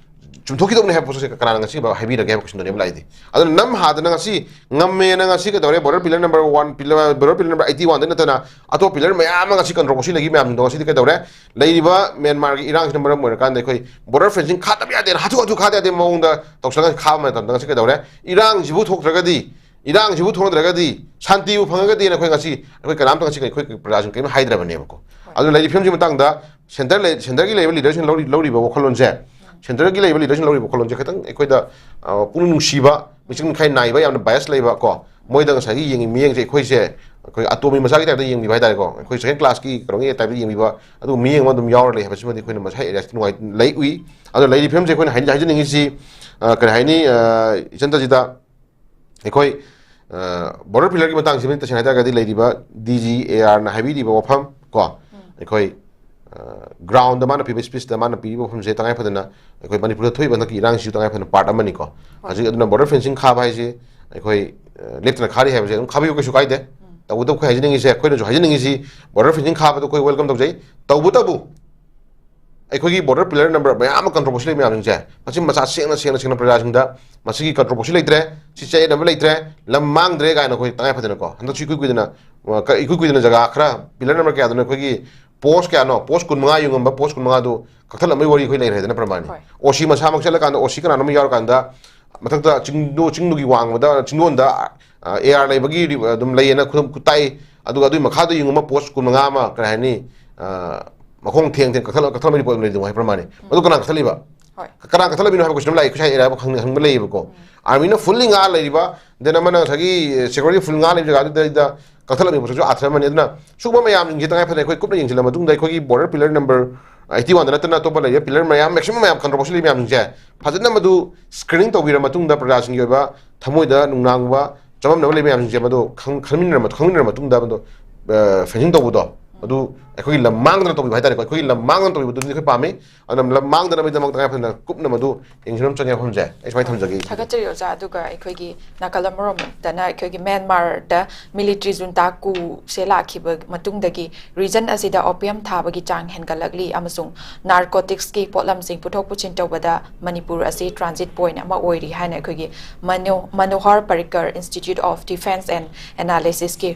ꯆꯨꯝꯊꯣꯛꯈꯤꯗꯧꯕꯅꯤ ꯍꯥꯏꯕ ꯄꯣꯠꯁꯛꯁꯦ ꯀꯅꯥꯅ ꯉꯁꯤ ꯐꯥꯎ ꯍꯥꯏꯕꯤꯔꯒꯦ ꯍꯥꯏꯕ ꯀꯣꯏꯁꯟꯗꯨꯅꯦꯕ ꯂꯥꯛꯏꯗꯤ꯫ ꯑꯗꯨꯅ ꯅꯝ ꯍꯥꯗꯅ ꯉꯁꯤ ꯉꯝꯃꯦꯅ ꯉꯁꯤ ꯀꯩꯗꯧꯔꯦ, border pillar number one, pillar, border pillar number eighty ꯋꯥꯟꯗ ꯅꯠꯇꯅ ꯑꯇꯣꯞꯄ ꯄꯤꯂꯔ ꯃꯌꯥꯝ ꯑꯃ ꯉꯁꯤ ꯀꯟꯇ꯭ꯔꯣꯕꯣꯁꯤ ꯂꯩꯈꯤꯕ ꯃꯌꯥꯝꯁꯤꯡꯗꯣ ꯉꯁꯤꯗꯤ ꯀꯩꯗꯧꯔꯦ? ꯂꯩꯔꯤꯕ ꯃ꯭ꯌꯥꯟꯃꯥꯔꯒꯤ ꯏꯔꯥꯡꯁꯤꯅ ꯃꯔꯝ ꯑꯣꯏꯔꯀꯥꯟꯗ ꯑꯩꯈꯣꯏ ꯕꯣꯔꯗꯔ ꯐꯦꯟꯁꯤꯡ ꯈꯥꯗꯕ ꯌꯥꯗꯦꯅ ꯍꯥꯊꯨ ꯍꯥꯊꯨ ꯈꯥꯗ ꯌꯥꯗꯦ ꯃꯑꯣꯡꯗ ꯇꯧꯁꯜꯂꯒ ꯈꯥꯕ ꯃꯇꯝꯗ ꯉꯁꯤ ꯀꯩꯗꯧꯔꯦ? ꯏꯔꯥꯡꯁꯤꯕꯨ ꯊꯣꯛꯇ꯭ꯔꯒꯗꯤ, ꯏꯔꯥꯡꯁꯤꯕꯨ ꯊꯣꯛꯅꯗ꯭ꯔꯒꯗꯤ, ꯁꯥꯟꯇꯤꯕꯨ ꯐꯪꯉꯒꯗꯤꯅ ꯑꯩꯈꯣꯏ ꯉꯁꯤ, ꯑꯩꯈꯣꯏ ꯀꯅꯥꯝꯇ ꯉꯁꯤ ꯑꯩꯈꯣꯏ ꯄ꯭ꯔꯖꯥꯁꯤꯡ ꯀꯔꯤꯝ ꯍꯥꯏꯗ꯭ꯔꯕꯅꯦꯕꯀꯣ꯫ ꯑꯗꯨꯅ ꯂꯩꯔꯤꯕ ꯐꯤꯕꯝꯁꯤ ꯃꯇꯥꯡꯗ ꯁꯦꯟꯇꯔ ꯂꯩ-, ꯁꯦꯟꯇꯔꯒꯤ ꯂꯩꯔꯤꯕ ꯂꯤꯗꯔꯁꯤꯡ ꯂꯧꯔꯤ-, ꯂꯧꯔꯤꯕ ꯋꯥꯈꯜꯂꯣꯟꯁꯦ, ꯁꯦꯟꯇꯔꯒꯤ ꯂꯩꯔꯤꯕ ꯂꯤꯗꯔꯁꯤꯡ ꯂꯧꯔꯤꯕ ꯋꯥꯈꯜꯂꯣꯟꯁꯦ ꯈꯤꯇꯪ ꯑꯩꯈꯣꯏꯗ, ꯑ, ꯄꯨꯛꯅꯤꯡ ꯅꯨꯡꯁꯤꯕ, ꯃꯤꯆꯪ ꯃꯤꯈꯥꯏ ꯅꯥꯏꯕ, ꯌꯥꯝꯅ ꯕꯥꯏꯁ ꯂꯩꯕ ꯀꯣ, ꯃꯣꯏꯗ ꯉꯁꯥꯏꯒꯤ ꯌꯦꯡꯉꯤ ꯃꯤꯠꯌꯦꯡꯁꯦ ꯑꯩꯈꯣꯏꯁꯦ ꯑꯩꯈꯣꯏ ꯑꯇꯣꯝꯕꯤ ꯃꯆꯥꯒꯤ ꯇꯥꯏꯞꯇ ꯌꯦꯡꯕꯤꯕ ꯍꯥꯏꯇꯥꯔꯦꯀꯣ, ꯑꯩꯈꯣꯏ ꯁꯦꯀꯦꯟ ꯀ꯭ꯂꯥꯁꯀꯤ ꯀꯩꯅꯣꯒꯤ ꯇꯥꯏꯞꯇ ꯌꯦꯡꯕꯤꯕ ꯑꯗꯨꯒꯨꯝꯕ ꯃꯤꯠꯌꯦꯡ ꯑꯃ ꯑꯗꯨꯝ ꯌꯥꯎꯔ ꯂꯩ ꯍꯥꯏꯕꯁꯤꯃꯗꯤ ꯑꯩꯈꯣꯏꯅ ꯃꯁꯥ ꯑꯦꯔꯤꯌꯥꯁꯤ ꯅꯨꯡꯉꯥꯏ-, ꯂꯩ ꯎꯏ꯫ ꯑꯗꯣ ꯂꯩꯔꯤꯕ ꯐꯤꯕꯝꯁꯦ ꯑꯩꯈꯣꯏꯅ ꯍꯥꯏꯅꯤꯡ-, ꯍꯥꯏꯖꯅꯤꯡꯉꯤꯁꯤ, ꯑ, ꯀꯔꯤ ꯍꯥꯏꯅꯤ, ꯑ, ꯏꯆꯟꯇꯁꯤꯗ ꯑꯩꯈꯣꯏ, ꯑ, ꯕꯣꯔꯗꯔ ꯄꯤꯂꯔꯒꯤ ꯃꯇꯥꯡꯁꯤꯃ ꯇꯁꯦꯡꯅ ꯍꯥꯏꯇꯥꯔꯒꯗꯤ ꯂꯩꯔꯤꯕ ꯗꯤ ꯖꯤ ꯑꯦ ꯑꯥꯔꯅ ꯍꯥꯏꯕꯤꯔꯤꯕ ꯋꯥꯐꯝ ꯀꯣ, ꯑꯩꯈꯣꯏ, ꯑ, ꯒ꯭ꯔꯥꯎꯟꯗ ꯃꯥꯅ ꯄꯤꯕ ꯁ꯭ꯄꯤꯆꯇ ꯃꯥꯅ ꯄꯤꯔꯤꯕ ꯋꯥꯐꯝꯁꯦ ꯇꯉꯥꯏ ꯐꯗꯅ ꯑꯩꯈꯣꯏ ꯃꯅꯤꯄꯨꯔꯗ ꯊꯣꯛꯏꯕ ꯍꯟꯗꯛꯀꯤ ꯏꯔꯥꯡꯁꯤꯁꯨ ꯇꯉꯥꯏ ꯐꯗꯅ ꯄꯥꯔꯠ ꯑꯃꯅꯤꯀꯣ꯫ ꯍꯧꯖꯤꯛ ꯑꯗꯨꯅ ꯕꯣꯔꯗꯔ ꯐꯦꯟꯁꯤꯡ ꯈꯥꯕ ꯍꯥꯏꯁꯦ ꯑꯩꯈꯣꯏ, ꯑ, ꯂꯦꯞꯇꯅ ꯈꯥꯔꯤ ꯍꯥꯏꯕꯁꯦ ꯑꯗꯨꯝ ꯈꯥꯕꯤꯌꯨ, ꯀꯩꯁꯨ ꯀꯥꯏꯗꯦ꯫ ꯇꯧꯕꯇꯕꯨ ꯑꯩꯈꯣꯏ ꯍꯥꯏꯖꯅꯤꯡꯉꯤꯁꯦ, ꯑꯩꯈꯣꯏꯅꯁꯨ ꯍꯥꯏꯖꯅꯤꯡꯉꯤꯁꯤ ꯕꯣꯔꯗꯔ ꯐꯦꯟꯁꯤꯡ ꯈꯥꯕꯗꯣ ꯑꯩꯈꯣꯏ ꯋꯦꯜꯀꯝ ꯇꯧꯖꯩ꯫ ꯇꯧꯕꯇꯕꯨ ꯑꯩꯈꯣꯏꯒꯤ ꯕꯣꯔꯗꯔ ꯄꯤꯂꯔ ꯅꯝꯕꯔ ꯃꯌꯥꯝ ꯑꯃ ꯀꯟꯇ꯭ꯔꯣꯕꯔꯁꯤ ꯂꯩ ꯃꯌꯥꯝꯁꯤꯡꯁꯦ, ꯃꯁꯤ ꯃꯆꯥ ꯁꯦꯡꯅ ꯁꯦꯡꯅ ꯁꯦꯡꯅ ꯄ꯭ꯔꯖꯥꯁꯤꯡꯗ ꯃꯁꯤꯒꯤ ꯀꯟꯇ꯭ꯔꯣꯚꯔꯁꯤ ꯂꯩꯇ꯭ꯔꯦ, ꯁꯤ ꯆꯌꯦꯠꯅꯕ ꯂꯩꯇ꯭ꯔꯦ, ꯂꯝ ꯃꯥꯡꯗ꯭ꯔꯦ ꯀꯥꯏꯅ ꯑꯩꯈꯣꯏ ꯇꯉꯥꯏ ꯐꯗꯅꯀꯣ, ꯍꯟꯗꯛꯁꯨ ꯏꯀꯨꯏ ꯀꯨꯏꯗꯅ, ꯑ, ꯀ-, ꯏꯀꯨꯏ ꯀꯨꯏꯗꯅ ꯖꯒꯥ ꯈꯔ, ꯄꯤꯂꯔ ꯅꯝꯕꯔ ꯀꯌꯥꯗꯅꯣ ꯑꯩꯈꯣꯏꯒꯤ ꯄꯣꯁ ꯀꯌꯥꯅꯣ, ꯄꯣꯁ ꯀꯨꯟꯃꯉꯥ ꯌꯨꯡꯉꯝꯕ ꯄꯣꯁ ꯀꯨꯟꯃꯉꯥꯗꯨ ꯀꯛꯊꯠꯂꯝꯕꯒꯤ ꯋꯥꯔꯤ ꯑꯩꯈꯣꯏ ꯂꯩꯔꯦꯗꯅ ꯄ꯭ꯔꯃꯥꯟꯅꯤ꯫ ꯍꯣꯏ꯫ ꯑꯣ ꯁꯤ ꯃꯁꯥꯃꯛ ꯆꯠꯂꯀꯥꯟꯗ, ꯑꯣ ꯁꯤ ꯀꯅꯥꯅꯣꯝ ꯌꯥꯎꯔꯀꯥꯟꯗ, ꯃꯊꯛꯇ ꯆꯤꯡꯗꯣ-, ꯆꯤꯡꯗꯨꯒꯤ ꯋꯥꯡꯃꯗ, ꯆꯤꯡꯗꯣꯟꯗ, ꯑ, ꯑꯦ ꯑꯥꯔ ꯂꯩꯕꯒꯤ ꯔꯤ-, ꯑꯗꯨꯝ ꯂꯩꯌꯦꯅ ꯈꯨꯗꯝ ꯇꯥꯛꯏ꯫ ꯑꯗꯨꯒ ꯑꯗꯨꯒꯤ ꯃꯈꯥꯗ ꯌꯨꯡꯉꯝꯕ ꯄꯣꯁ ꯀꯨꯟꯃꯉꯥ ꯑꯃ, ꯀꯔꯤ ꯍꯥꯏꯅꯤ, ꯑ, ꯃꯈꯣꯡ ꯊꯦꯡ ꯊꯦꯡ ꯀꯛꯊꯠꯂ-, ꯀꯛꯊꯠꯂꯝꯕꯒꯤ ꯄꯣꯠ ꯑꯃ ꯂꯩꯗꯅ, ꯍꯥꯏ ꯄ꯭ꯔꯃꯥꯟꯅꯤ꯫ ꯃꯗꯨ ꯀꯅꯥ ꯀꯛꯊꯠꯂꯤꯕ? ꯍꯣꯏ꯫ ꯀꯅꯥ ꯀꯛꯊꯠꯂꯝꯃꯤꯅꯣ ꯍꯥꯏꯕ ꯀꯣꯏꯁꯟ ꯑꯃ ꯂꯥꯛꯏ, ꯑꯩꯈꯣꯏ ꯁ꯭ꯋꯥꯏ ꯑꯦꯔꯤꯌꯥ ꯐꯥꯎ ꯈꯪ-, ꯍꯪꯕ ꯂꯩꯌꯦꯕꯀꯣ꯫ ꯑꯥꯔꯃꯤꯅ ꯐꯨꯜꯂꯤ ꯉꯥꯛ ꯂꯩꯔꯤꯕ, ꯗꯦꯟ ꯑꯃꯅ ꯉꯁꯥꯏꯒꯤ ꯁꯦꯀ꯭ꯌꯨꯔꯤꯇꯤ ꯐꯨꯜ ꯉꯥꯛ ꯂꯩꯕ ꯖꯒꯥꯗꯨꯗꯩꯗ ꯀꯛꯊꯠꯂꯝꯃꯤ ꯄꯣꯠꯁꯨ ꯑꯥꯊ꯭ꯔ ꯑꯃꯅꯤ꯫ ꯑꯗꯨꯅ ꯁꯤꯒꯨꯝꯕ ꯃꯌꯥꯝꯁꯤꯡꯁꯤ ꯇꯉꯥꯏ ꯐꯗꯅ ꯑꯩꯈꯣꯏ ꯀꯨꯞꯅ ꯌꯦꯡꯁꯤꯜꯂ ꯃꯇꯨꯡꯗ ꯑꯩꯈꯣꯏꯒꯤ ꯕꯣꯔꯗꯔ ꯄꯤꯂꯔ ꯅꯝꯕꯔ ꯑꯩꯠꯇꯤ ꯋꯥꯟꯗ ꯅꯠꯇꯅ ꯑꯇꯣꯞꯄ ꯂꯩꯔꯤꯕ ꯄꯤꯂꯔ ꯃꯌꯥꯝ, ꯃꯦꯛꯁꯤꯃꯝ ꯃꯌꯥꯝ ꯀꯟꯇ꯭ꯔꯣꯚꯔꯁꯤ ꯂꯩꯕ ꯃꯌꯥꯝꯁꯤꯡꯁꯦ ꯐꯖꯅ ꯃꯗꯨ ꯁ꯭ꯀ꯭ꯔꯤꯅꯤꯡ ꯇꯧꯕꯤꯔ ꯃꯇꯨꯡꯗ ꯄ꯭ꯔꯖꯥꯁꯤꯡꯒꯤ ꯑꯣꯏꯕ ꯊꯃꯣꯏꯗ ꯅꯨꯡꯅꯥꯡꯕ ꯆꯃꯝꯅꯕ ꯂꯩꯕ ꯃꯌꯥꯝꯁꯤꯡꯁꯦ ꯃꯗꯨ ꯈꯪ-, ꯈꯪꯃꯤꯟꯅꯔ ꯃꯠ-, ꯈꯪꯃꯤꯟꯅꯔ ꯃꯇꯨꯡꯗ ꯃꯗꯨ, ꯑ, ꯐꯦꯟꯁꯤꯡ ꯇꯧꯕꯗꯣ, ꯃꯗꯨ ꯑꯩꯈꯣꯏꯒꯤ ꯂꯝ ꯃꯥꯡꯗꯅ ꯇꯧꯕꯤꯕ ꯍꯥꯏꯇꯥꯔꯦꯀꯣ꯫ ꯑꯩꯈꯣꯏꯒꯤ ꯂꯝ ꯃꯥꯡꯗꯅ ꯇꯧꯕꯤꯕꯗꯨꯗꯤ ꯑꯩꯈꯣꯏ ꯄꯥꯝꯃꯤ꯫ ꯑꯗꯨꯅ ꯂꯝ ꯃꯥꯡꯗꯅꯕꯒꯤꯗꯃꯛꯇ ꯇꯉꯥꯏ ꯐꯗꯅ ꯀꯨꯞꯅ ꯃꯗꯨ ꯌꯦꯡꯁꯤꯟꯕ ꯑꯃ ꯆꯪꯉꯦ ꯋꯥꯐꯝꯁꯦ꯫ ꯑꯩ ꯁꯨꯃꯥꯏꯅ ꯊꯝꯖꯒꯦ꯫ ꯊꯥꯒꯠꯆꯔꯤ ꯑꯣꯖꯥ꯫ ꯑꯗꯨꯒ ꯑꯩꯈꯣꯏꯒꯤ ꯅꯥꯀꯜ ꯑꯃꯔꯣꯝꯗꯅ ꯑꯩꯈꯣꯏꯒꯤ ꯃ꯭ꯌꯥꯟꯃꯥꯔꯗ ꯃꯤꯂꯤꯇ꯭ꯔꯤ ꯖꯨꯟꯇꯥ ꯀꯨꯁꯦ ꯂꯥꯛꯈꯤꯕ ꯃꯇꯨꯡꯗꯒꯤ ꯔꯤꯖꯟ ꯑꯁꯤꯗ ꯑꯣꯄꯤꯌꯝ ꯊꯥꯕꯒꯤ ꯆꯥꯡ ꯍꯦꯟꯒꯠꯂꯛꯂꯤ ꯑꯃꯁꯨꯡ ꯅꯥꯔꯀꯣꯇꯤꯛꯁꯀꯤ ꯄꯣꯠꯂꯝꯁꯤꯡ ꯄꯨꯊꯣꯛ ꯄꯨꯁꯤꯟ ꯇꯧꯕꯗ ꯃꯅꯤꯄꯨꯔ ꯑꯁꯤ ꯇ꯭ꯔꯥꯟꯖꯤꯠ ꯄꯣꯏꯟꯠ ꯑꯃ ꯑꯣꯏꯔꯤ ꯍꯥꯏꯅ ꯑꯩꯈꯣꯏꯒꯤ ꯃꯅꯣ-, Manohar Parrikar institute of defence and ꯑꯦꯅꯥꯂꯤꯁꯤꯁꯀꯤ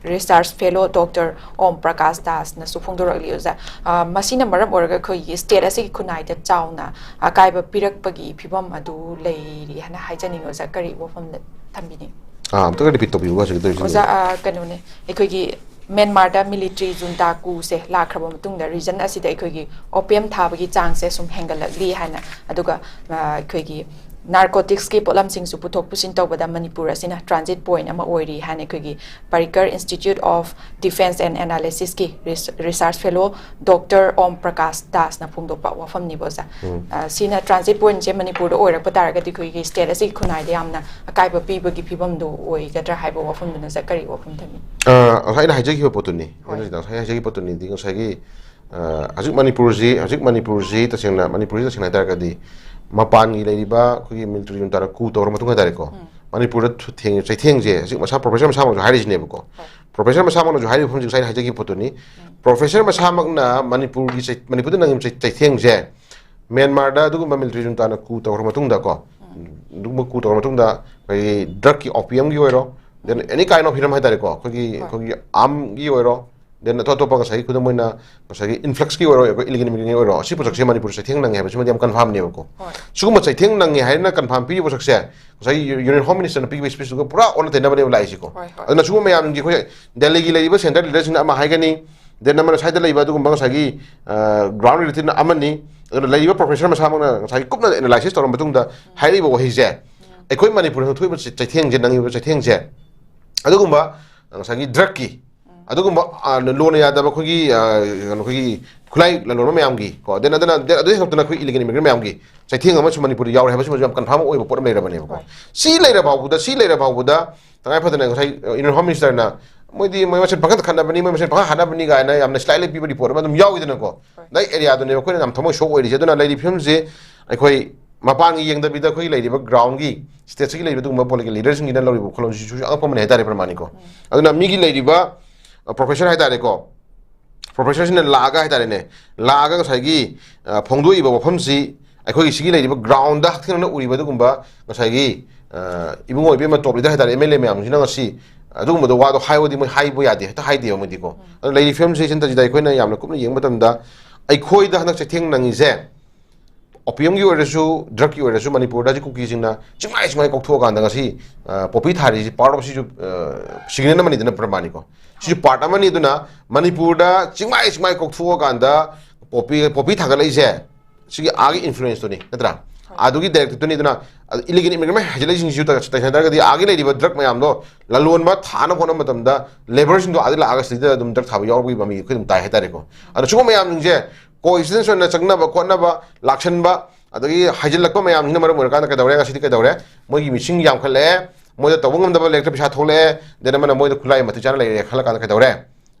research fellow doctor Om Prakash ꯗꯥꯁꯅꯁꯨ ꯐꯣꯡꯗꯣꯔꯛꯂꯤ ꯑꯣꯖꯥ꯫ ꯑ, ꯃꯁꯤꯅ ꯃꯔꯝ ꯑꯣꯏꯔꯒ ꯑꯩꯈꯣꯏꯒꯤ ꯁ꯭ꯇꯦꯠ ꯑꯁꯤꯒꯤ ꯈꯨꯟꯅꯥꯏꯗ ꯆꯥꯎꯅ ꯑꯀꯥꯏꯕ ꯄꯤꯔꯛꯄꯒꯤ ꯐꯤꯕꯝ ꯑꯗꯨ ꯂꯩꯔꯤ ꯍꯥꯏꯅ ꯍꯥꯏꯖꯅꯤꯡꯉꯤ ꯑꯣꯖꯥ꯫ ꯀꯔꯤ ꯋꯥꯐꯝ ꯊꯝꯕꯤꯅꯤꯡ? ꯑꯥ, ꯑꯝꯇꯒ ꯔꯤꯄꯤꯠ ꯇꯧꯕꯤꯌꯨ ꯍꯧꯖꯤꯛꯀꯤꯗꯣ, ꯏꯆꯦ꯫ ꯑꯣꯖꯥ, ꯑ, ꯀꯩꯅꯣꯅꯦ, ꯑꯩꯈꯣꯏꯒꯤ ꯃ꯭ꯌꯥꯟꯃꯥꯔꯗ ꯃꯤꯂꯤꯇ꯭ꯔꯤ ꯖꯨꯟꯇꯥ ꯀꯨꯁꯦ ꯂꯥꯛꯈ꯭ꯔꯕ ꯃꯇꯨꯡꯗ ꯔꯤꯖꯟ ꯑꯁꯤꯗ ꯑꯩꯈꯣꯏꯒꯤ ꯑꯣꯄꯤꯌꯝ ꯊꯥꯕꯒꯤ ꯆꯥꯡꯁꯦ ꯁꯨꯝ ꯍꯦꯟꯒꯠꯂꯛꯂꯤ ꯍꯥꯏꯅ, ꯑꯗꯨꯒ, ꯑ, ꯑꯩꯈꯣꯏꯒꯤ ꯅꯥꯔꯀꯣꯇꯤꯛꯁꯀꯤ ꯄꯣꯠꯂꯝꯁꯤꯡꯁꯨ ꯄꯨꯊꯣꯛ ꯄꯨꯁꯤꯟ ꯇꯧꯕꯗ ꯃꯅꯤꯄꯨꯔ ꯑꯁꯤꯅ ꯇ꯭ꯔꯥꯟꯖꯤꯠ ꯄꯣꯏꯟꯠ ꯑꯃ ꯑꯣꯏꯔꯤ ꯍꯥꯏꯅ ꯑꯩꯈꯣꯏꯒꯤ Parrikar institute of defence and ꯑꯦꯅꯥꯂꯤꯁꯤꯁꯀꯤ ꯔꯤꯁ-, research fellow doctor Om Prakash ꯗꯥꯁꯅ ꯐꯣꯡꯗꯣꯛꯄ ꯋꯥꯐꯝꯅꯤꯕ ꯑꯣꯖꯥ꯫ ꯎꯝ꯫ ꯑ, ꯁꯤꯅ ꯇ꯭ꯔꯥꯟꯖꯤꯠ ꯄꯣꯏꯟꯠꯁꯦ ꯃꯅꯤꯄꯨꯔꯗ ꯑꯣꯏꯔꯛꯄ ꯇꯥꯔꯒꯗꯤ ꯑꯩꯈꯣꯏꯒꯤ ꯁ꯭ꯇꯦꯠ ꯑꯁꯤꯒꯤ ꯈꯨꯟꯅꯥꯏꯗ ꯌꯥꯝꯅ ꯑꯀꯥꯏꯕ ꯄꯤꯕꯒꯤ ꯐꯤꯕꯝꯗꯣ ꯑꯣꯏꯒꯗ꯭ꯔꯥ ꯍꯥꯏꯕ ꯋꯥꯐꯝꯗꯨꯅ ꯑꯣꯖꯥ ꯀꯔꯤ ꯋꯥꯐꯝ ꯊꯝꯕꯤ? ꯑ, ꯉꯁꯥꯏ ꯑꯩꯅ ꯍꯥꯏꯖꯈꯤꯕ ꯄꯣꯠꯇꯨꯅꯤ꯫ ꯍꯣꯏ꯫ ꯑꯩꯅ ꯉꯁꯥꯏ ꯍꯥꯏꯖꯈꯤꯕ ꯄꯣꯠꯇꯨꯅꯤꯗꯤ ꯉꯁꯥꯏꯒꯤ, ꯑ, ꯍꯧꯖꯤꯛ ꯃꯅꯤꯄꯨꯔꯁꯤ, ꯍꯧꯖꯤꯛ ꯃꯅꯤꯄꯨꯔꯁꯤ ꯇꯁꯦꯡꯅ, ꯃꯅꯤꯄꯨꯔꯁꯤ ꯇꯁꯦꯡꯅ ꯍꯥꯏ ꯇꯥꯔꯒꯗꯤ ꯃꯄꯥꯟꯒꯤ ꯂꯩꯔꯤꯕ ꯑꯩꯈꯣꯏꯒꯤ ꯃꯤꯂꯤꯇ꯭ꯔꯤ ꯖꯨꯟꯇꯥꯅ ꯀꯨ ꯇꯧꯔ ꯃꯇꯨꯡ ꯍꯥꯏ ꯇꯥꯔꯦꯀꯣ, ꯎꯝ꯫ ꯃꯅꯤꯄꯨꯔꯗ ꯊꯦꯡ-, ꯆꯩꯊꯦꯡꯁꯦ ꯍꯧꯖꯤꯛ ꯃꯁꯥ ꯄ꯭ꯔꯣꯐꯦꯁꯔ ꯃꯁꯥꯃꯛꯁꯨ ꯍꯥꯏꯔꯤꯁꯤꯅꯦꯕꯀꯣ꯫ ꯍꯣꯏ꯫ ꯄ꯭ꯔꯣꯐꯦꯁꯔ ꯃꯁꯥꯃꯛꯅꯁꯨ ꯍꯥꯏꯔꯤꯕ ꯃꯐꯝꯁꯤ ꯉꯁꯥꯏ ꯑꯩꯅ ꯍꯥꯏꯖꯈꯤꯕ ꯄꯣꯠꯇꯨꯅꯤ꯫ ꯎꯝ꯫ ꯄ꯭ꯔꯣꯐꯦꯁꯔ ꯃꯁꯥꯃꯛꯅ ꯃꯅꯤꯄꯨꯔꯒꯤ ꯆꯩ-, ꯃꯅꯤꯄꯨꯔꯗ ꯅꯪꯉꯤꯕ ꯆꯩ-, ꯆꯩꯊꯦꯡꯁꯦ ꯃ꯭ꯌꯥꯟꯃꯥꯔꯗ ꯑꯗꯨꯒꯨꯝꯕ ꯃꯤꯂꯤꯇ꯭ꯔꯤ ꯖꯨꯟꯇꯥꯅ ꯀꯨ ꯇꯧꯈ꯭ꯔ ꯃꯇꯨꯡꯗꯀꯣ, ꯎꯝ꯫ ꯑꯗꯨꯒꯨꯝꯕ ꯀꯨ ꯇꯧꯔ ꯃꯇꯨꯡꯗ ꯑꯩꯈꯣꯏꯒꯤ ꯗ꯭ꯔꯛꯀꯤ, ꯑꯣꯄꯤꯌꯝꯒꯤ ꯑꯣꯏꯔꯣ, then any kind of ꯍꯤꯔꯝ ꯍꯥꯏꯇꯥꯔꯦꯀꯣ, ꯑꯩꯈꯣꯏꯒꯤ ꯑꯩꯈꯣꯏꯒꯤ ꯑꯥꯔꯝꯒꯤ ꯑꯣꯏꯔꯣ, then ꯑꯇꯣꯞ ꯑꯇꯣꯞꯄ ꯉꯁꯥꯏꯒꯤ ꯈꯨꯗꯝ ꯑꯣꯏꯅ ꯉꯁꯥꯏꯒꯤ ꯏꯟꯐ꯭ꯂꯛꯁꯀꯤ ꯑꯣꯏꯔꯣ, ꯑꯩꯈꯣꯏ ꯏꯂꯤꯒꯦꯜ ꯏꯃꯤꯒ꯭ꯔꯦꯟꯒꯤ ꯑꯣꯏꯔꯣ, ꯑꯁꯤ ꯄꯣꯠꯁꯛꯁꯦ ꯃꯅꯤꯄꯨꯔꯗ ꯆꯩꯊꯦꯡ ꯅꯪꯉꯦ ꯍꯥꯏꯕꯁꯤꯃꯗꯤ ꯌꯥꯝ ꯀꯟꯐꯥꯝꯅꯦꯕꯀꯣ꯫ ꯍꯣꯏ ꯁꯤꯒꯨꯝꯕ ꯆꯩꯊꯦꯡ ꯅꯪꯉꯦ ꯍꯥꯏꯅ ꯀꯟꯐꯥꯝ ꯄꯤꯔꯤꯕ ꯄꯣꯠꯁꯛꯁꯦ ꯉꯁꯥꯏꯒꯤ ꯌꯨꯅꯤꯌꯟ ꯍꯣꯝ ꯃꯤꯅꯤꯁꯇꯔꯅ ꯄꯤꯕ ꯏꯁꯄꯤꯁꯇꯨꯒ ꯄꯨꯔꯥ ꯑꯣꯟꯅ ꯇꯩꯅꯕꯅꯦꯕ ꯂꯥꯛꯏꯁꯤꯀꯣ꯫ ꯍꯣꯏ ꯍꯣꯏ ꯑꯗꯨꯅ ꯁꯤꯒꯨꯝꯕ ꯃꯌꯥꯝꯁꯤꯡꯁꯦ ꯑꯩꯈꯣꯏ ꯗꯦꯜꯂꯤꯒꯤ ꯂꯩꯔꯤꯕ ꯁꯦꯟꯇ꯭ꯔꯦꯜ ꯂꯤꯗꯔꯁꯤꯡꯅ ꯑꯃ ꯍꯥꯏꯒꯅꯤ, then ꯑꯃꯅ ꯁ꯭ꯋꯥꯏꯗ ꯂꯩꯕ ꯑꯗꯨꯒꯨꯝꯕ ꯉꯁꯥꯏꯒꯤ ꯒ꯭ꯔꯥꯎꯟ ꯔꯤꯌꯦꯂꯤꯇꯤꯅ ꯑꯃꯅꯤ꯫ ꯑꯗꯨꯅ ꯂꯩꯔꯤꯕ ꯄ꯭ꯔꯣꯐꯦꯁꯔ ꯃꯁꯥꯃꯛꯅ ꯉꯁꯥꯏꯒꯤ ꯀꯨꯞꯅ ꯑꯦꯅꯥꯂꯥꯏꯁꯤꯁ ꯇꯧꯔꯕ ꯃꯇꯨꯡꯗ ꯍꯥꯏꯔꯛꯏꯕ ꯋꯥꯍꯩꯁꯦ, ꯑꯩꯈꯣꯏ ꯃꯅꯤꯄꯨꯔꯗ ꯊꯣꯛꯏꯕ ꯆꯩꯊꯦꯡꯁꯦ, ꯅꯪꯉꯤꯕ ꯆꯩꯊꯦꯡꯁꯦ, ꯑꯗꯨꯒꯨꯝꯕ ꯉꯁꯥꯏꯒꯤ ꯗ꯭ꯔꯛꯀꯤ, ꯑꯗꯨꯒꯨꯝꯕ ꯂꯣꯟꯅ ꯌꯥꯗꯕ ꯑꯩꯈꯣꯏꯒꯤ ꯀꯩꯅꯣ ꯑꯩꯈꯣꯏꯒꯤ ꯈꯨꯠꯂꯥꯏ ꯂꯂꯣꯟꯕ ꯃꯌꯥꯝꯒꯤ ꯀꯣ, then ꯑꯗꯨꯅ ꯑꯗꯨ ꯍꯦꯟꯗꯣꯛꯇꯅ ꯑꯩꯈꯣꯏ ꯏꯂꯤꯒꯦꯜ ꯏꯃꯤꯒ꯭ꯔꯦꯟ ꯃꯌꯥꯝꯒꯤ ꯆꯩꯊꯦꯡ ꯑꯃꯁꯨ ꯃꯅꯤꯄꯨꯔꯗ ꯌꯥꯎꯔꯦ ꯍꯥꯏꯕꯁꯤꯃꯁꯨ ꯌꯥꯝ ꯀꯟꯐꯥꯝ ꯑꯣꯏꯕ ꯄꯣꯠ ꯑꯃ ꯂꯩꯔꯕꯅꯦꯕꯀꯣ꯫ ꯍꯣꯏ ꯁꯤ ꯂꯩꯔ ꯐꯥꯎꯕꯗ, ꯁꯤ ꯂꯩꯔ ꯐꯥꯎꯕꯗ ꯇꯉꯥꯏ ꯐꯗꯅ ꯉꯁꯥꯏ ꯌꯨꯅꯤꯌꯟ ꯍꯣꯝ ꯃꯤꯅꯤꯁꯇꯔꯅ ꯃꯣꯏꯗꯤ ꯃꯣꯏ ꯃꯁꯦꯟ ꯄꯪꯈꯠ ꯈꯠꯅꯕꯅꯤ, ꯃꯣꯏ ꯃꯁꯦꯟ ꯄꯪꯍꯥꯠ ꯍꯥꯠꯅꯕꯅꯤ ꯀꯥꯏꯅ ꯌꯥꯝꯅ ꯁ꯭ꯂꯥꯏꯠꯂꯤ ꯄꯤꯕ ꯔꯤꯄꯣꯔꯠ ꯑꯃ ꯑꯗꯨꯝ ꯌꯥꯎꯏꯗꯅꯀꯣ꯫ ꯍꯣꯏ ꯅꯪ ꯑꯦꯔꯤꯌꯥꯗꯨꯅꯦꯕ ꯑꯩꯈꯣꯏꯅ ꯌꯥꯝ ꯊꯃꯣꯏ ꯁꯣꯛ ꯑꯣꯏꯔꯤꯁꯦ꯫ ꯑꯗꯨꯅ ꯂꯩꯔꯤꯕ ꯐꯤꯕꯝꯁꯤ ꯑꯩꯈꯣꯏ ꯃꯄꯥꯟꯒꯤ ꯌꯦꯡꯗꯕꯤꯗ ꯑꯩꯈꯣꯏꯒꯤ ꯂꯩꯔꯤꯕ ꯒ꯭ꯔꯥꯎꯟꯒꯤ ꯁ꯭ꯇꯦꯠꯁꯤꯒꯤ ꯂꯩꯔꯤꯕ ꯑꯗꯨꯒꯨꯝꯕ ꯄꯣꯂꯤꯇꯤꯀꯦꯜ ꯂꯤꯗꯔꯁꯤꯡꯒꯤꯅ ꯂꯧꯔꯤꯕ ꯋꯥꯈꯜꯂꯣꯟꯁꯤꯁꯨ ꯑꯉꯛꯄ ꯑꯃꯅꯤ ꯍꯥꯏꯇꯥꯔꯦ ꯄ꯭ꯔꯃꯥꯅꯤꯀꯣ꯫ ꯑꯗꯨꯅ ꯃꯤꯒꯤ ꯂꯩꯔꯤꯕ ꯄ꯭ꯔꯣꯐꯦꯁꯔ ꯍꯥꯏꯇꯥꯔꯦꯀꯣ, ꯄ꯭ꯔꯣꯐꯦꯁꯔꯁꯤꯅ ꯂꯥꯛꯑꯒ ꯍꯥꯏꯇꯥꯔꯦꯅꯦ, ꯂꯥꯛꯑꯒ ꯉꯁꯥꯏꯒꯤ ꯐꯣꯡꯗꯣꯛꯏꯕ ꯋꯥꯐꯝꯁꯤ ꯑꯩꯈꯣꯏꯒꯤ ꯁꯤꯒꯤ ꯂꯩꯔꯤꯕ ꯒ꯭ꯔꯥꯎꯟꯗ ꯍꯛꯊꯦꯡꯅꯅ ꯎꯔꯤꯕ ꯑꯗꯨꯒꯨꯝꯕ ꯉꯁꯥꯏꯒꯤ ꯏꯕꯨꯡꯉꯣ ꯏꯕꯦꯝꯃ ꯇꯣꯞ ꯂꯤꯗꯔ ꯍꯥꯏꯇꯥꯔꯦ, ꯑꯦꯝ ꯑꯦꯜ ꯑꯦ ꯃꯌꯥꯝꯁꯤꯅ ꯉꯁꯤ ꯑꯗꯨꯒꯨꯝꯕꯗꯣ ꯋꯥꯗꯣ ꯍꯥꯏꯌꯣꯗꯤ ꯃꯣꯏ ꯍꯥꯏꯕ ꯌꯥꯗꯦ, ꯍꯦꯛꯇ ꯍꯥꯏꯗꯦꯕ ꯃꯣꯏꯗꯤꯀꯣ꯫ ꯑꯗꯨꯅ ꯂꯩꯔꯤꯕ ꯐꯤꯕꯝꯁꯤ ꯁꯤꯟꯇꯁꯤꯗ ꯑꯩꯈꯣꯏꯅ ꯌꯥꯝꯅ ꯀꯨꯞꯅ ꯌꯦꯡꯕ ꯃꯇꯝꯗ ꯑꯩꯈꯣꯏꯗ ꯍꯟꯗꯛ ꯆꯩꯊꯦꯡ ꯅꯪꯉꯤꯁꯦ ꯑꯣꯄꯤꯌꯝꯒꯤ ꯑꯣꯏꯔꯁꯨ ꯗ꯭ꯔꯛꯀꯤ ꯑꯣꯏꯔꯁꯨ ꯃꯅꯤꯄꯨꯔꯗ ꯍꯧꯖꯤꯛ ꯀꯨꯀꯤꯁꯤꯡꯅ ꯆꯤꯡꯃꯥꯏ ꯆꯤꯡꯃꯥꯏ ꯀꯣꯛꯊꯣꯛꯑꯀꯥꯟꯗ ꯉꯁꯤ ꯄꯣꯄꯤ ꯊꯥꯔꯤꯁꯤ ꯄꯥꯔꯠ ꯑꯣꯐ ꯁꯤꯁꯨ ꯁꯤꯒꯅꯦꯜ ꯑꯃꯅꯤꯗꯅ ꯄ꯭ꯔꯃꯥꯅꯤꯀꯣ꯫ ꯁꯤꯁꯨ ꯄꯥꯔꯠ ꯑꯃꯅꯤ꯫ ꯑꯗꯨꯅ ꯃꯅꯤꯄꯨꯔꯗ ꯆꯤꯡꯃꯥꯏ ꯆꯤꯡꯃꯥꯏ ꯀꯣꯛꯊꯣꯛꯑꯀꯥꯟꯗ ꯄꯣꯄꯤ ꯄꯣꯄꯤ ꯊꯥꯒꯠꯂꯛꯏꯁꯦ ꯁꯤꯒꯤ ꯑꯥꯒꯤ ꯏꯟꯐ꯭ꯂꯨꯌꯦꯟꯁꯇꯨꯅꯤ ꯅꯠꯇ꯭ꯔꯥ? ꯑꯗꯨꯒꯤ ꯗꯥꯏꯔꯦꯛꯇꯤꯞꯇꯨꯅꯤ꯫ ꯑꯗꯨꯅ ꯏꯂꯤꯒꯦꯜ ꯏꯃꯤꯒ꯭ꯔꯦꯟ ꯍꯥꯏꯖꯤꯜꯂꯛꯏꯁꯤꯡꯁꯤꯁꯨ ꯇꯁꯦꯡꯅ ꯍꯥꯏꯔꯒꯗꯤ ꯑꯥꯒꯤ ꯂꯩꯔꯤꯕ ꯗ꯭ꯔꯛ ꯃꯌꯥꯝꯗꯣ ꯂꯂꯣꯟꯕ ꯊꯥꯅꯕ ꯍꯣꯠꯅꯕ ꯃꯇꯝꯗ ꯂꯦꯕꯔꯁꯤꯡꯗꯣ ꯑꯥꯗ ꯂꯥꯛꯑꯒ ꯁꯤꯗ ꯑꯗꯨꯝ ꯗ꯭ꯔꯛ ꯊꯥꯕ ꯌꯥꯎꯔꯛꯄꯒꯤ ꯃꯃꯤ ꯑꯩꯈꯣꯏ ꯑꯗꯨꯝ ꯇꯥꯏ ꯍꯥꯏꯇꯥꯔꯦꯀꯣ꯫ ꯑꯗꯣ ꯁꯤꯒꯨꯝꯕ ꯃꯌꯥꯝꯁꯤꯡꯁꯦ ꯀꯣ ꯏꯟꯁꯤꯗꯦꯟꯁ ꯑꯣꯏꯅ ꯆꯪꯅꯕ ꯈꯣꯠꯅꯕ ꯂꯥꯛꯁꯟꯕ ꯑꯗꯒꯤ ꯍꯥꯏꯖꯤꯜꯂꯛꯄ ꯃꯌꯥꯝꯁꯤꯅ ꯃꯔꯝ ꯑꯣꯏꯔꯀꯥꯟꯗ ꯀꯩꯗꯧꯔꯦ? ꯉꯁꯤꯗꯤ ꯀꯩꯗꯧꯔꯦ? ꯃꯣꯏꯒꯤ ꯃꯤꯁꯤꯡ ꯌꯥꯝꯈꯠꯂꯛꯑꯦ, ꯃꯣꯏꯗ ꯇꯧꯕ ꯉꯝꯗꯕ ꯂꯩꯔꯛꯇ ꯄꯩꯁꯥ ꯊꯣꯛꯂꯛꯑꯦ, ꯗꯦꯟ ꯑꯃꯅ ꯃꯣꯏꯗ ꯈꯨꯠꯂꯥꯏ ꯃꯇꯤꯛ ꯆꯥꯅ ꯂꯩꯔꯦ ꯈꯜꯂ ꯀꯥꯟꯗ ꯀꯩꯗꯧꯔꯦ?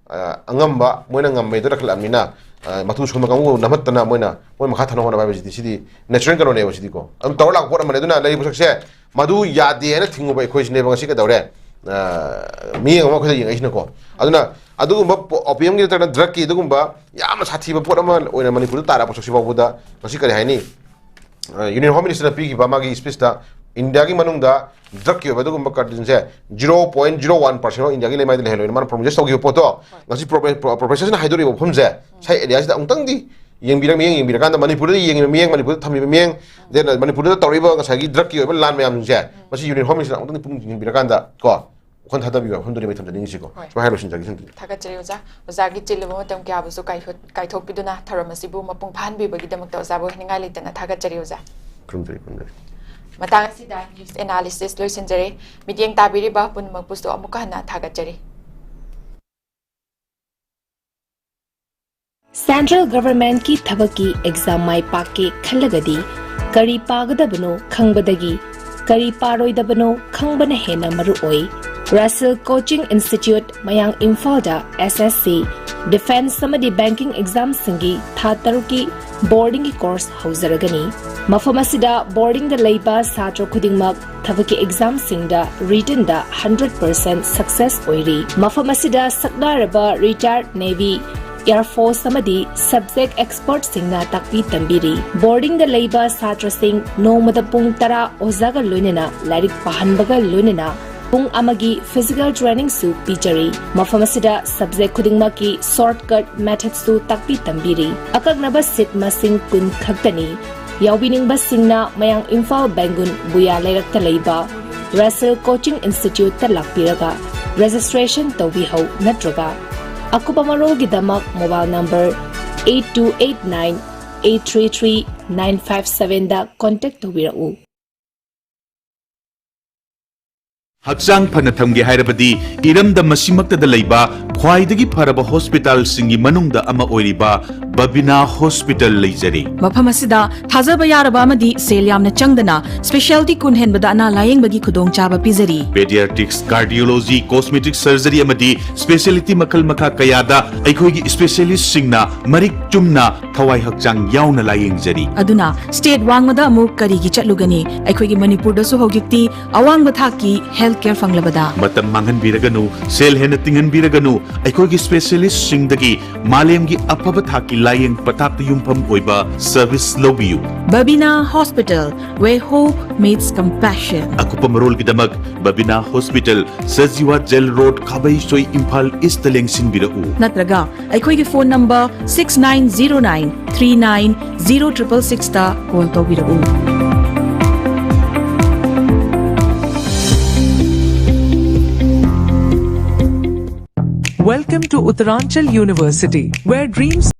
ꯑꯉꯝꯕ ꯃꯣꯏꯅ ꯉꯝꯕꯩꯗꯣ ꯔꯛꯈꯠꯂꯛꯑꯕꯅꯤꯅ ꯃꯇꯨ ꯁꯣꯟꯕ ꯀꯥꯡꯕꯨ ꯅꯝꯍꯠꯇꯅ ꯃꯣꯏꯅ ꯃꯣꯏ ꯃꯈꯥ ꯊꯥꯅ ꯍꯣꯠꯅꯕ ꯍꯥꯏꯕꯁꯤꯗꯤ ꯁꯤꯗꯤ ꯅꯦꯆꯔꯦꯜ ꯀꯩꯅꯣꯅꯦꯕ ꯁꯤꯗꯤꯀꯣ꯫ ꯑꯗꯨꯝ ꯇꯧꯔ ꯂꯥꯛꯄ ꯄꯣꯠ ꯑꯃꯅꯦ꯫ ꯑꯗꯨꯅ ꯂꯩꯔꯤꯕ ꯄꯣꯠꯁꯛꯁꯦ ꯃꯗꯨ ꯌꯥꯗꯦ ꯍꯥꯏꯅ ꯊꯤꯡꯉꯨꯕ ꯑꯩꯈꯣꯏꯁꯤꯅꯦꯕ ꯉꯁꯤ ꯀꯩꯗꯧꯔꯦ? ꯃꯤꯠꯌꯦꯡ ꯑꯃ ꯑꯩꯈꯣꯏꯗ ꯌꯦꯡꯉꯛꯏꯁꯤꯅꯀꯣ꯫ ꯑꯗꯨꯅ ꯑꯗꯨꯒꯨꯝꯕ ꯑꯣꯄꯤꯌꯝꯒꯤ ꯅꯠꯇ꯭ꯔꯒꯅ ꯗ꯭ꯔꯛꯀꯤ ꯑꯗꯨꯒꯨꯝꯕ ꯌꯥꯝꯅ ꯁꯥꯊꯤꯕ ꯄꯣꯠ ꯑꯃ ꯑꯣꯏꯅ ꯃꯅꯤꯄꯨꯔꯗ ꯇꯥꯔꯛꯄ ꯄꯣꯠꯁꯛꯁꯤ ꯐꯥꯎꯕꯗ ꯉꯁꯤ ꯀꯔꯤ ꯍꯥꯏꯅꯤ? ꯌꯨꯅꯤꯌꯟ ꯍꯣꯝ ꯃꯤꯅꯤꯁꯇꯔꯅ ꯄꯤꯈꯤꯕ ꯃꯥꯒꯤ ꯁ꯭ꯄꯤꯆꯇ ꯏꯟꯗꯤꯌꯥꯒꯤ ꯃꯅꯨꯡꯗ ꯗ꯭ꯔꯒꯀꯤ ꯑꯣꯏꯕ ꯑꯗꯨꯒꯨꯝꯕ ꯀꯥꯔꯇꯦꯜꯁꯦ zero point zero one percent ꯏꯟꯗꯤꯌꯥꯒꯤ ꯂꯩꯃꯥꯏꯗ ꯂꯩꯍꯜꯂꯣꯏꯅ ꯃꯥꯅ ꯄ꯭ꯔꯣꯃꯤꯁ ꯇꯧꯈꯤꯕ ꯄꯣꯠꯇꯣ ꯉꯁꯤ ꯄ꯭ꯔꯣꯐꯦꯁꯔꯁꯤꯅ ꯍꯥꯏꯗꯣꯔꯤꯕ ꯋꯥꯐꯝꯁꯦ ꯁꯥꯏ ꯑꯦꯔꯤꯌꯥꯁꯤꯗ ꯑꯃꯨꯛꯇꯪꯗꯤ ꯌꯦꯡꯕꯤꯔ ꯃꯤꯠꯌꯦꯡ ꯌꯦꯡꯕꯤꯔꯀꯥꯟꯗ ꯃꯅꯤꯄꯨꯔꯗ ꯌꯦꯡꯉꯤꯕ ꯃꯤꯠꯌꯦꯡ, ꯃꯅꯤꯄꯨꯔꯗ ꯊꯝꯃꯤꯕ ꯃꯤꯠꯌꯦꯡ, then ꯃꯅꯤꯄꯨꯔꯗ ꯇꯧꯔꯤꯕ ꯉꯁꯥꯏꯒꯤ ꯗ꯭ꯔꯒꯀꯤ ꯑꯣꯏꯕ ꯂꯥꯟ ꯃꯌꯥꯝꯁꯤꯡꯁꯦ ꯃꯁꯤ ꯌꯨꯅꯤꯌꯟ ꯍꯣꯝ ꯃꯤꯅꯤꯁꯇꯔꯅ ꯑꯃꯨꯛꯇꯪꯗꯤ ꯄꯨꯛꯅꯤꯡ ꯆꯤꯡꯁꯤꯟꯕꯤꯔꯀꯥꯟꯗ ꯀꯣ ꯋꯥꯈꯜ ꯊꯥꯗꯕꯤꯌꯨ ꯍꯥꯏꯕ ꯋꯥꯐꯝꯗꯨꯅꯤ ꯑꯩ ꯊꯝꯖꯅꯤꯡꯉꯤꯁꯤꯀꯣ꯫ ꯍꯣꯏ꯫ ꯁꯨꯃꯥꯏꯅ ꯍꯥꯏꯔꯣ ꯁꯤꯟꯖꯒꯦ ꯁꯤꯟꯖꯒꯦ꯫ ꯊꯥꯒꯠꯆꯔꯤ ꯑꯣꯖꯥ꯫ ꯑꯣꯖꯥꯒꯤ ꯆꯤꯜꯂꯕ ꯃꯇꯝ ꯀꯌꯥꯕꯨꯁꯨ ꯀꯥꯏꯊꯣꯛ-, ꯀꯥꯏꯊꯣꯛꯄꯤꯗꯨꯅ ꯊꯧꯔꯝ ꯑꯁꯤꯕꯨ ꯃꯄꯨꯡ ꯐꯥꯍꯟꯕꯤꯕꯒꯤꯗꯃꯛꯇ ꯑꯣꯖꯥꯕꯨ ꯍꯥꯏꯅꯤꯡꯉꯥꯏ ꯂꯩꯇꯅ ꯊꯥꯒꯠꯆꯔꯤ ꯑꯣꯖꯥ꯫ ꯈꯨꯔꯨꯝꯖꯔꯤ, ꯈꯨꯔꯨꯝꯖꯔꯤ꯫ ꯃꯇꯥꯡ ꯑꯁꯤꯗ ꯅ꯭ꯌꯨꯁ ꯑꯦꯅꯥꯂꯤꯁꯤꯁ ꯂꯣꯏꯁꯤꯟꯖꯔꯦ꯫ ꯃꯤꯠꯌꯦꯡ ꯇꯥꯕꯤꯔꯤꯕ ꯄꯨꯝꯅꯃꯛꯄꯨꯁꯨ ꯑꯃꯨꯛꯀ ꯍꯟꯅ ꯊꯥꯒꯠꯆꯔꯤ꯫ Central Governmentꯀꯤ ꯊꯕꯛꯀꯤ exam ꯃꯥꯏ ꯄꯥꯛꯀꯦ ꯈꯜꯂꯒꯗꯤ ꯀꯔꯤ ꯄꯥꯒꯗꯕꯅꯣ ꯈꯪꯕꯗꯒꯤ ꯀꯔꯤ ꯄꯥꯔꯣꯏꯗꯕꯅꯣ ꯈꯪꯕꯅ ꯍꯦꯟꯅ ꯃꯔꯨ ꯑꯣꯏ꯫ Russell Coaching Institute, ꯃꯌꯥꯡ ꯏꯝꯐꯥꯜꯗ S S C, defence ꯑꯃꯗꯤ banking examꯁꯤꯡꯒꯤ ꯊꯥ ꯇꯔꯨꯛꯀꯤ boardingꯒꯤ course ꯍꯧꯖꯔꯒꯅꯤ꯫ ꯃꯐꯝ ꯑꯁꯤꯗ boardingꯗ ꯂꯩꯕ ꯁꯥꯇ꯭ꯔ ꯈꯨꯗꯤꯡꯃꯛ ꯊꯕꯛꯀꯤ examꯁꯤꯡꯗ writtenꯗ hundred percent success ꯑꯣꯏꯔꯤ꯫ ꯃꯐꯝ ꯑꯁꯤꯗ ꯁꯛꯅꯥꯏꯔꯕ retired Navy, Air Force ꯑꯃꯗꯤ subject expertꯁꯤꯡꯅ ꯇꯥꯛꯄꯤ ꯇꯝꯕꯤꯔꯤ꯫ Boardingꯗ ꯂꯩꯕ ꯁꯥꯇ꯭ꯔꯁꯤꯡ ꯅꯣꯡꯃꯗ ꯄꯨꯡ ꯇꯔꯥ ꯑꯣꯖꯥꯒ ꯂꯣꯏꯅꯅ ꯂꯥꯏꯔꯤꯛ ꯄꯥꯍꯟꯕꯒ ꯂꯣꯏꯅꯅ ꯄꯨꯡ ꯑꯃꯒꯤ physical trainingꯁꯨ ꯄꯤꯖꯔꯤ꯫ ꯃꯐꯝ ꯑꯁꯤꯗ subject ꯈꯨꯗꯤꯡꯃꯛꯀꯤ shortcut methodꯁꯨ ꯇꯥꯛꯄꯤ ꯇꯝꯕꯤꯔꯤ꯫ ꯑꯀꯛꯅꯕ seat ꯃꯁꯤꯡ ꯀꯨꯟ ꯈꯛꯇꯅꯤ꯫ ꯌꯥꯎꯕꯤꯅꯤꯡꯕꯁꯤꯡꯅ ꯃꯌꯥꯡ ꯏꯝꯐꯥꯜ ꯕꯦꯡꯒꯨꯟ ꯕꯨꯌꯥ ꯂꯩꯔꯛꯇ ꯂꯩꯕ Russell Coaching Instituteꯇ ꯂꯥꯛꯄꯤꯔꯒ registration ꯇꯧꯕꯤꯍꯧ ꯅꯠꯇ꯭ꯔꯒ ꯑꯀꯨꯞꯄ ꯃꯔꯣꯜꯒꯤꯗꯃꯛ mobile number eight two eight nine eight three three nine five sevenꯗ contact ꯇꯧꯕꯤꯔꯛꯎ꯫ ꯍꯛꯆꯥꯡ ꯐꯅ ꯊꯝꯒꯦ ꯍꯥꯏꯔꯕꯗꯤ ꯏꯔꯝꯗꯝ ꯑꯁꯤꯃꯛꯇꯗ ꯂꯩꯕ ꯈ꯭ꯋꯥꯏꯗꯒꯤ ꯐꯔꯕ ꯍꯣꯁꯄꯤꯇꯥꯜꯁꯤꯡꯒꯤ ꯃꯅꯨꯡꯗ ꯑꯃ ꯑꯣꯏꯔꯤꯕ ꯕꯕꯤꯅꯥ ꯍꯣꯁꯄꯤꯇꯥꯜ ꯂꯩꯖꯔꯤ꯫ ꯃꯐꯝ ꯑꯁꯤꯗ ꯊꯥꯖꯕ ꯌꯥꯔꯕ ꯑꯃꯗꯤ ꯁꯦꯜ ꯌꯥꯝꯅ ꯆꯪꯗꯅ specialty ꯀꯨꯟ ꯍꯦꯟꯕꯗ ꯑꯅꯥ ꯂꯥꯌꯦꯡꯕꯒꯤ ꯈꯨꯗꯣꯡꯆꯥꯕ ꯄꯤꯖꯔꯤ꯫ Pediatrics, cardiology, cosmetic surgery ꯑꯃꯗꯤ specialty ꯃꯈꯜ ꯃꯈꯥ ꯀꯌꯥꯗ ꯑꯩꯈꯣꯏꯒꯤ specialistꯁꯤꯡꯅ ꯃꯔꯤꯛ ꯆꯨꯝꯅ ꯊꯋꯥꯏ ꯍꯛꯆꯥꯡ ꯌꯥꯎꯅ ꯂꯥꯌꯦꯡꯖꯔꯤ꯫ ꯑꯗꯨꯅ state ꯋꯥꯡꯃꯗ ꯑꯃꯨꯛ ꯀꯔꯤꯒꯤ ꯆꯠꯂꯨꯒꯅꯤ? ꯑꯩꯈꯣꯏꯒꯤ ꯃꯅꯤꯄꯨꯔꯗꯁꯨ ꯍꯧꯖꯤꯛꯇꯤ ꯑꯋꯥꯡꯕ ꯊꯥꯛꯀꯤ health ꯀꯦꯌꯔ ꯐꯪꯂꯕꯗ꯫ ꯃꯇꯝ ꯃꯥꯡꯍꯟꯕꯤꯔꯒꯅꯨ, ꯁꯦꯜ ꯍꯦꯟꯅ ꯇꯤꯡꯍꯟꯕꯤꯔꯒꯅꯨ꯫ ꯑꯩꯈꯣꯏꯒꯤ ꯁ꯭ꯄꯦꯁꯤꯌꯦꯂꯤꯁꯁꯤꯡꯗꯒꯤ ꯃꯥꯂꯦꯝꯒꯤ ꯑꯐꯕ ꯊꯥꯛꯀꯤ ꯂꯥꯌꯦꯡ ꯄꯊꯥꯞꯇ ꯌꯨꯝꯐꯝ ꯑꯣꯏꯕ ꯁꯔꯚꯤꯁ ꯂꯧꯕꯤꯌꯨ꯫ Babina Hospital, where hope meets compassion. ꯑꯀꯨꯞꯄ ꯃꯔꯣꯜꯒꯤꯗꯃꯛ Babina hospital, Sajiwa jail road, Khabeisoi, Imphal east ꯂꯦꯡꯁꯤꯟꯕꯤꯔꯛꯎ꯫ ꯅꯠꯇ꯭ꯔꯒ ꯑꯩꯈꯣꯏꯒꯤ phone number six nine zero nine three nine zero triple sixꯇ ꯀꯣꯜ ꯇꯧꯕꯤꯔꯛꯎ꯫ Welcome to Uttaranchal University, where dreams